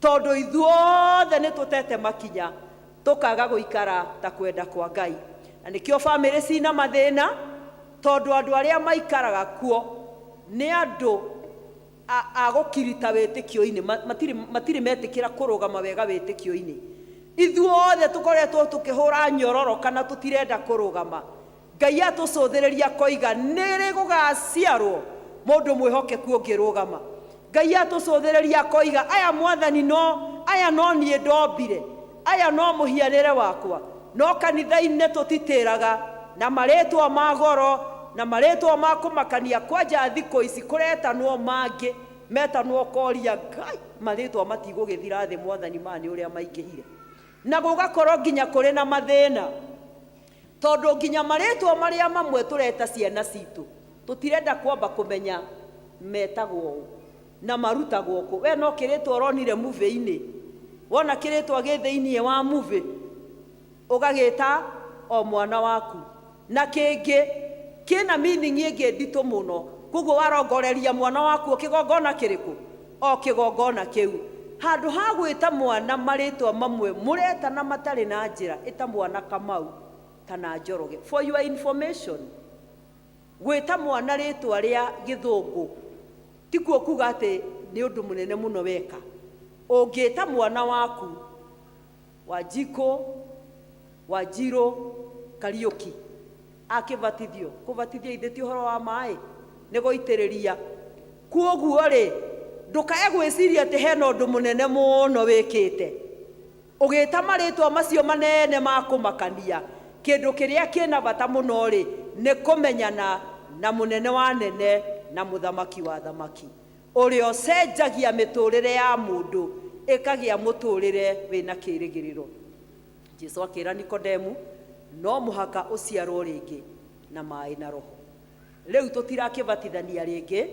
Tondũ ithuothe nĩ tũtete makinya, tũkaga gũikara ta kwenda kwa Ngai. Na nĩkĩo famĩlĩ cina mathĩna, tondũ andũ arĩa maikaraga kuo nĩ andũ a gũkirita wĩtĩkio-inĩ, matirĩ, matirĩ metĩkĩra kũrũgama wega wĩtĩkio-inĩ. Ithuothe tũkoretwo tũkĩhũra nyororo kana tũtirenda kũrũgama. Ngai atũcũthĩrĩria akoiga, nĩrĩ gũgaciarwo mũndũ mwĩhokeku ũngĩrũgama. Ngai atũcũthĩrĩria akoiga, aya Mwathani no, aya no niĩ ndombire, aya no mũhianĩre wakwa. No kanitha-inĩ tũtitĩraga na marĩtwa ma goro na marĩtwa ma kũmakania, kwanja thikũ ici kũretanwo mangĩ metanwo ũkoria Ngai marĩtwa matigũgĩthira thĩ Mwathani ma nĩ ũrĩa maingĩhire. Na gũgakorwo nginya kũrĩ na mathĩna, tondũ nginya marĩtwa marĩa mamwe tũreta ciana citũ tũtirenda kwamba kũmenya metagwo ũ na marutagwo kũ. We no kĩrĩtwa ũronire movie-inĩ, wona kĩrĩtwa gĩ thĩiniĩ wa movie ũgagĩta o mwana waku, na kĩngĩ kĩna meaning ĩngĩ nditũ mũno, koguo warongoreria mwana waku o kĩgongona kĩrĩkũ? O kĩgongona kĩu. Handũ ha gwĩta mwana marĩtwa mamwe mũretana matarĩ na njĩra, ĩta mwana Kamau kana Njoroge. For your information, gwĩta mwana rĩtwa rĩa gĩthũngũ tikuo kuga atĩ nĩ ũndũ mũnene mũno weka. Ũngĩta mwana waku Wanjikũ, Wanjirũ, Kariũki akĩbatithio, kũbatithio ithe ti ũhoro wa maĩ, nĩ gũitĩrĩria. Kwoguo rĩ, ndũkae gwĩciria atĩ hena ũndũ mũnene mũno wĩkĩte. Ũgĩta marĩtwa macio manene ma kũmakania, kĩndũ kĩrĩa kĩna bata mũno rĩ, nĩ kũmenyana na mũnene wa nene na mũthamaki wa thamaki, ũrĩa ũcenjagia mĩtũrĩre ya mũndũ ĩkagĩa mũtũrĩre wĩna kĩrĩgĩrĩro. Jesu akĩra Nikodemu, no mũhaka ũciarwo rĩngĩ na maĩ na roho. Rĩu tũtirakĩbatithania rĩngĩ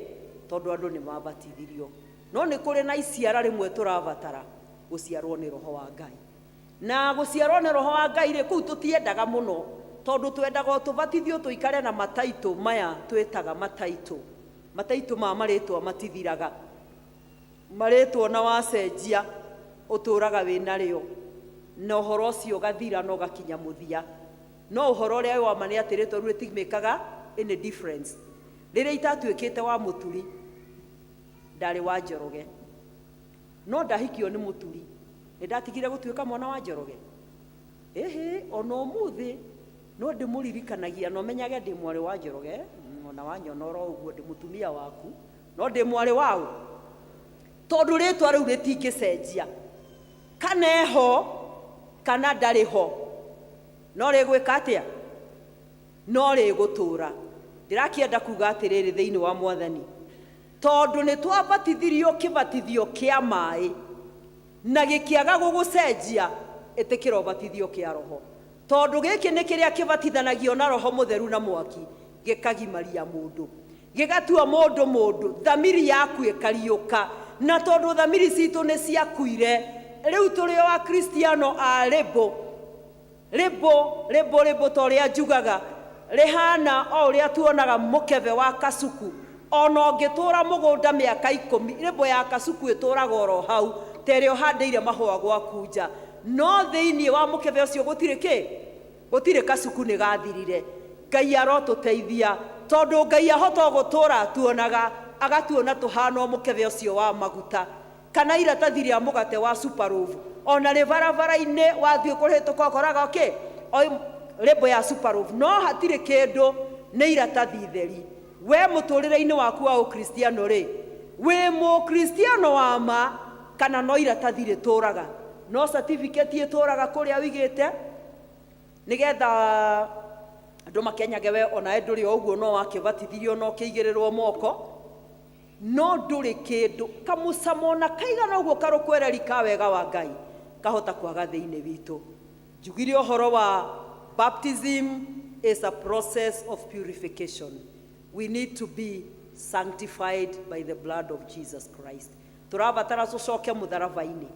tondũ andũ nĩ mabatithirio, no nĩ kũrĩ na iciara rĩmwe tũrabatara gũciarwo nĩ roho wa Ngai. Na gũciarwo nĩ roho wa Ngai rĩ, kũu tũtiendaga mũno, tondũ twendaga o tũbatithio tũikare na mataitũ maya twĩtaga mataitũ. Mataitũ ma marĩtwa matithiraga. Marĩtwa ona wacenjia ũtũraga wĩna rĩo, na ũhoro ũcio ũgathira na ũgakinya mũthia. No ũhoro ũrĩa wĩ wa ma nĩ atĩ rĩtwa rĩu rĩtimĩkaga any difference. Rĩrĩa itatuĩkĩte wa Mũturi, ndarĩ wa Njoroge. No ndahikio nĩ Mũturi, nĩ ndatigire gũtuĩka mwana wa Njoroge? Ĩhĩ, ona ũmũthĩ no ndĩmũririkanagia na ũmenyage ndĩ mwarĩ wa Njoroge, ona wanyona oro ũguo ndĩ mũtumia waku, no ndĩ mwarĩ waũ? Tondũ rĩtwa rĩu rĩtingĩcenjia, kana eho kana ndarĩ ho, no rĩgwĩka atĩa? No rĩgũtũra. Ndĩrakĩenda kuga atĩrĩrĩ thĩinĩ wa Mwathani, tondũ nĩ twabatithirio kĩbatithio kĩa maĩ na gĩkĩaga gũgũcenjia, ĩtĩkĩra ũbatithio kĩa roho, tondũ gĩkĩ nĩ kĩrĩa kĩbatithanagio na roho mũtheru na mwaki, gĩkagimaria mũndũ, gĩgatua mũndũ mũndũ, thamiri yaku ĩkariũka. Na tondũ thamiri citũ nĩ ciakuire, rĩu tũrĩ o Akristiano a rĩmbũ rĩmbũ rĩmbũ rĩmbũ, ta ũrĩa njugaga rĩhana o ũrĩa tuonaga mũkebe wa kasuku. Ona ũngĩtũra mũgũnda mĩaka 10, rĩmbũ ya kasuku ĩtũraga oro hau ta ĩrĩa ũhandĩire mahũa gwaku nja, no thĩinĩ wa mũkebe ũcio gũtirĩ kĩ, gũtirĩ kasuku, nĩ gathirire. Ngai arotũteithia, tondũ Ngai ahota gũtũra atuonaga, agatuona tũhana o mũkebe ũcio wa maguta kana iratathi rĩa mũgate wa Superloaf. Ona rĩ barabara-inĩ wathiĩ kũhĩtũka ũkoraga kĩ rĩmbũ ya Superloaf, no hatirĩ kĩndũ, nĩ iratathi theri. We mũtũrĩre-inĩ waku wa ũkristiano rĩ, wĩ mũkristiano wa ma kana no iratathi rĩtũraga, no certificate ĩtũraga kũrĩa ũigĩte nĩgetha andũ makenyage we onawe ndũrĩ o ũguo, no wakĩbatithirio no ũkĩigĩrĩrwo moko, no ndũrĩ kĩndũ kamũcamo na kaigana ũguo karũkwereri ka wega wa Ngai kahota kwaga thĩinĩ witũ. Njugire ũhoro wa baptism is a process of purification. We need to be sanctified by the blood of Jesus Christ. Tũrabatara tũcoke mũtharaba-inĩ,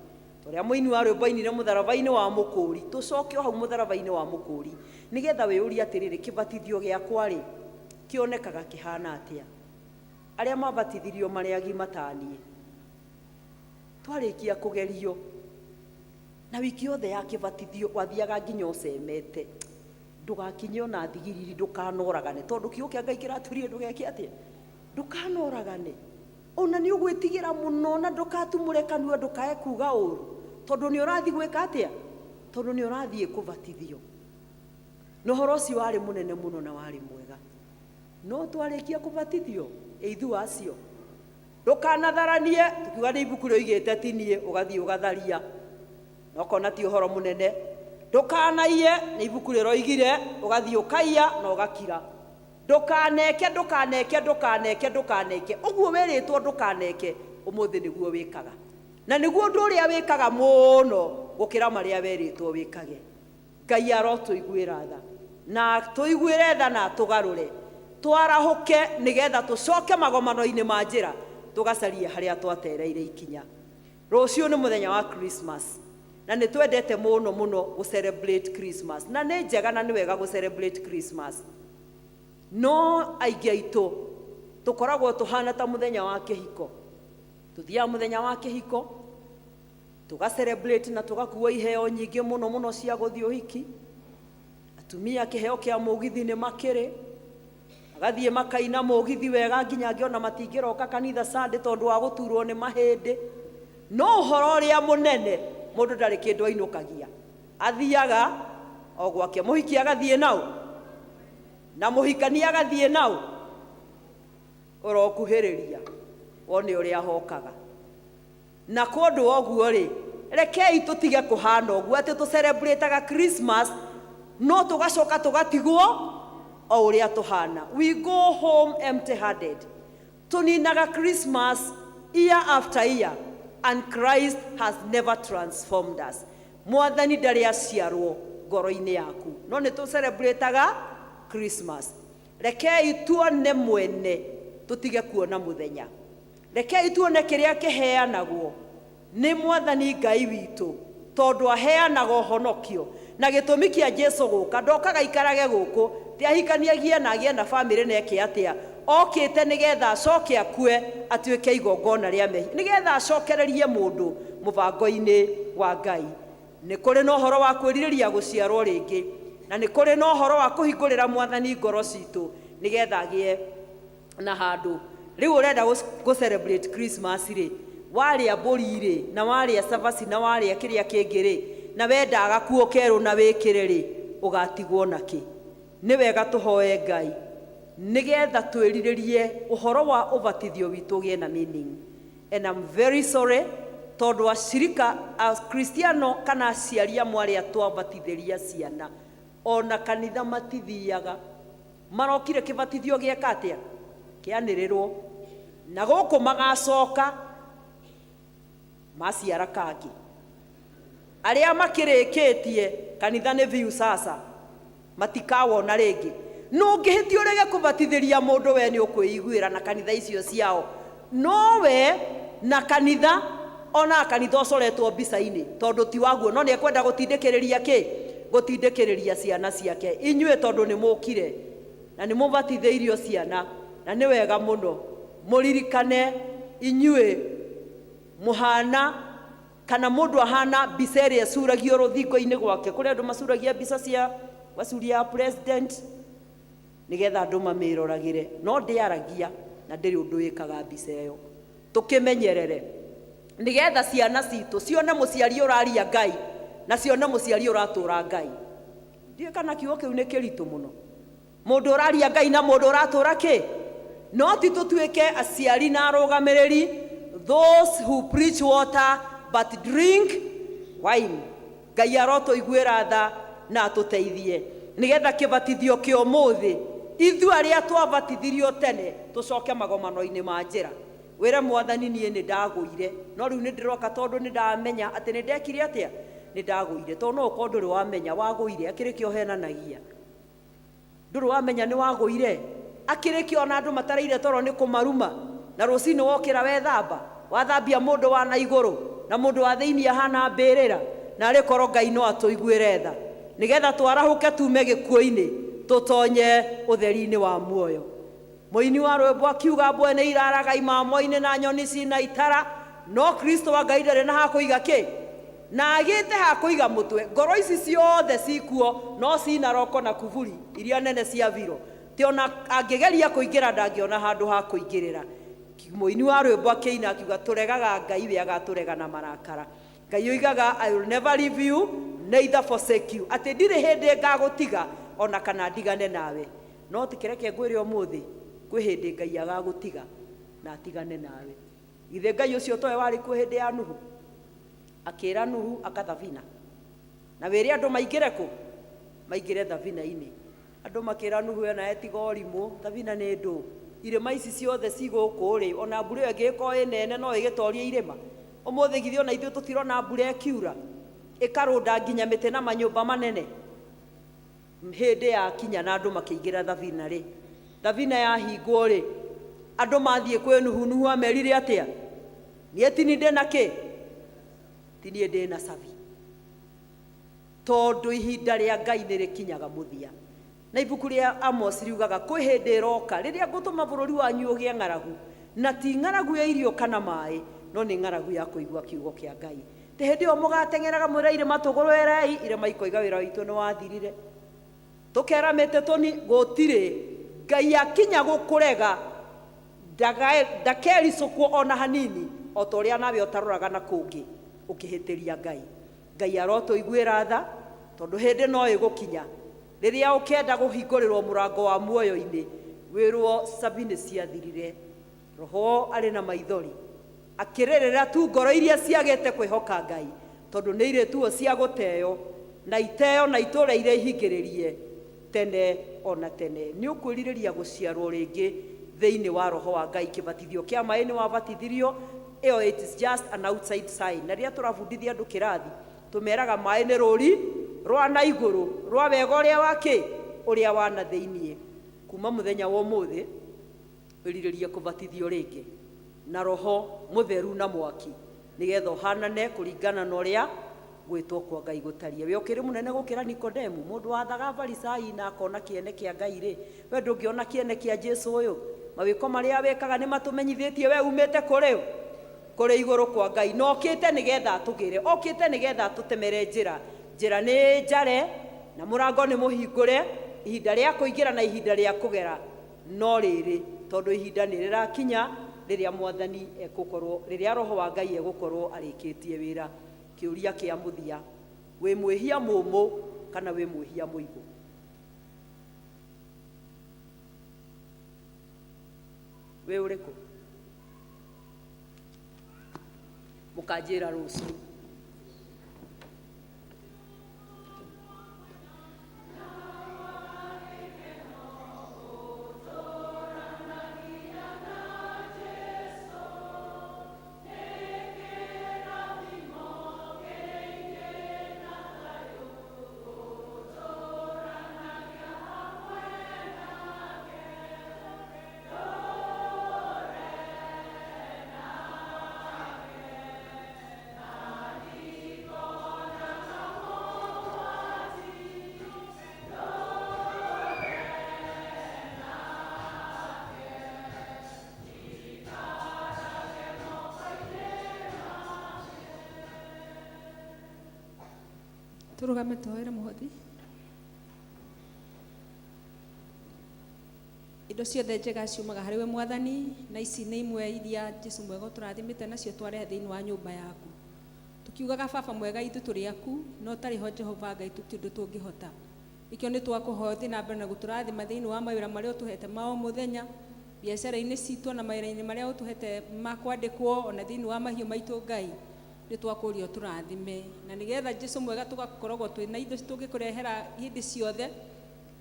tũrĩa mũini wa rwĩmbo ainire mũtharaba-inĩ wa mũkũri, tũcoke o hau mũtharaba-inĩ wa mũkũri, nĩgetha wĩyũrie atĩrĩrĩ, kĩbatithio gĩakwa rĩ kĩonekaga kĩhana atĩa? Arĩa mabatithirio marĩ agima ta niĩ, twarĩkia kũgerio na wiki yothe ya kĩbatithio wathiaga nginya ũcemete, ndũgakinye ona thigiriri, ndũkanoragane, tondũ kiugo kĩa Ngai kĩratũrie ndũgeke atĩa, ndũkanoragane. Ona nĩ ũgwĩtigĩra mũno na ndũkatumũre kanua, ndũkae kuga ũru, tondũ nĩ ũrathiĩ gwĩka atĩa, tondũ nĩ ũrathiĩ kũbatithio. Na ũhoro ũcio warĩ mũnene mũno na warĩ mwega. No twarĩkia kũbatithio, ithuĩ acio ndũkanatharanie, tukiuga nĩ ibuku rĩoigĩte ti niĩ, ũgathiĩ ũgatharia na ũkona ti ũhoro mũnene. Ndũkanaiye, nĩ ibuku rĩroigire, ũgathiĩ ũkaiya na ũgakira. Ndũkaneke, ndũkaneke, ndũkaneke, ndũkaneke, ũguo wĩrĩtwo ndũkaneke, ũmũthĩ nĩguo wĩkaga. Na nĩguo ũndũ ũrĩa wĩkaga mũno gũkĩra marĩa werĩtwo wĩkage. Ngai arotũiguĩra tha na tũiguĩre tha na atũgarũre, twarahũke nĩgetha tũcoke magomano-inĩ ma njĩra, tũgacarie harĩa twatereire ikinya. Rũciũ nĩ mũthenya wa Christmas, na nĩ twendete mũno mũno gũ celebrate Christmas, na nĩ njega na nĩ wega gũ celebrate Christmas, no aingĩ aitũ tũkoragwo tũhana ta mũthenya wa kĩhiko. Tũthiaga mũthenya wa kĩhiko tũga celebrate na tũgakua iheo nyingĩ mũno mũno cia gũthiĩ ũhiki. Atumia kĩheo kĩa mũgithi nĩ makĩrĩ, magathiĩ makaina mũgithi wega nginya angĩ ona matingĩroka kanitha Sunday tondũ wa gũturwo nĩ mahĩndĩ. No ũhoro ũrĩa mũnene, mũndũ ndarĩ kĩndũ ainũkagia, athiaga o gwake. Mũhiki agathiĩ nau na mũhikania agathiĩ nau, ũrokuhĩrĩria wone ũrĩa hokaga. Na kũndũ ũguo rĩ, rekei tũtige kũhana ũguo atĩ tũcelebrataga Christmas no tũgacoka tũgatigwo o ũrĩa tũhana. We go home empty handed. Tũninaga Christmas year after year and Christ has never transformed us. Mwathani ndarĩ aciarwo ngoro-inĩ yaku, no nĩ tũcelebrataga Christmas. Rekei tuone mwene, tũtige kuona mũthenya. Rekei tuone kĩrĩa kĩheanagwo nĩ Mwathani Ngai witũ, tondũ aheanaga ũhonokio. Na gĩtũmi kĩa Jesu gũka, ndokaga ikarage gũkũ, ti ahikaniagie na agĩe na bamĩrĩ na eke atĩa. Okĩte nĩgetha acoke akue atuĩke igongona rĩa mehia, nĩgetha acokererie mũndũ mũbango-inĩ wa Ngai. Nĩ kũrĩ na ũhoro wa kwĩrirĩria gũciarwo rĩngĩ, na nĩ kũrĩ na ũhoro wa kũhingũrĩra Mwathani ngoro citũ nĩgetha agĩe na handũ. Rĩu ũrenda gũ celebrate Christmas rĩ, warĩa mbũri rĩ, na warĩa cabaci, na warĩa kĩrĩa kĩngĩ rĩ, na wenda gakuo kerũ na wĩkĩre rĩ, ũgatigwo nakĩ? Nĩ wega tũhoe Ngai nĩgetha twĩrirĩrie ũhoro wa ũbatithio witũ ũgĩe na meaning. And I'm very sorry tondũ acirika Akristiano kana aciari amwe arĩa twabatithĩria ciana ona kanitha matithiaga, marokire kĩbatithio gĩeka atĩa, kĩanĩrĩrwo, na gũkũ magacoka maciara kangĩ. Arĩa makĩrĩkĩtie kanitha nĩ biũ sasa, matikawona rĩngĩ. No ũngĩhĩtia ũrege kũbatithĩria mũndũ, we nĩ ũkwĩiguĩra na kanitha icio ciao. No we na kanitha, ona kanitha ũcoretwo mbica-inĩ tondũ ti waguo, no nĩ ekwenda gũtindĩkĩrĩria kĩ? Gũtindĩkĩrĩria ciana ciake. Inyuĩ tondũ nĩ mũkire na nĩ mũbatithĩirio ciana, na nĩ wega mũno mũririkane inyuĩ mũhana kana mũndũ ahana mbica ĩrĩa ĩcuragio rũthingo-inĩ gwake. Kũrĩ andũ macuragia mbica cia gacuria ya president nĩgetha andũ mamĩroragĩre, no ndĩaragia na ndĩrĩ ũndũ ĩkaga mbica ĩyo. Tũkĩmenyerere nĩgetha ciana citũ cione mũciari ũraria Ngai na cione mũciari ũratũra Ngai. Ndiũĩ kana kiugo kĩu nĩ kĩritũ mũno, mũndũ ũraria Ngai na mũndũ ũratũra kĩ. No ti tũtuĩke aciari na arũgamĩrĩri those who preach water but drink wine. Ngai arotũiguĩra tha na atũteithie nĩgetha kĩbatithio kĩa ũmũthĩ ithuĩ arĩa twabatithirio tene tũcoke magomano-inĩ ma njĩra. Wĩre Mwathani, niĩ nĩ ndagũire, no rĩu nĩ ndĩroka tondũ nĩ ndamenya atĩ nĩ ndekire atĩa, nĩ ndagũire. Tondũ no ũkorwo ndũrĩ wamenya wagũire, akĩrĩ kĩo ũhenanagia, ndũrĩ wamenya nĩ wagũire, akĩrĩ kĩo ona andũ matareire toro nĩ kũmaruma, na rũcinĩ wokĩra wethamba, wathambia mũndũ wa na igũrũ na mũndũ wa thĩinĩ ahana mbĩrĩra. Na arĩ korwo Ngai no atũiguĩre tha nĩgetha twarahũke tume gĩkuũ-inĩ tũtonye ũtheri-inĩ wa muoyo. Mũini wa rwĩmbo akiuga mbwe nĩ iraraga imamo-inĩ na nyoni cina itara, no Kristo wa Ngai ndarĩ na ha kũiga kĩ, na agĩte ha kũiga mũtwe. Ngoro ici ciothe cikuo no cina roko na kuburi iria nene cia biro, ti ona angĩgeria kũingĩra ndangĩona handũ ha kũingĩrĩra. Mũini wa rwĩmbo akĩina akiuga tũregaga Ngai we agatũrega na marakara. Ngai oigaga I will never leave you neither forsake you, atĩ ndirĩ hĩndĩ ngagũtiga ona kana ndigane nawe. No ti kĩreke ngwĩre ũmũthĩ kwĩ hĩndĩ Ngai agagũtiga na atigane nawe. Githĩ Ngai ũcio towe warĩ kuo hĩndĩ ya Nuhu, akĩra Nuhu aka thabina na wĩre andũ maingĩre kũ, maingĩre thabina-inĩ. Andũ makĩra Nuhu ena tiga ũrimũ, thabina nĩ ndũ, irĩma ici ciothe ci gũkũ rĩ, ona mbura ĩyo ĩngĩgĩkorwo ĩ nene no ĩgĩtorie irĩma. Ũmũthĩ githĩ ona ithuĩ tũtirona mbura ĩkiura ĩkarũnda nginya mĩtĩ na manyũmba manene. Hĩndĩ yakinya na andũ makĩingĩra thabina rĩ, thabina yahingwo rĩ, andũ mathiĩ kwĩ Nuhu, Nuhu amerire atĩa? Niĩ tini ndĩ na kĩ? Ti niĩ ndĩ na cabi. Tondũ ihinda rĩa Ngai nĩ rĩkinyaga mũthia. Na ibuku rĩa Amos riugaga kwĩ hĩndĩ ĩroka rĩrĩa ngũtũma bũrũri wanyu ũgĩe ng'aragu, na ti ng'aragu ya irio kana maĩ, no nĩ ng'aragu ya kũigua kiugo kĩa Ngai. Ti hĩndĩ ĩyo mũgateng'eraga mwĩre irĩma tũgũrwerei, irĩma ikoiga wĩra witũ nĩ wathirire. Tũkera mĩtĩ tũni, gũtirĩ. Ngai akinya gũkũrega, ndakericũkwo ona hanini, o ta ũrĩa nawe ũtaroraga na kũngĩ ũkĩhĩtĩria Ngai. Ngai arotũiguĩra tha, tondũ hĩndĩ no ĩgũkinya rĩrĩa ũkenda kũhingũrĩrwo mũrango wa muoyo-inĩ, wĩrwo cabi nĩ ciathirire. Roho arĩ na maithori, akĩrĩrĩra tu ngoro iria ciagĩte kwĩhoka Ngai, tondũ nĩ irĩtuo cia gũteo, na iteo na itũũra iria ihingĩrĩrie tene ona tene. Nĩ ũkwĩrirĩria gũciarwo rĩngĩ thĩinĩ wa Roho wa Ngai. Kĩbatithio kĩa maĩ nĩ wabatithirio, ĩyo it is just an outside sign. Na rĩrĩa tũrabundithia andũ kĩrathi, tũmeraga maĩ nĩ rũri rwa na igũrũ rwa wega ũrĩa wa kĩ? Ũrĩa wa na thĩinĩ. Kuma mũthenya wa ũmũthĩ, wĩrirĩrie kũbatithio rĩngĩ na Roho Mũtheru na mwaki, nĩgetha ũhanane kũringana na ũrĩa gwĩtwo kwa Ngai gũtariĩ. We ũkĩrĩ mũnene gũkĩra Nikodemu, mũndũ wathaga Afarisai na akona kĩene kĩa Ngai rĩ, we ndũngĩona kĩene kĩa Jesu ũyũ? Mawĩko marĩa wĩkaga nĩ matũmenyithĩtie we umĩte kũrĩ ũ? Kũrĩ igũrũ kwa Ngai. Na okĩte nĩgetha atũgĩre, okĩte nĩgetha atũtemere njĩra. Njĩra nĩ njare na mũrango nĩ mũhingũre, ihinda rĩa kũingĩra na ihinda rĩa kũgera no rĩrĩ, tondũ ihinda nĩ rĩrakinya rĩrĩa Mwathani egũkorwo, rĩrĩa Roho wa Ngai egũkorwo arĩkĩtie wĩra. Kĩũria kĩa mũthia, wĩ mwĩhia mũmũ kana wĩ mwĩhia mũigũ? Wĩ ũrĩkũ? Mũkanjĩra rũciũ. Tũrũgame tũhoere mũhothi. Indo ciothe njega ciumaga harĩ we Mwathani, na ici nĩ imwe iria Jesu mwega ũtũrathimĩte nacio twarehe thĩinĩ wa nyũmba yaku. Tũkiugaga baba mwega ithuĩ tũrĩ aku, na ũtarĩ ho Jehova Ngai tũtirĩ ũndũ tũngĩhota. Nĩkĩo nĩ twakũhoya ũthiĩ na mbere na gũtũrathima thĩinĩ wa mawĩra marĩa ũtũhete ma o mũthenya, biacara-inĩ citũ ona mawĩra-inĩ marĩa ũtũhete ma kwandĩkwo, ona thĩinĩ wa mahiũ maitũ Ngai. Nĩ twakũria ũtũrathime, na nĩgetha Jesu mwega tũgakoragwo twĩ na indo tũngĩkũrehera hĩndĩ ciothe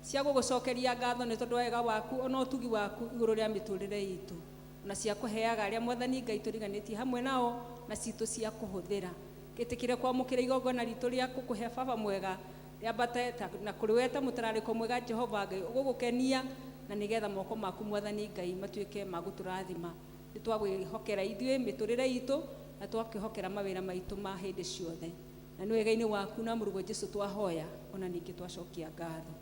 cia gũgũcokeria ngatho nĩ tondũ wa wega waku ona ũtugi waku igũrũ rĩa mĩtũrĩre itũ, ona cia kũheaga arĩa Mwathani Ngai tũriganĩtie hamwe nao na citũ cia kũhũthĩra. Gĩtĩkĩre kwamũkĩra igongona ritũ rĩa gũkũhe baba mwega rĩambate na kũrĩ we ta mũtararĩko mwega Jehova Ngai ũgũgũkenia, na nĩgetha moko maku Mwathani Ngai matuĩke ma gũtũrathima. Nĩ twagwĩhokera ithuĩ mĩtũrĩre itũ na twakĩhokera mawĩra maitũ ma hĩndĩ ciothe, na nĩ wega-inĩ waku na mũrũguo Jesu twahoya ona ningĩ twacokia ngatho.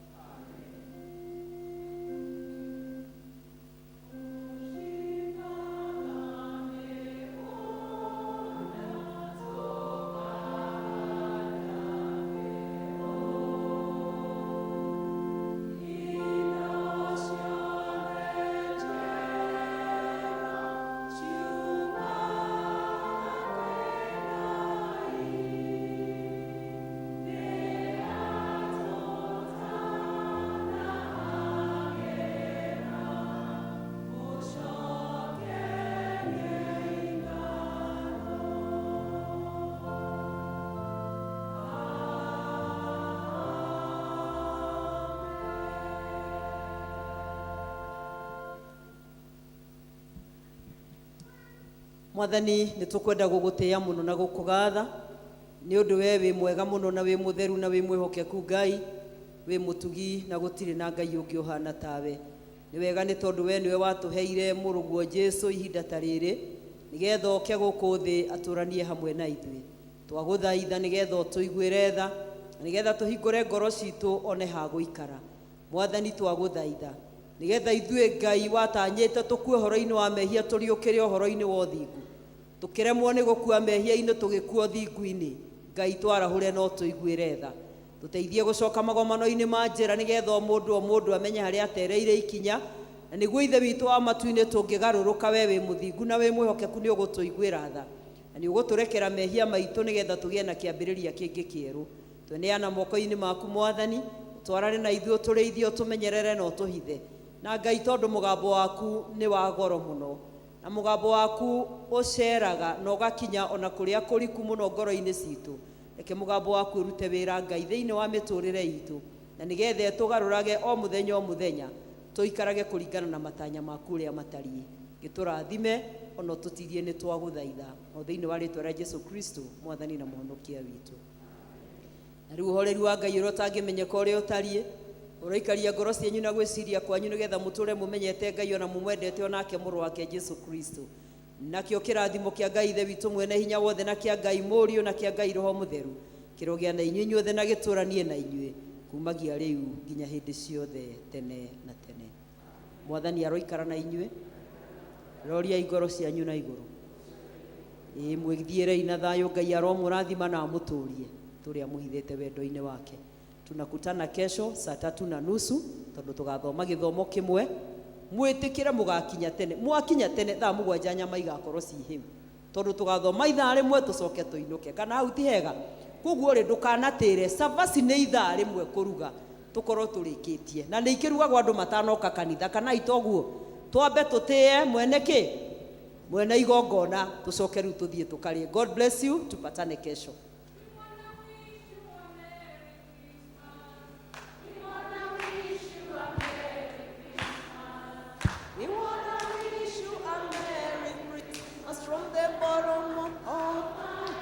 Mwathani nĩ tũkwenda gũgũtĩĩa mũno na gũkũgatha nĩ ũndũ we wĩ mwega mũno na wĩ mũtheru na wĩ mwĩhokeku Ngai, wĩ mũtugi na gũtirĩ na Ngai ũngĩ ũhana tawe. Nĩ wega nĩ tondũ we nĩwe watũheire mũrũguo Jesu ihinda ta rĩrĩ nĩgetha oke gũkũ thĩ atũranie hamwe na ithuĩ. Twagũthaitha nĩgetha ũtũiguĩre tha na nĩgetha tũhingũre ngoro citũ one ha gũikara. Mwathani twagũthaitha nĩgetha ithuĩ Ngai watanyĩte tũkue ũhoro-inĩ wa mehia tũriũkĩre ũhoro-inĩ wa ũthingu, tũkĩremwo nĩ gũkua mehia-inĩ tũgĩkua ũthingu-inĩ. Ngai twarahũre no tũiguĩre tha, tũteithie gũcoka magomano-inĩ ma njĩra nĩgetha o mũndũ o mũndũ amenye harĩa atereire ikinya, na nĩguo Ithe witũ wa matu-inĩ tũngĩgarũrũka we wĩ mũthingu na wĩ mwĩhokeku nĩ ũgũtũiguĩra tha na nĩ ũgũtũrekera mehia maitũ nĩgetha tũgĩe na kĩambĩrĩria kĩngĩ kĩerũ. Tweneana moko-inĩ maku Mwathani, ũtwarane na ithuĩ, ũtũrĩithie, ũtũmenyerere na ũtũhithe. Na Ngai tondũ mũgambo waku nĩ wa goro mũno na mũgambo waku ũceraga na ũgakinya ona kũrĩa kũriku mũno ngoro-inĩ citũ, reke mũgambo waku ũrute wĩra Ngai thĩinĩ wa mĩtũrĩre itũ, na nĩgetha ĩtũgarũrage o mũthenya o mũthenya tũikarage kũringana na matanya maku ũrĩa matariĩ. Gĩtũrathime ona ũtũtirie nĩ twagũthaitha o thĩinĩ wa rĩtwa rĩa Jesu Kristo Mwathani na Mũhonokia witũ. Na rĩu ũhoreri wa Ngai ũrĩa ũtangĩmenyeka ũrĩa ũtariĩ ũroikaria ngoro cianyu na gwĩciria kwanyu nĩgetha mũtũre mũmenyete Ngai ona mũmwendete onake mũrũ wake Jesu Kristo. Nakĩo kĩrathimo kĩa Ngai Ithe witũ mwene hinya wothe na kĩa Ngai Mũriũ na kĩa Ngai Roho Mũtheru kĩrogĩa na inyuĩ inyuothe na gĩtũranie na inyuĩ kumagia rĩu nginya hĩndĩ ciothe tene na tene. Mwathani aroikara na inyuĩ, roriai ngoro cianyu na igũrũ. Ĩĩ mwĩthiĩrei na thayũ, Ngai aromũrathima na amũtũrie tũrĩa mũhithĩte wendo-inĩ wake. Tunakutana kesho saa 3:30 tondũ tũgathoma gĩthomo kĩmwe. Mwĩtĩkĩre mũgakinya tene, mwakinya tene thaa 7 nyama igakorwo ci hĩu, tondũ tũgathoma ithaa rĩmwe tũcoke tũinũke. Kana hau ti hega? Koguo rĩ, ndũkanatĩre cabaci nĩ ithaa rĩmwe kũruga tũkorwo tũrĩkĩtie, na nĩ ikĩrugagwo andũ matanoka kanitha, kana itoguo twambe tũtĩe mwene kĩ mwene igongona tũcoke rĩu tũthiĩ tũkarĩe. God bless you, tupatane kesho. We wanna wish you a Merry Christmas from the bottom of our heart.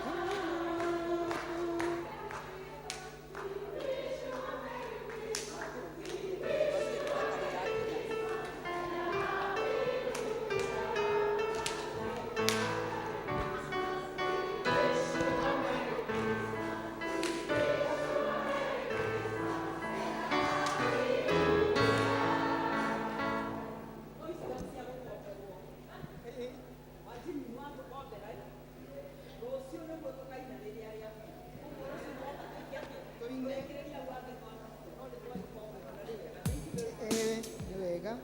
Nĩ wega.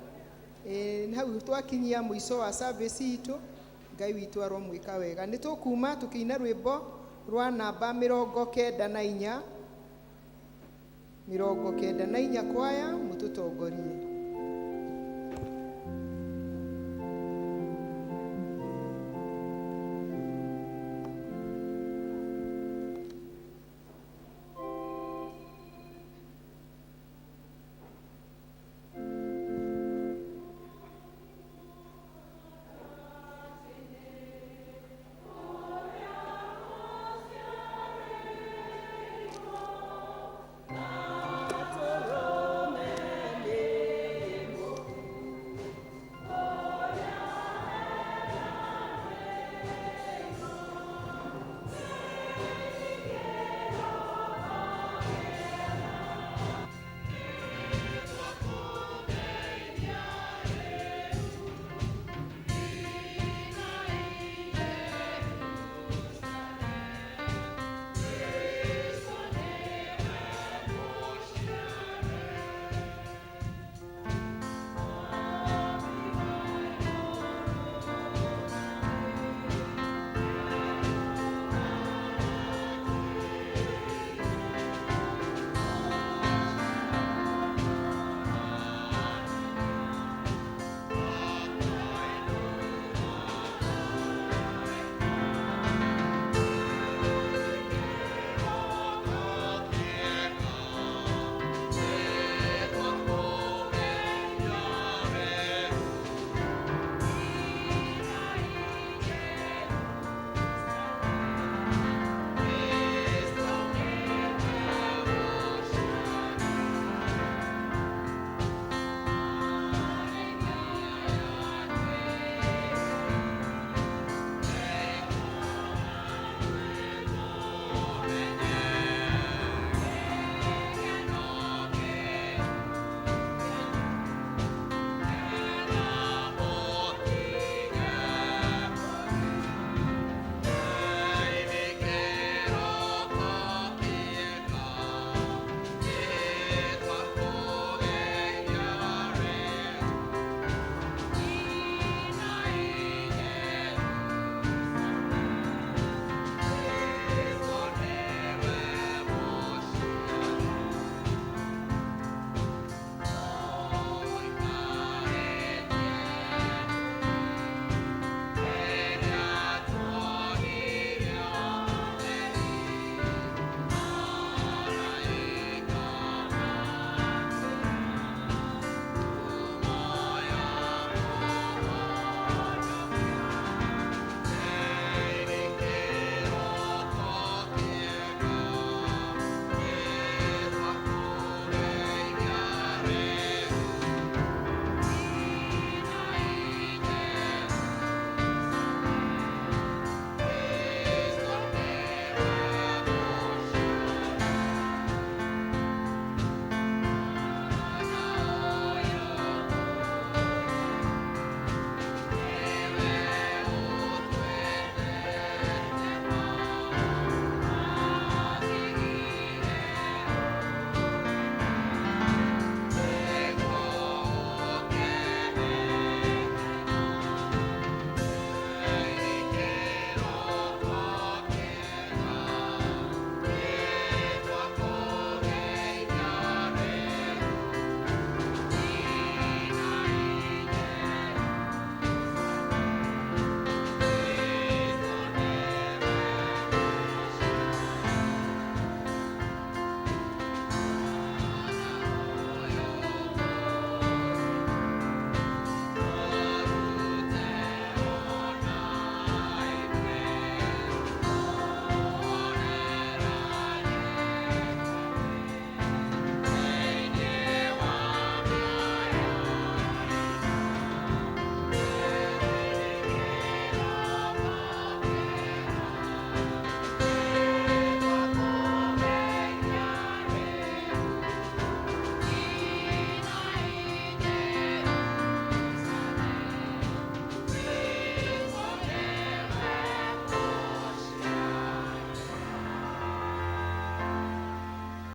Nĩ hau twakinyia mũico wa service itũ. Ngai witũ aromwĩka wega. Nĩ tũkuma tũkĩina rwĩmbo rwa namba 94, 94 kwaya mũtũtongorie.